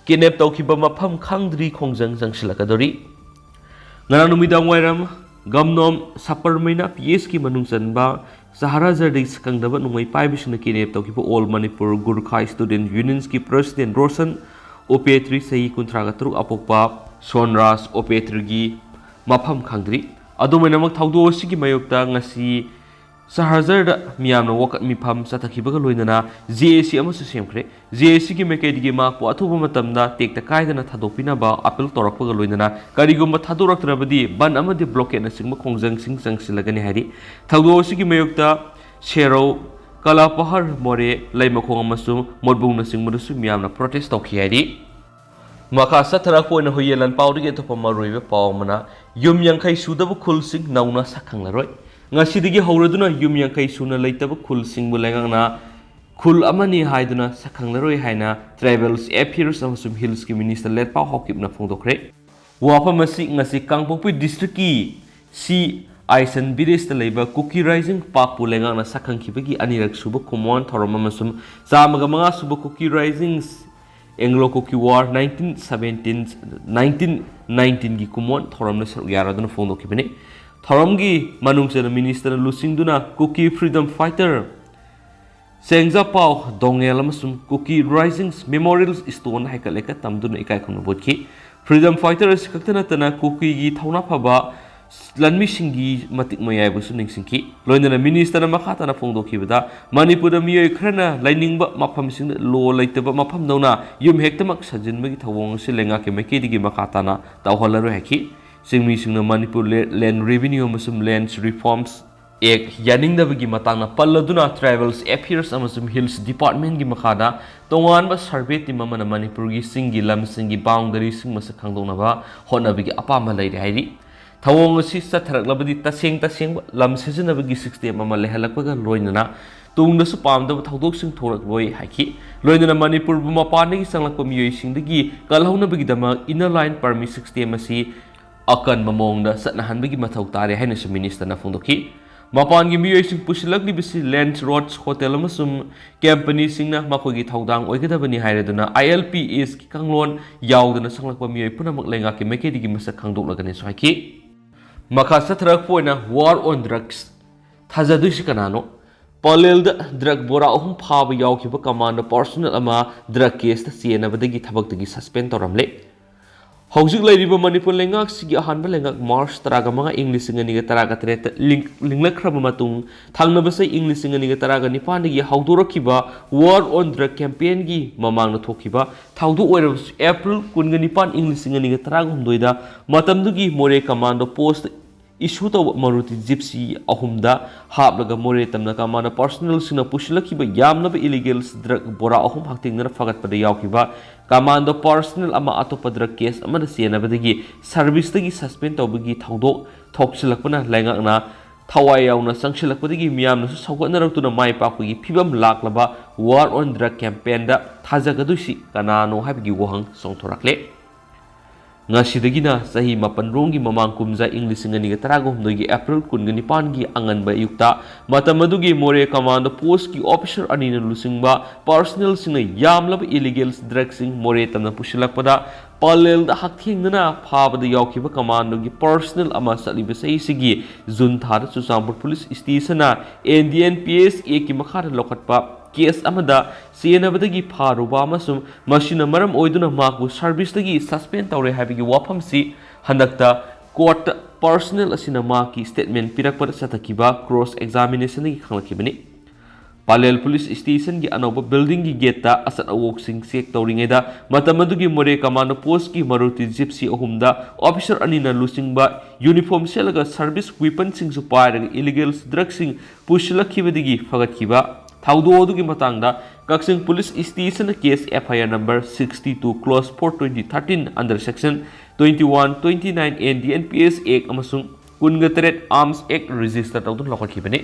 ꯀꯤꯗꯅꯦꯞ ꯇꯧꯈꯤꯕ ꯃꯐꯝ ꯈꯪꯗ꯭ꯔꯤ, ꯈꯣꯡꯖꯪ ꯆꯪꯁꯤꯜꯂꯛꯀꯗꯧꯔꯤ꯫ ꯉꯔꯥꯡ ꯅꯨꯃꯤꯗꯥꯡ ꯋꯥꯏꯔꯝ ꯒꯝꯅꯣꯝ ꯁꯄꯔꯃꯩꯅ ꯄꯤ ꯑꯦꯁꯀꯤ ꯃꯅꯨꯡ ꯆꯟꯕ ꯁꯍꯔꯥꯖꯔꯗꯒꯤ ꯁꯛꯈꯪꯗꯕ ꯅꯣꯡꯃꯩ ꯄꯥꯏꯕꯁꯤꯡꯅ ꯀꯤꯗꯅꯦꯞ ꯇꯧꯈꯤꯕ ꯑꯣꯜ ꯃꯅꯤꯄꯨꯔ ꯒꯨꯔꯈꯥ ꯁ꯭ꯇꯨꯗꯦꯟꯠ ꯌꯨꯅꯤꯌꯟꯁꯀꯤ ꯄ꯭ꯔꯁꯤꯗꯦꯟꯠ ꯔꯣꯁꯟ ꯑꯣꯄꯦꯇ꯭ꯔꯤ, ꯆꯍꯤ ꯀꯨꯟꯊ꯭ꯔꯥꯒ ꯇꯔꯨꯛ, ꯑꯄꯣꯛꯄ ꯁꯣꯟꯔꯥꯖ ꯑꯣꯄꯦꯇ꯭ꯔꯤꯒꯤ ꯃꯐꯝ ꯈꯪꯗ꯭ꯔꯤ꯫ ꯑꯗꯨꯝ ꯑꯣꯏꯅꯃꯛ, ꯊꯧꯗꯣꯛ ꯑꯁꯤꯒꯤ ꯃꯥꯌꯣꯛꯇ ꯉꯁꯤ ꯁꯍꯔꯖꯔꯗ ꯃꯤꯌꯥꯝꯅ ꯋꯥꯀꯠ ꯃꯤꯐꯝ ꯆꯠꯊꯈꯤꯕꯒ ꯂꯣꯏꯅꯅ ꯖꯦ ꯑꯦ ꯁꯤ ꯑꯃꯁꯨ ꯁꯦꯝꯈ꯭ꯔꯦ꯫ ꯖꯦ ꯑꯦ ꯁꯤꯒꯤ ꯃꯥꯏꯀꯩꯗꯒꯤ ꯃꯍꯥꯛꯄꯨ ꯑꯊꯨꯕ ꯃꯇꯝꯗ ꯇꯦꯛꯇ ꯀꯥꯏꯗꯅ ꯊꯥꯗꯣꯛꯄꯤꯅꯕ ꯑꯥꯄꯤꯜ ꯇꯧꯔꯛꯄꯒ ꯂꯣꯏꯅꯅ, ꯀꯔꯤꯒꯨꯝꯕ ꯊꯥꯗꯣꯔꯛꯇ꯭ꯔꯕꯗꯤ ꯕꯟ ꯑꯃꯗꯤ ꯕ꯭ꯂꯣꯀꯦꯠꯅꯆꯤꯡꯕ ꯈꯣꯡꯖꯪꯁꯤꯡ ꯆꯪꯁꯤꯜꯂꯒꯅꯤ ꯍꯥꯏꯔꯤ꯫ ꯊꯧꯗꯣꯛ ꯑꯁꯤꯒꯤ ꯃꯥꯌꯣꯛꯇ ꯁꯦꯔꯧ, ꯀꯂꯥꯄꯍꯔ, ꯃꯣꯔꯦ, ꯂꯩꯃꯈꯣꯡ ꯑꯃꯁꯨꯡ ꯃꯣꯠꯕꯨꯡꯅꯆꯤꯡꯕꯗꯁꯨ ꯃꯤꯌꯥꯝꯅ ꯄ꯭ꯔꯣꯇꯦꯁ ꯇꯧꯈꯤ ꯍꯥꯏꯔꯤ꯫ ꯃꯈꯥ ꯆꯠꯊꯔꯛꯄ ꯑꯣꯏꯅ ꯍꯨꯌꯦꯟ ꯂꯥꯟꯄꯥꯎꯗꯒꯤ ꯑꯇꯣꯞꯄ ꯃꯔꯨꯑꯣꯏꯕ ꯄꯥꯎ ꯑꯃꯅ, ꯌꯨꯝ ꯌꯥꯡꯈꯩ ꯁꯨꯗꯕ ꯈꯨꯜꯁꯤꯡ ꯅꯧꯅ ꯁꯛꯈꯪꯂꯔꯣꯏ꯫ ꯉꯁꯤꯗꯒꯤ ꯍꯧꯔꯗꯨꯅ ꯌꯨꯝ ꯌꯥꯡꯈꯩ ꯁꯨꯅ ꯂꯩꯇꯕ ꯈꯨꯜꯁꯤꯡꯕꯨ ꯂꯩꯉꯥꯛꯅ ꯈꯨꯜ ꯑꯃꯅꯤ ꯍꯥꯏꯗꯨꯅ ꯁꯛꯈꯪꯂꯔꯣꯏ ꯍꯥꯏꯅ ꯇ꯭ꯔꯥꯏꯕꯦꯜꯁ ꯑꯦꯐꯤꯌꯔꯁ ꯑꯃꯁꯨꯡ ꯍꯤꯜꯁꯀꯤ ꯃꯤꯅꯤꯁꯇꯔ ꯂꯦꯠꯄꯥꯎ ꯍꯥꯎꯀꯤꯞꯅ ꯐꯣꯡꯗꯣꯛꯈ꯭ꯔꯦ꯫ ꯋꯥꯐꯝ ꯑꯁꯤ ꯉꯁꯤ ꯀꯥꯡꯄꯣꯛꯄꯤ ꯗꯤꯁꯇ꯭ꯔꯤꯛꯀꯤ ꯁꯤ ꯑꯥꯏꯁꯟ ꯚꯤꯂꯦꯖꯇ ꯂꯩꯕ ꯀꯨꯀꯤ ꯔꯥꯏꯖꯤꯡ ꯄꯥꯛꯄꯨ ꯂꯩꯉꯥꯛꯅ ꯁꯛꯈꯪꯈꯤꯕꯒꯤ ꯑꯅꯤꯔꯛ ꯁꯨꯕ ꯀꯨꯝꯑꯣꯟ ꯊꯧꯔꯝ ꯑꯃꯁꯨꯡ ꯆꯥꯝꯃꯒ ꯃꯉꯥ ꯁꯨꯕ ꯀꯨꯀꯤ ꯔꯥꯏꯖꯤꯡ ꯑꯦꯡꯒ꯭ꯂꯣ ꯀꯨꯀꯤ ꯋꯥꯔ ꯅꯥꯏꯟꯇꯤꯟ ꯁꯕꯦꯟꯇꯤꯟ, ꯅꯥꯏꯟꯇꯤꯟ ꯅꯥꯏꯟꯇꯤꯟꯒꯤ ꯀꯨꯝꯑꯣꯟ ꯊꯧꯔꯝꯗ ꯁꯔꯨꯛ ꯌꯥꯔꯗꯨꯅ ꯐꯣꯡꯗꯣꯛꯈꯤꯕꯅꯤ꯫ ꯊꯧꯔꯝꯒꯤ ꯃꯅꯨꯡ ꯆꯟꯅ ꯃꯤꯅꯤꯁꯇꯔꯅ ꯂꯨꯆꯤꯡꯗꯨꯅ ꯀꯨꯀꯤ ꯐ꯭ꯔꯤꯗꯝ ꯐꯥꯏꯇꯔ ꯁꯦꯡꯖꯥꯄꯥꯎ ꯗꯣꯉꯦꯜ ꯑꯃꯁꯨꯡ ꯀꯨꯀꯤ ꯔꯥꯏꯖꯤꯡ ꯃꯦꯃꯣꯔꯤꯌꯦꯜ ꯁ꯭ꯇꯣꯟ ꯍꯩꯀꯠ ꯂꯩꯀꯠ ꯇꯝꯗꯨꯅ ꯏꯀꯥꯏ ꯈꯨꯝꯅꯕ ꯎꯠꯈꯤ꯫ ꯐ꯭ꯔꯤꯗꯝ ꯐꯥꯏꯇꯔ ꯑꯁꯤ ꯈꯛꯇ ꯅꯠꯇꯅ ꯀꯨꯀꯤꯒꯤ ꯊꯧꯅꯥ ꯐꯕ ꯂꯥꯟꯃꯤꯁꯤꯡꯒꯤ ꯃꯇꯤꯛ ꯃꯌꯥꯏꯕꯨꯁꯨ ꯅꯤꯡꯁꯤꯡꯈꯤ꯫ ꯂꯣꯏꯅꯅ ꯃꯤꯅꯤꯁꯇꯔꯅ ꯃꯈꯥ ꯇꯥꯅ ꯐꯣꯡꯗꯣꯛꯈꯤꯕꯗ, ꯃꯅꯤꯄꯨꯔꯗ ꯃꯤꯑꯣꯏ ꯈꯔꯅ ꯂꯩꯅꯤꯡꯕ ꯃꯐꯝꯁꯤꯡꯗ ꯂꯣ ꯂꯩꯇꯕ ꯃꯐꯝꯗꯧꯅ ꯌꯨꯝ ꯍꯦꯛꯇꯃꯛ ꯁꯥꯖꯤꯟꯕꯒꯤ ꯊꯧꯑꯣꯡ ꯑꯁꯤ ꯂꯩꯉꯥꯛꯀꯤ ꯃꯥꯏꯀꯩꯗꯒꯤ ꯃꯈꯥ ꯇꯥꯅ ꯇꯧꯍꯜꯂꯔꯣꯏ ꯍꯥꯏꯈꯤ꯫ ꯆꯤꯡꯃꯤꯁꯤꯡꯅ ꯃꯅꯤꯄꯨꯔ ꯂꯦ-, Land Revenue ꯑꯃꯁꯨꯡ Lands Reforms Act ꯌꯥꯅꯤꯡꯗꯕꯒꯤ ꯃꯇꯥꯡꯗ ꯄꯜꯂꯗꯨꯅ, Tribals Affairs ꯑꯃꯁꯨꯡ Hills Departmentꯀꯤ ꯃꯈꯥꯗ ꯇꯣꯉꯥꯟꯕ survey team ꯑꯃꯅ ꯃꯅꯤꯄꯨꯔꯒꯤ ꯆꯤꯡꯒꯤ ꯂꯝꯁꯤꯡꯒꯤ boundaryꯁꯤꯡ ꯃꯁꯛ ꯈꯪꯗꯣꯛꯅꯕ ꯍꯣꯠꯅꯕꯒꯤ ꯑꯄꯥꯝꯕ ꯂꯩꯔꯦ ꯍꯥꯏꯔꯤ꯫ ꯊꯧꯑꯣꯡ ꯑꯁꯤ ꯆꯠꯊꯔꯛꯂꯕꯗꯤ ꯇꯁꯦꯡ ꯇꯁꯦꯡꯕ ꯂꯝ ꯁꯤꯖꯤꯟꯅꯕꯒꯤ system ꯑꯃ ꯂꯩꯍꯜꯂꯛꯄꯒ ꯂꯣꯏꯅꯅ ꯇꯨꯡꯗꯁꯨ ꯄꯥꯝꯗꯕ ꯊꯧꯗꯣꯛꯁꯤꯡ ꯊꯣꯛꯂꯛꯂꯣꯏ ꯍꯥꯏꯈꯤ꯫ ꯂꯣꯏꯅꯅ ꯃꯅꯤꯄꯨꯔꯕꯨ ꯃꯄꯥꯟꯗꯒꯤ ꯆꯪꯂꯛꯄ ꯃꯤꯑꯣꯏꯁꯤꯡꯗꯒꯤ ꯀꯜꯍꯧꯅꯕꯒꯤꯗꯃꯛ Inner Line Permit system ꯑꯁꯤ ꯑꯀꯟꯕ ꯃꯑꯣꯡꯗ ꯆꯠꯅꯍꯟꯕꯒꯤ ꯃꯊꯧ ꯇꯥꯔꯦ ꯍꯥꯏꯅꯁꯨ ꯃꯤꯅꯤꯁꯇꯔꯅ ꯐꯣꯡꯗꯣꯛꯈꯤ꯫ ꯃꯄꯥꯟꯒꯤ ꯃꯤꯑꯣꯏꯁꯤꯡ ꯄꯨꯁꯤꯜꯂꯛꯂꯤꯕꯁꯤ Lands, Roads, Hotel ꯑꯃꯁꯨꯡ companyꯁꯤꯡꯅ ꯃꯈꯣꯏꯒꯤ ꯊꯧꯗꯥꯡ ꯑꯣꯏꯒꯗꯕꯅꯤ ꯍꯥꯏꯔꯗꯨꯅ, ILPSꯀꯤ ꯀꯥꯡꯂꯣꯟ ꯌꯥꯎꯗꯅ ꯆꯪꯂꯛꯄ ꯃꯤꯑꯣꯏ ꯄꯨꯝꯅꯃꯛ ꯂꯩꯉꯥꯛꯀꯤ ꯃꯥꯏꯀꯩꯗꯒꯤ ꯃꯁꯛ ꯈꯪꯗꯣꯛꯂꯒꯅꯤꯁꯨ ꯍꯥꯏꯈꯤ꯫ ꯃꯈꯥ ꯆꯠꯊꯔꯛꯄ ꯑꯣꯏꯅ War on Drugs ꯊꯥꯖꯗꯣꯏꯁꯤ ꯀꯅꯥꯅꯣ? ꯄꯂꯦꯜꯗ drug ꯕꯣꯔꯥ ꯑꯍꯨꯝ ꯐꯥꯕ ꯌꯥꯎꯈꯤꯕ commando personnel ꯑꯃ drug caseꯇ ꯆꯦꯟꯅꯕꯗꯒꯤ ꯊꯕꯛꯇꯒꯤ suspend ꯇꯧꯔꯝꯂꯦ꯫ ꯍꯧꯖꯤꯛ ꯂꯩꯔꯤꯕ ꯃꯅꯤꯄꯨꯔ ꯂꯩꯉꯥꯛꯁꯤꯒꯤ ꯑꯍꯥꯟꯕ ꯂꯩꯉꯥꯛ March ꯇꯔꯥꯒ ꯃꯉꯥ, ꯏꯪ ꯂꯤꯁꯤꯡ ꯑꯅꯤꯒ ꯇꯔꯥꯒ ꯇꯔꯦꯠꯇ ꯂꯤꯡ-, ꯂꯤꯡꯂꯛꯈ꯭ꯔꯕ ꯃꯇꯨꯡ, ꯊꯪꯅꯕ ꯆꯍꯤ ꯏꯪ ꯂꯤꯁꯤꯡ ꯑꯅꯤꯒ ꯇꯔꯥꯒ ꯅꯤꯄꯥꯟꯗꯒꯤ ꯍꯧꯗꯣꯔꯛꯈꯤꯕ War on Drug campaignꯒꯤ ꯃꯃꯥꯡꯗ ꯊꯣꯛꯈꯤꯕ ꯊꯧꯗꯣꯛ ꯑꯣꯏꯔꯕꯁꯨ, April ꯀꯨꯟꯒ ꯅꯤꯄꯥꯟ, ꯏꯪ ꯂꯤꯁꯤꯡ ꯑꯅꯤꯒ ꯇꯔꯥꯒ ꯍꯨꯝꯗꯣꯏꯗ ꯃꯇꯝꯗꯨꯒꯤ ꯃꯣꯔꯦ commando post issue ꯇꯧꯕ Maruti Gypsy ꯑꯍꯨꯝꯗ ꯍꯥꯞꯂꯒ ꯃꯣꯔꯦ ꯇꯝꯅ commando personnelꯁꯤꯡꯅ ꯄꯨꯁꯤꯜꯂꯛꯈꯤꯕ ꯌꯥꯝꯂꯕ illegal drug ꯕꯣꯔꯥ ꯑꯍꯨꯝ ꯍꯛꯊꯦꯡꯅꯅ ꯐꯥꯒꯠꯄꯗ ꯌꯥꯎꯈꯤꯕ commando personnel ꯑꯃ ꯑꯇꯣꯞꯄ drug case ꯑꯃꯗ ꯆꯦꯟꯅꯕꯗꯒꯤ serviceꯇꯒꯤ suspend ꯇꯧꯕꯒꯤ ꯊꯧꯗꯣꯛ ꯊꯣꯛꯁꯤꯜꯂꯛꯄꯅ ꯂꯩꯉꯥꯛꯅ ꯊꯋꯥꯏ ꯌꯥꯎꯅ ꯆꯪꯁꯤꯜꯂꯛꯄꯗꯒꯤ ꯃꯤꯌꯥꯝꯅꯁꯨ ꯁꯧꯒꯠꯅꯔꯛꯇꯨꯅ ꯃꯥꯏ ꯄꯥꯛꯄꯒꯤ ꯐꯤꯕꯝ ꯂꯥꯛꯂꯕ War on Drug campaignꯗ ꯊꯥꯖꯒꯗꯣꯏꯁꯤ ꯀꯅꯥꯅꯣ ꯍꯥꯏꯕꯒꯤ ꯋꯥꯍꯪ ꯆꯣꯡꯊꯣꯔꯛꯂꯦ꯫ ꯉꯁꯤꯗꯒꯤꯅ ꯆꯍꯤ ꯃꯥꯄꯟ ꯔꯣꯝꯒꯤ ꯃꯃꯥꯡ ꯀꯨꯝꯖꯥ, ꯏꯪ ꯂꯤꯁꯤꯡ ꯑꯅꯤꯒ ꯇꯔꯥꯒ ꯍꯨꯝꯗꯣꯏꯒꯤ April ꯀꯨꯟꯒ ꯅꯤꯄꯥꯟꯒꯤ ꯑꯉꯟꯕ ꯑꯌꯨꯛꯇ ꯃꯇꯝ ꯑꯗꯨꯒꯤ ꯃꯣꯔꯦ commando postꯀꯤ officer ꯑꯅꯤꯅ ꯂꯨꯆꯤꯡꯕ personnelꯁꯤꯡꯅ ꯌꯥꯝꯂꯕ illegal drugꯁꯤꯡ ꯃꯣꯔꯦ ꯇꯝꯅ ꯄꯨꯁꯤꯜꯂꯛꯄꯗ ꯄꯂꯦꯜꯗ ꯍꯛꯊꯦꯡꯅꯅ ꯐꯥꯕꯗ ꯌꯥꯎꯈꯤꯕ commandoꯒꯤ personnel ꯑꯃ ꯆꯠꯂꯤꯕ ꯆꯍꯤꯁꯤꯒꯤ June ꯊꯥꯗ ꯆꯨꯔꯆꯥꯟꯄꯨꯔ police stationꯅ NDNPSAꯒꯤ ꯃꯈꯥꯗ ꯂꯧꯈꯠꯄ case ꯑꯃꯗ ꯆꯦꯟꯅꯕꯗꯒꯤ ꯐꯥꯔꯨꯕ ꯑꯃꯁꯨꯡ ꯃꯁꯤꯅ ꯃꯔꯝ ꯑꯣꯏꯗꯨꯅ ꯃꯍꯥꯛꯄꯨ serviceꯇꯒꯤ suspend ꯇꯧꯔꯦ ꯍꯥꯏꯕꯒꯤ ꯋꯥꯐꯝꯁꯤ ꯍꯟꯗꯛꯇ courtꯇ Personnel ꯑꯁꯤꯅ ꯃꯍꯥꯛꯀꯤ statement ꯄꯤꯔꯛꯄꯗ ꯆꯠꯊꯈꯤꯕ cross examinationꯗꯒꯤ ꯈꯪꯂꯛꯈꯤꯕꯅꯤ꯫ ꯄꯥꯂꯦꯜ police stationꯒꯤ ꯑꯅꯧꯕ buildingꯒꯤ gateꯇ ꯑꯆꯠ ꯑꯋꯣꯛꯁꯤꯡ check ꯇꯧꯔꯤꯉꯩꯗ ꯃꯇꯝ ꯑꯗꯨꯒꯤ ꯃꯣꯔꯦ commando postꯀꯤ Maruti Gypsy ꯑꯍꯨꯝꯗ officer ꯑꯅꯤꯅ ꯂꯨꯆꯤꯡꯕ uniform ꯁꯦꯠꯂꯒ service weaponꯁꯤꯡꯁꯨ ꯄꯥꯏꯔꯒ illegal drugꯁꯤꯡ ꯄꯨꯁꯤꯜꯂꯛꯈꯤꯕꯗꯒꯤ ꯐꯒꯠꯈꯤꯕ ꯊꯧꯗꯣꯛ ꯑꯗꯨꯒꯤ ꯃꯇꯥꯡꯗ ꯀꯛꯆꯤꯡ police stationꯅ case F I R number sixty two clause four twenty thirteen under section twenty one twenty nine NDNPS Act ꯑꯃꯁꯨꯡ ꯀꯨꯟꯒ ꯇꯔꯦꯠ Arms Act register ꯇꯧꯗꯨꯅ ꯂꯧꯈꯠꯈꯤꯕꯅꯤ꯫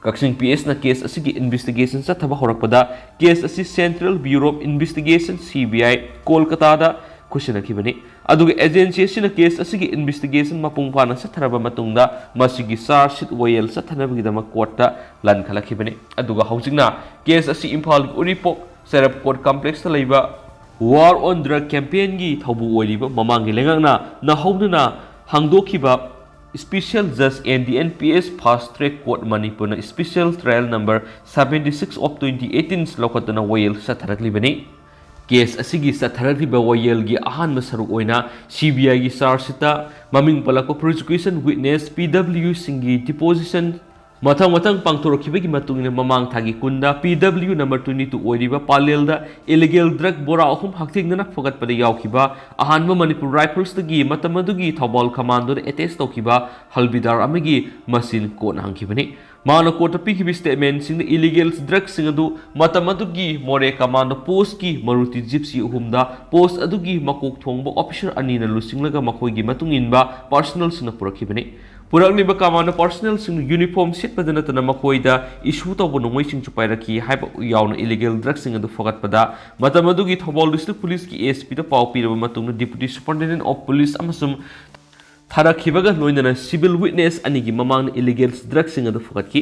ꯀꯛꯆꯤꯡ P S ꯅ case ꯑꯁꯤꯒꯤ investigation ꯆꯠꯊꯕ ꯍꯧꯔꯛꯄꯗ case ꯑꯁꯤ Central Bureau of Investigation, C B I, ꯀꯣꯜꯀꯇꯥꯗ ꯈꯨꯠꯁꯤꯟꯅꯈꯤꯕꯅꯤ꯫ ꯑꯗꯨꯒ agency ꯑꯁꯤꯅ case ꯑꯁꯤꯒꯤ investigation ꯃꯄꯨꯡ ꯐꯥꯅ ꯆꯠꯊꯔꯕ ꯃꯇꯨꯡꯗ ꯃꯁꯤꯒꯤ charge sheet ꯋꯥꯌꯦꯜ ꯆꯠꯊꯅꯕꯒꯤꯗꯃꯛ courtꯇ ꯂꯟꯈꯠꯂꯛꯈꯤꯕꯅꯤ꯫ ꯑꯗꯨꯒ ꯍꯧꯖꯤꯛꯅ case ꯑꯁꯤ ꯏꯝꯐꯥꯜꯒꯤ ꯎꯔꯤꯄꯣꯛ ꯆꯩꯔꯞ court complexꯇ ꯂꯩꯕ War on Drug campaignꯒꯤ ꯊꯧꯕꯨ ꯑꯣꯏꯔꯤꯕ ꯃꯃꯥꯡꯒꯤ ꯂꯩꯉꯥꯛꯅ ꯅꯧꯍꯧꯅꯅ ꯍꯥꯡꯗꯣꯛꯈꯤꯕ Special Judge NDNPS Fast Track Court ꯃꯅꯤꯄꯨꯔꯅ special trial number seventy six of twenty eighteen ꯂꯧꯈꯠꯇꯨꯅ ꯋꯥꯌꯦꯜ ꯆꯠꯊꯔꯛꯂꯤꯕꯅꯤ꯫ Case ꯑꯁꯤꯒꯤ ꯆꯠꯊꯔꯛꯂꯤꯕ ꯋꯥꯌꯦꯜꯒꯤ ꯑꯍꯥꯟꯕ ꯁꯔꯨꯛ ꯑꯣꯏꯅ C B Iꯒꯤ charge sheetꯇ ꯃꯃꯤꯡ ꯄꯜꯂꯛꯄ prosecution witness, P W ꯁꯤꯡꯒꯤ deposition ꯃꯊꯪ ꯃꯊꯪ ꯄꯥꯡꯊꯣꯔꯛꯈꯤꯕꯒꯤ ꯃꯇꯨꯡ ꯏꯟꯅ ꯃꯃꯥꯡ ꯊꯥꯒꯤ ꯀꯨꯟꯗ P W number twenty two ꯑꯣꯏꯔꯤꯕ ꯄꯥꯂꯦꯜꯗ illegal drug ꯕꯣꯔꯥ ꯑꯍꯨꯝ ꯍꯛꯊꯦꯡꯅꯅ ꯐꯒꯠꯄꯗ ꯌꯥꯎꯈꯤꯕ ꯑꯍꯥꯟꯕ Manipur Riflesꯇꯒꯤ ꯃꯇꯝ ꯑꯗꯨꯒꯤ ꯊꯧꯕꯥꯜ commandoꯗ attach ꯇꯧꯈꯤꯕ ꯍꯜꯕꯤꯗꯥꯔ ꯑꯃꯒꯤ ꯃꯆꯤꯟ courtꯅ ꯍꯪꯈꯤꯕꯅꯤ꯫ ꯃꯥꯅ courtꯇ ꯄꯤꯈꯤꯕ statementꯁꯤꯡꯗ illegal drugꯁꯤꯡ ꯑꯗꯨ ꯃꯇꯝ ꯑꯗꯨꯒꯤ ꯃꯣꯔꯦ commando postꯀꯤ Maruti Gypsy ꯑꯍꯨꯝꯗ post ꯑꯗꯨꯒꯤ ꯃꯀꯣꯛ ꯊꯣꯡꯕ officer ꯑꯅꯤꯅ ꯂꯨꯆꯤꯡꯂꯒ ꯃꯈꯣꯏꯒꯤ ꯃꯇꯨꯡ ꯏꯟꯕ personnelꯁꯤꯡꯅ ꯄꯨꯔꯛꯈꯤꯕꯅꯤ꯫ ꯄꯨꯔꯛꯂꯤꯕ commando personnelꯁꯤꯡꯅ uniform ꯁꯦꯠꯄꯗ ꯅꯠꯇꯅ ꯃꯈꯣꯏꯗ issue ꯇꯧꯕ ꯅꯣꯡꯃꯩꯁꯤꯡꯁꯨ ꯄꯥꯏꯔꯛꯈꯤ ꯍꯥꯏꯕ ꯌꯥꯎꯅ illegal drugꯁꯤꯡ ꯑꯗꯨ ꯐꯒꯠꯄꯗ ꯃꯇꯝ ꯑꯗꯨꯒꯤ ꯊꯧꯕꯥꯜ district policeꯀꯤ S Pꯗ ꯄꯥꯎ ꯄꯤꯔꯕ ꯃꯇꯨꯡꯗ Deputy Superintendent of Police ꯑꯃꯁꯨꯡ ꯊꯥꯔꯛꯈꯤꯕꯒ ꯂꯣꯏꯅꯅ civil witness ꯑꯅꯤꯒꯤ ꯃꯃꯥꯡꯗ illegal drugꯁꯤꯡ ꯑꯗꯨ ꯐꯒꯠꯈꯤ꯫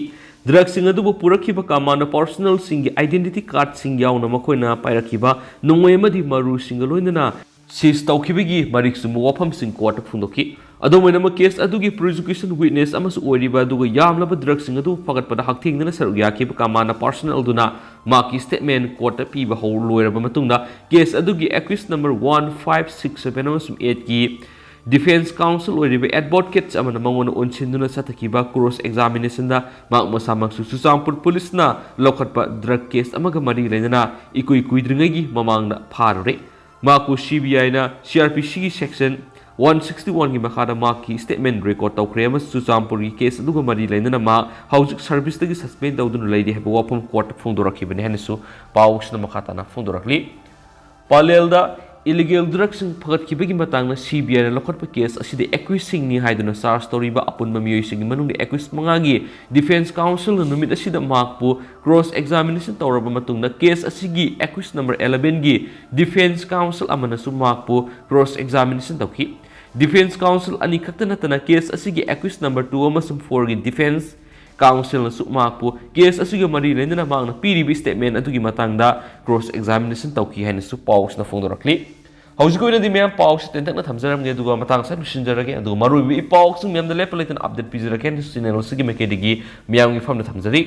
Drugꯁꯤꯡ ꯑꯗꯨꯕꯨ ꯄꯨꯔꯛꯈꯤꯕ commando personnelꯁꯤꯡꯒꯤ identity cardꯁꯤꯡ ꯌꯥꯎꯅ ꯃꯈꯣꯏꯅ ꯄꯥꯏꯔꯛꯈꯤꯕ ꯅꯣꯡꯃꯩ ꯑꯃꯗꯤ ꯃꯔꯨꯁꯤꯡꯒ ꯂꯣꯏꯅꯅ seize ꯇꯧꯈꯤꯕꯒꯤ ꯃꯔꯤꯛ ꯆꯨꯝꯕ ꯋꯥꯐꯝꯁꯤꯡ courtꯇ ꯐꯣꯡꯗꯣꯛꯈꯤ꯫ ꯑꯗꯨꯝ ꯑꯣꯏꯅꯃꯛ, case ꯑꯗꯨꯒꯤ prosecution witness ꯑꯃꯁꯨ ꯑꯣꯏꯔꯤꯕ ꯑꯗꯨꯒ ꯌꯥꯝꯂꯕ drugꯁꯤꯡ ꯑꯗꯨ ꯐꯒꯠꯄꯗ ꯍꯛꯊꯦꯡꯅꯅ ꯁꯔꯨꯛ ꯌꯥꯈꯤꯕ commando personnel ꯑꯗꯨꯅ ꯃꯍꯥꯛꯀꯤ statement courtꯇ ꯄꯤꯕ ꯍꯧ-, ꯂꯣꯏꯔꯕ ꯃꯇꯨꯡꯗ, case ꯑꯗꯨꯒꯤ accused number one, five, six, seven ꯑꯃꯁꯨꯡ eightꯀꯤ Defense counsel ꯑꯣꯏꯔꯤꯕ advocate ꯑꯃꯅ ꯃꯉꯣꯟꯗ ꯑꯣꯟꯁꯤꯟꯗꯨꯅ ꯆꯠꯊꯈꯤꯕ cross examination ꯗ ꯃꯍꯥꯛ ꯃꯁꯥꯃꯛꯁꯨ ꯆꯨꯔꯆꯥꯟꯄꯨꯔ ꯄꯨꯂꯤꯁꯅ ꯂꯧꯈꯠꯄ drug case ꯑꯃꯒ ꯃꯔꯤ ꯂꯩꯅꯅ ꯏꯀꯨꯏ ꯀꯨꯏꯗ꯭ꯔꯤꯉꯩꯒꯤ ꯃꯃꯥꯡꯗ ꯐꯥꯔꯨꯔꯦ꯫ ꯃꯍꯥꯛꯄꯨ C B I ꯅ C R P C ꯒꯤ section one sixty one ꯒꯤ ꯃꯈꯥꯗ ꯃꯍꯥꯛꯀꯤ statement record ꯇꯧꯈ꯭ꯔꯦ ꯑꯃꯁꯨꯡ ꯆꯨꯔꯆꯥꯟꯄꯨꯔꯒꯤ case ꯑꯗꯨꯒ ꯃꯔꯤ ꯂꯩꯅꯅ ꯃꯍꯥꯛ ꯍꯧꯖꯤꯛ service ꯇꯒꯤ suspend ꯇꯧꯗꯨꯅ ꯂꯩꯔꯤ ꯍꯥꯏꯕ ꯋꯥꯐꯝ court ꯇ ꯐꯣꯡꯗꯣꯔꯛꯈꯤꯕꯅꯤ ꯍꯥꯏꯅꯁꯨ ꯄꯥꯎꯁꯤꯅ ꯃꯈꯥ ꯇꯥꯅ ꯐꯣꯡꯗꯣꯔꯛꯂꯤ꯫ ꯄꯂꯦꯜꯗ illegal drug ꯁꯤꯡ ꯐꯒꯠꯈꯤꯕꯒꯤ ꯃꯇꯥꯡꯗ C B I ꯅ ꯂꯧꯈꯠꯄ case ꯑꯁꯤꯗ accused ꯁꯤꯡꯅꯤ ꯍꯥꯏꯗꯨꯅ charge ꯇꯧꯔꯤꯕ ꯑꯄꯨꯟꯕ ꯃꯤꯑꯣꯏꯁꯤꯡꯒꯤ ꯃꯅꯨꯡꯗ accused ꯃꯉꯥꯒꯤ defense counsel ꯅ ꯅꯨꯃꯤꯠ ꯑꯁꯤꯗ ꯃꯍꯥꯛꯄꯨ cross examination ꯇꯧꯔꯕ ꯃꯇꯨꯡꯗ case ꯑꯁꯤꯒꯤ accused number eleven ꯒꯤ defense counsel ꯑꯃꯅꯁꯨ ꯃꯍꯥꯛꯄꯨ cross examination ꯇꯧꯈꯤ꯫ Defense counsel ꯑꯅꯤꯈꯛꯇ ꯅꯠꯇꯅ case ꯑꯁꯤꯒꯤ accused number two ꯑꯃꯁꯨꯡ four ꯒꯤ defense counsel ꯅꯁꯨ ꯃꯍꯥꯛꯄꯨ case ꯑꯁꯤꯒ ꯃꯔꯤ ꯂꯩꯅꯅ ꯃꯍꯥꯛꯅ ꯄꯤꯔꯤꯕ statement ꯑꯗꯨꯒꯤ ꯃꯇꯥꯡꯗ cross examination ꯇꯧꯈꯤ ꯍꯥꯏꯅꯁꯨ ꯄꯥꯎꯁꯤꯅ ꯐꯣꯡꯗꯣꯔꯛꯂꯤ꯫ ꯍꯧꯖꯤꯛꯀꯤ ꯑꯣꯏꯅꯗꯤ ꯃꯌꯥꯝ ꯄꯥꯎꯁꯤ ꯇꯦꯟꯇꯛꯅ ꯊꯝꯖꯔꯝꯒꯦ, ꯑꯗꯨꯒ ꯃꯇꯥꯡ ꯑꯁꯤꯗ ꯂꯣꯏꯁꯤꯟꯖꯔꯒꯦ, ꯑꯗꯨꯒ ꯃꯔꯨꯑꯣꯏꯕ ꯏ ꯄꯥꯎꯁꯤꯡ ꯃꯌꯥꯝꯗ ꯂꯦꯞꯄ ꯂꯩꯇꯅ update ꯄꯤꯖꯔꯛꯀꯦ ꯍꯥꯏꯅꯁꯨ channel ꯑꯁꯤꯒꯤ ꯃꯥꯏꯀꯩꯗꯒꯤ ꯃꯌꯥꯝꯒꯤ ꯃꯐꯝꯗ ꯊꯝꯖꯔꯤ꯫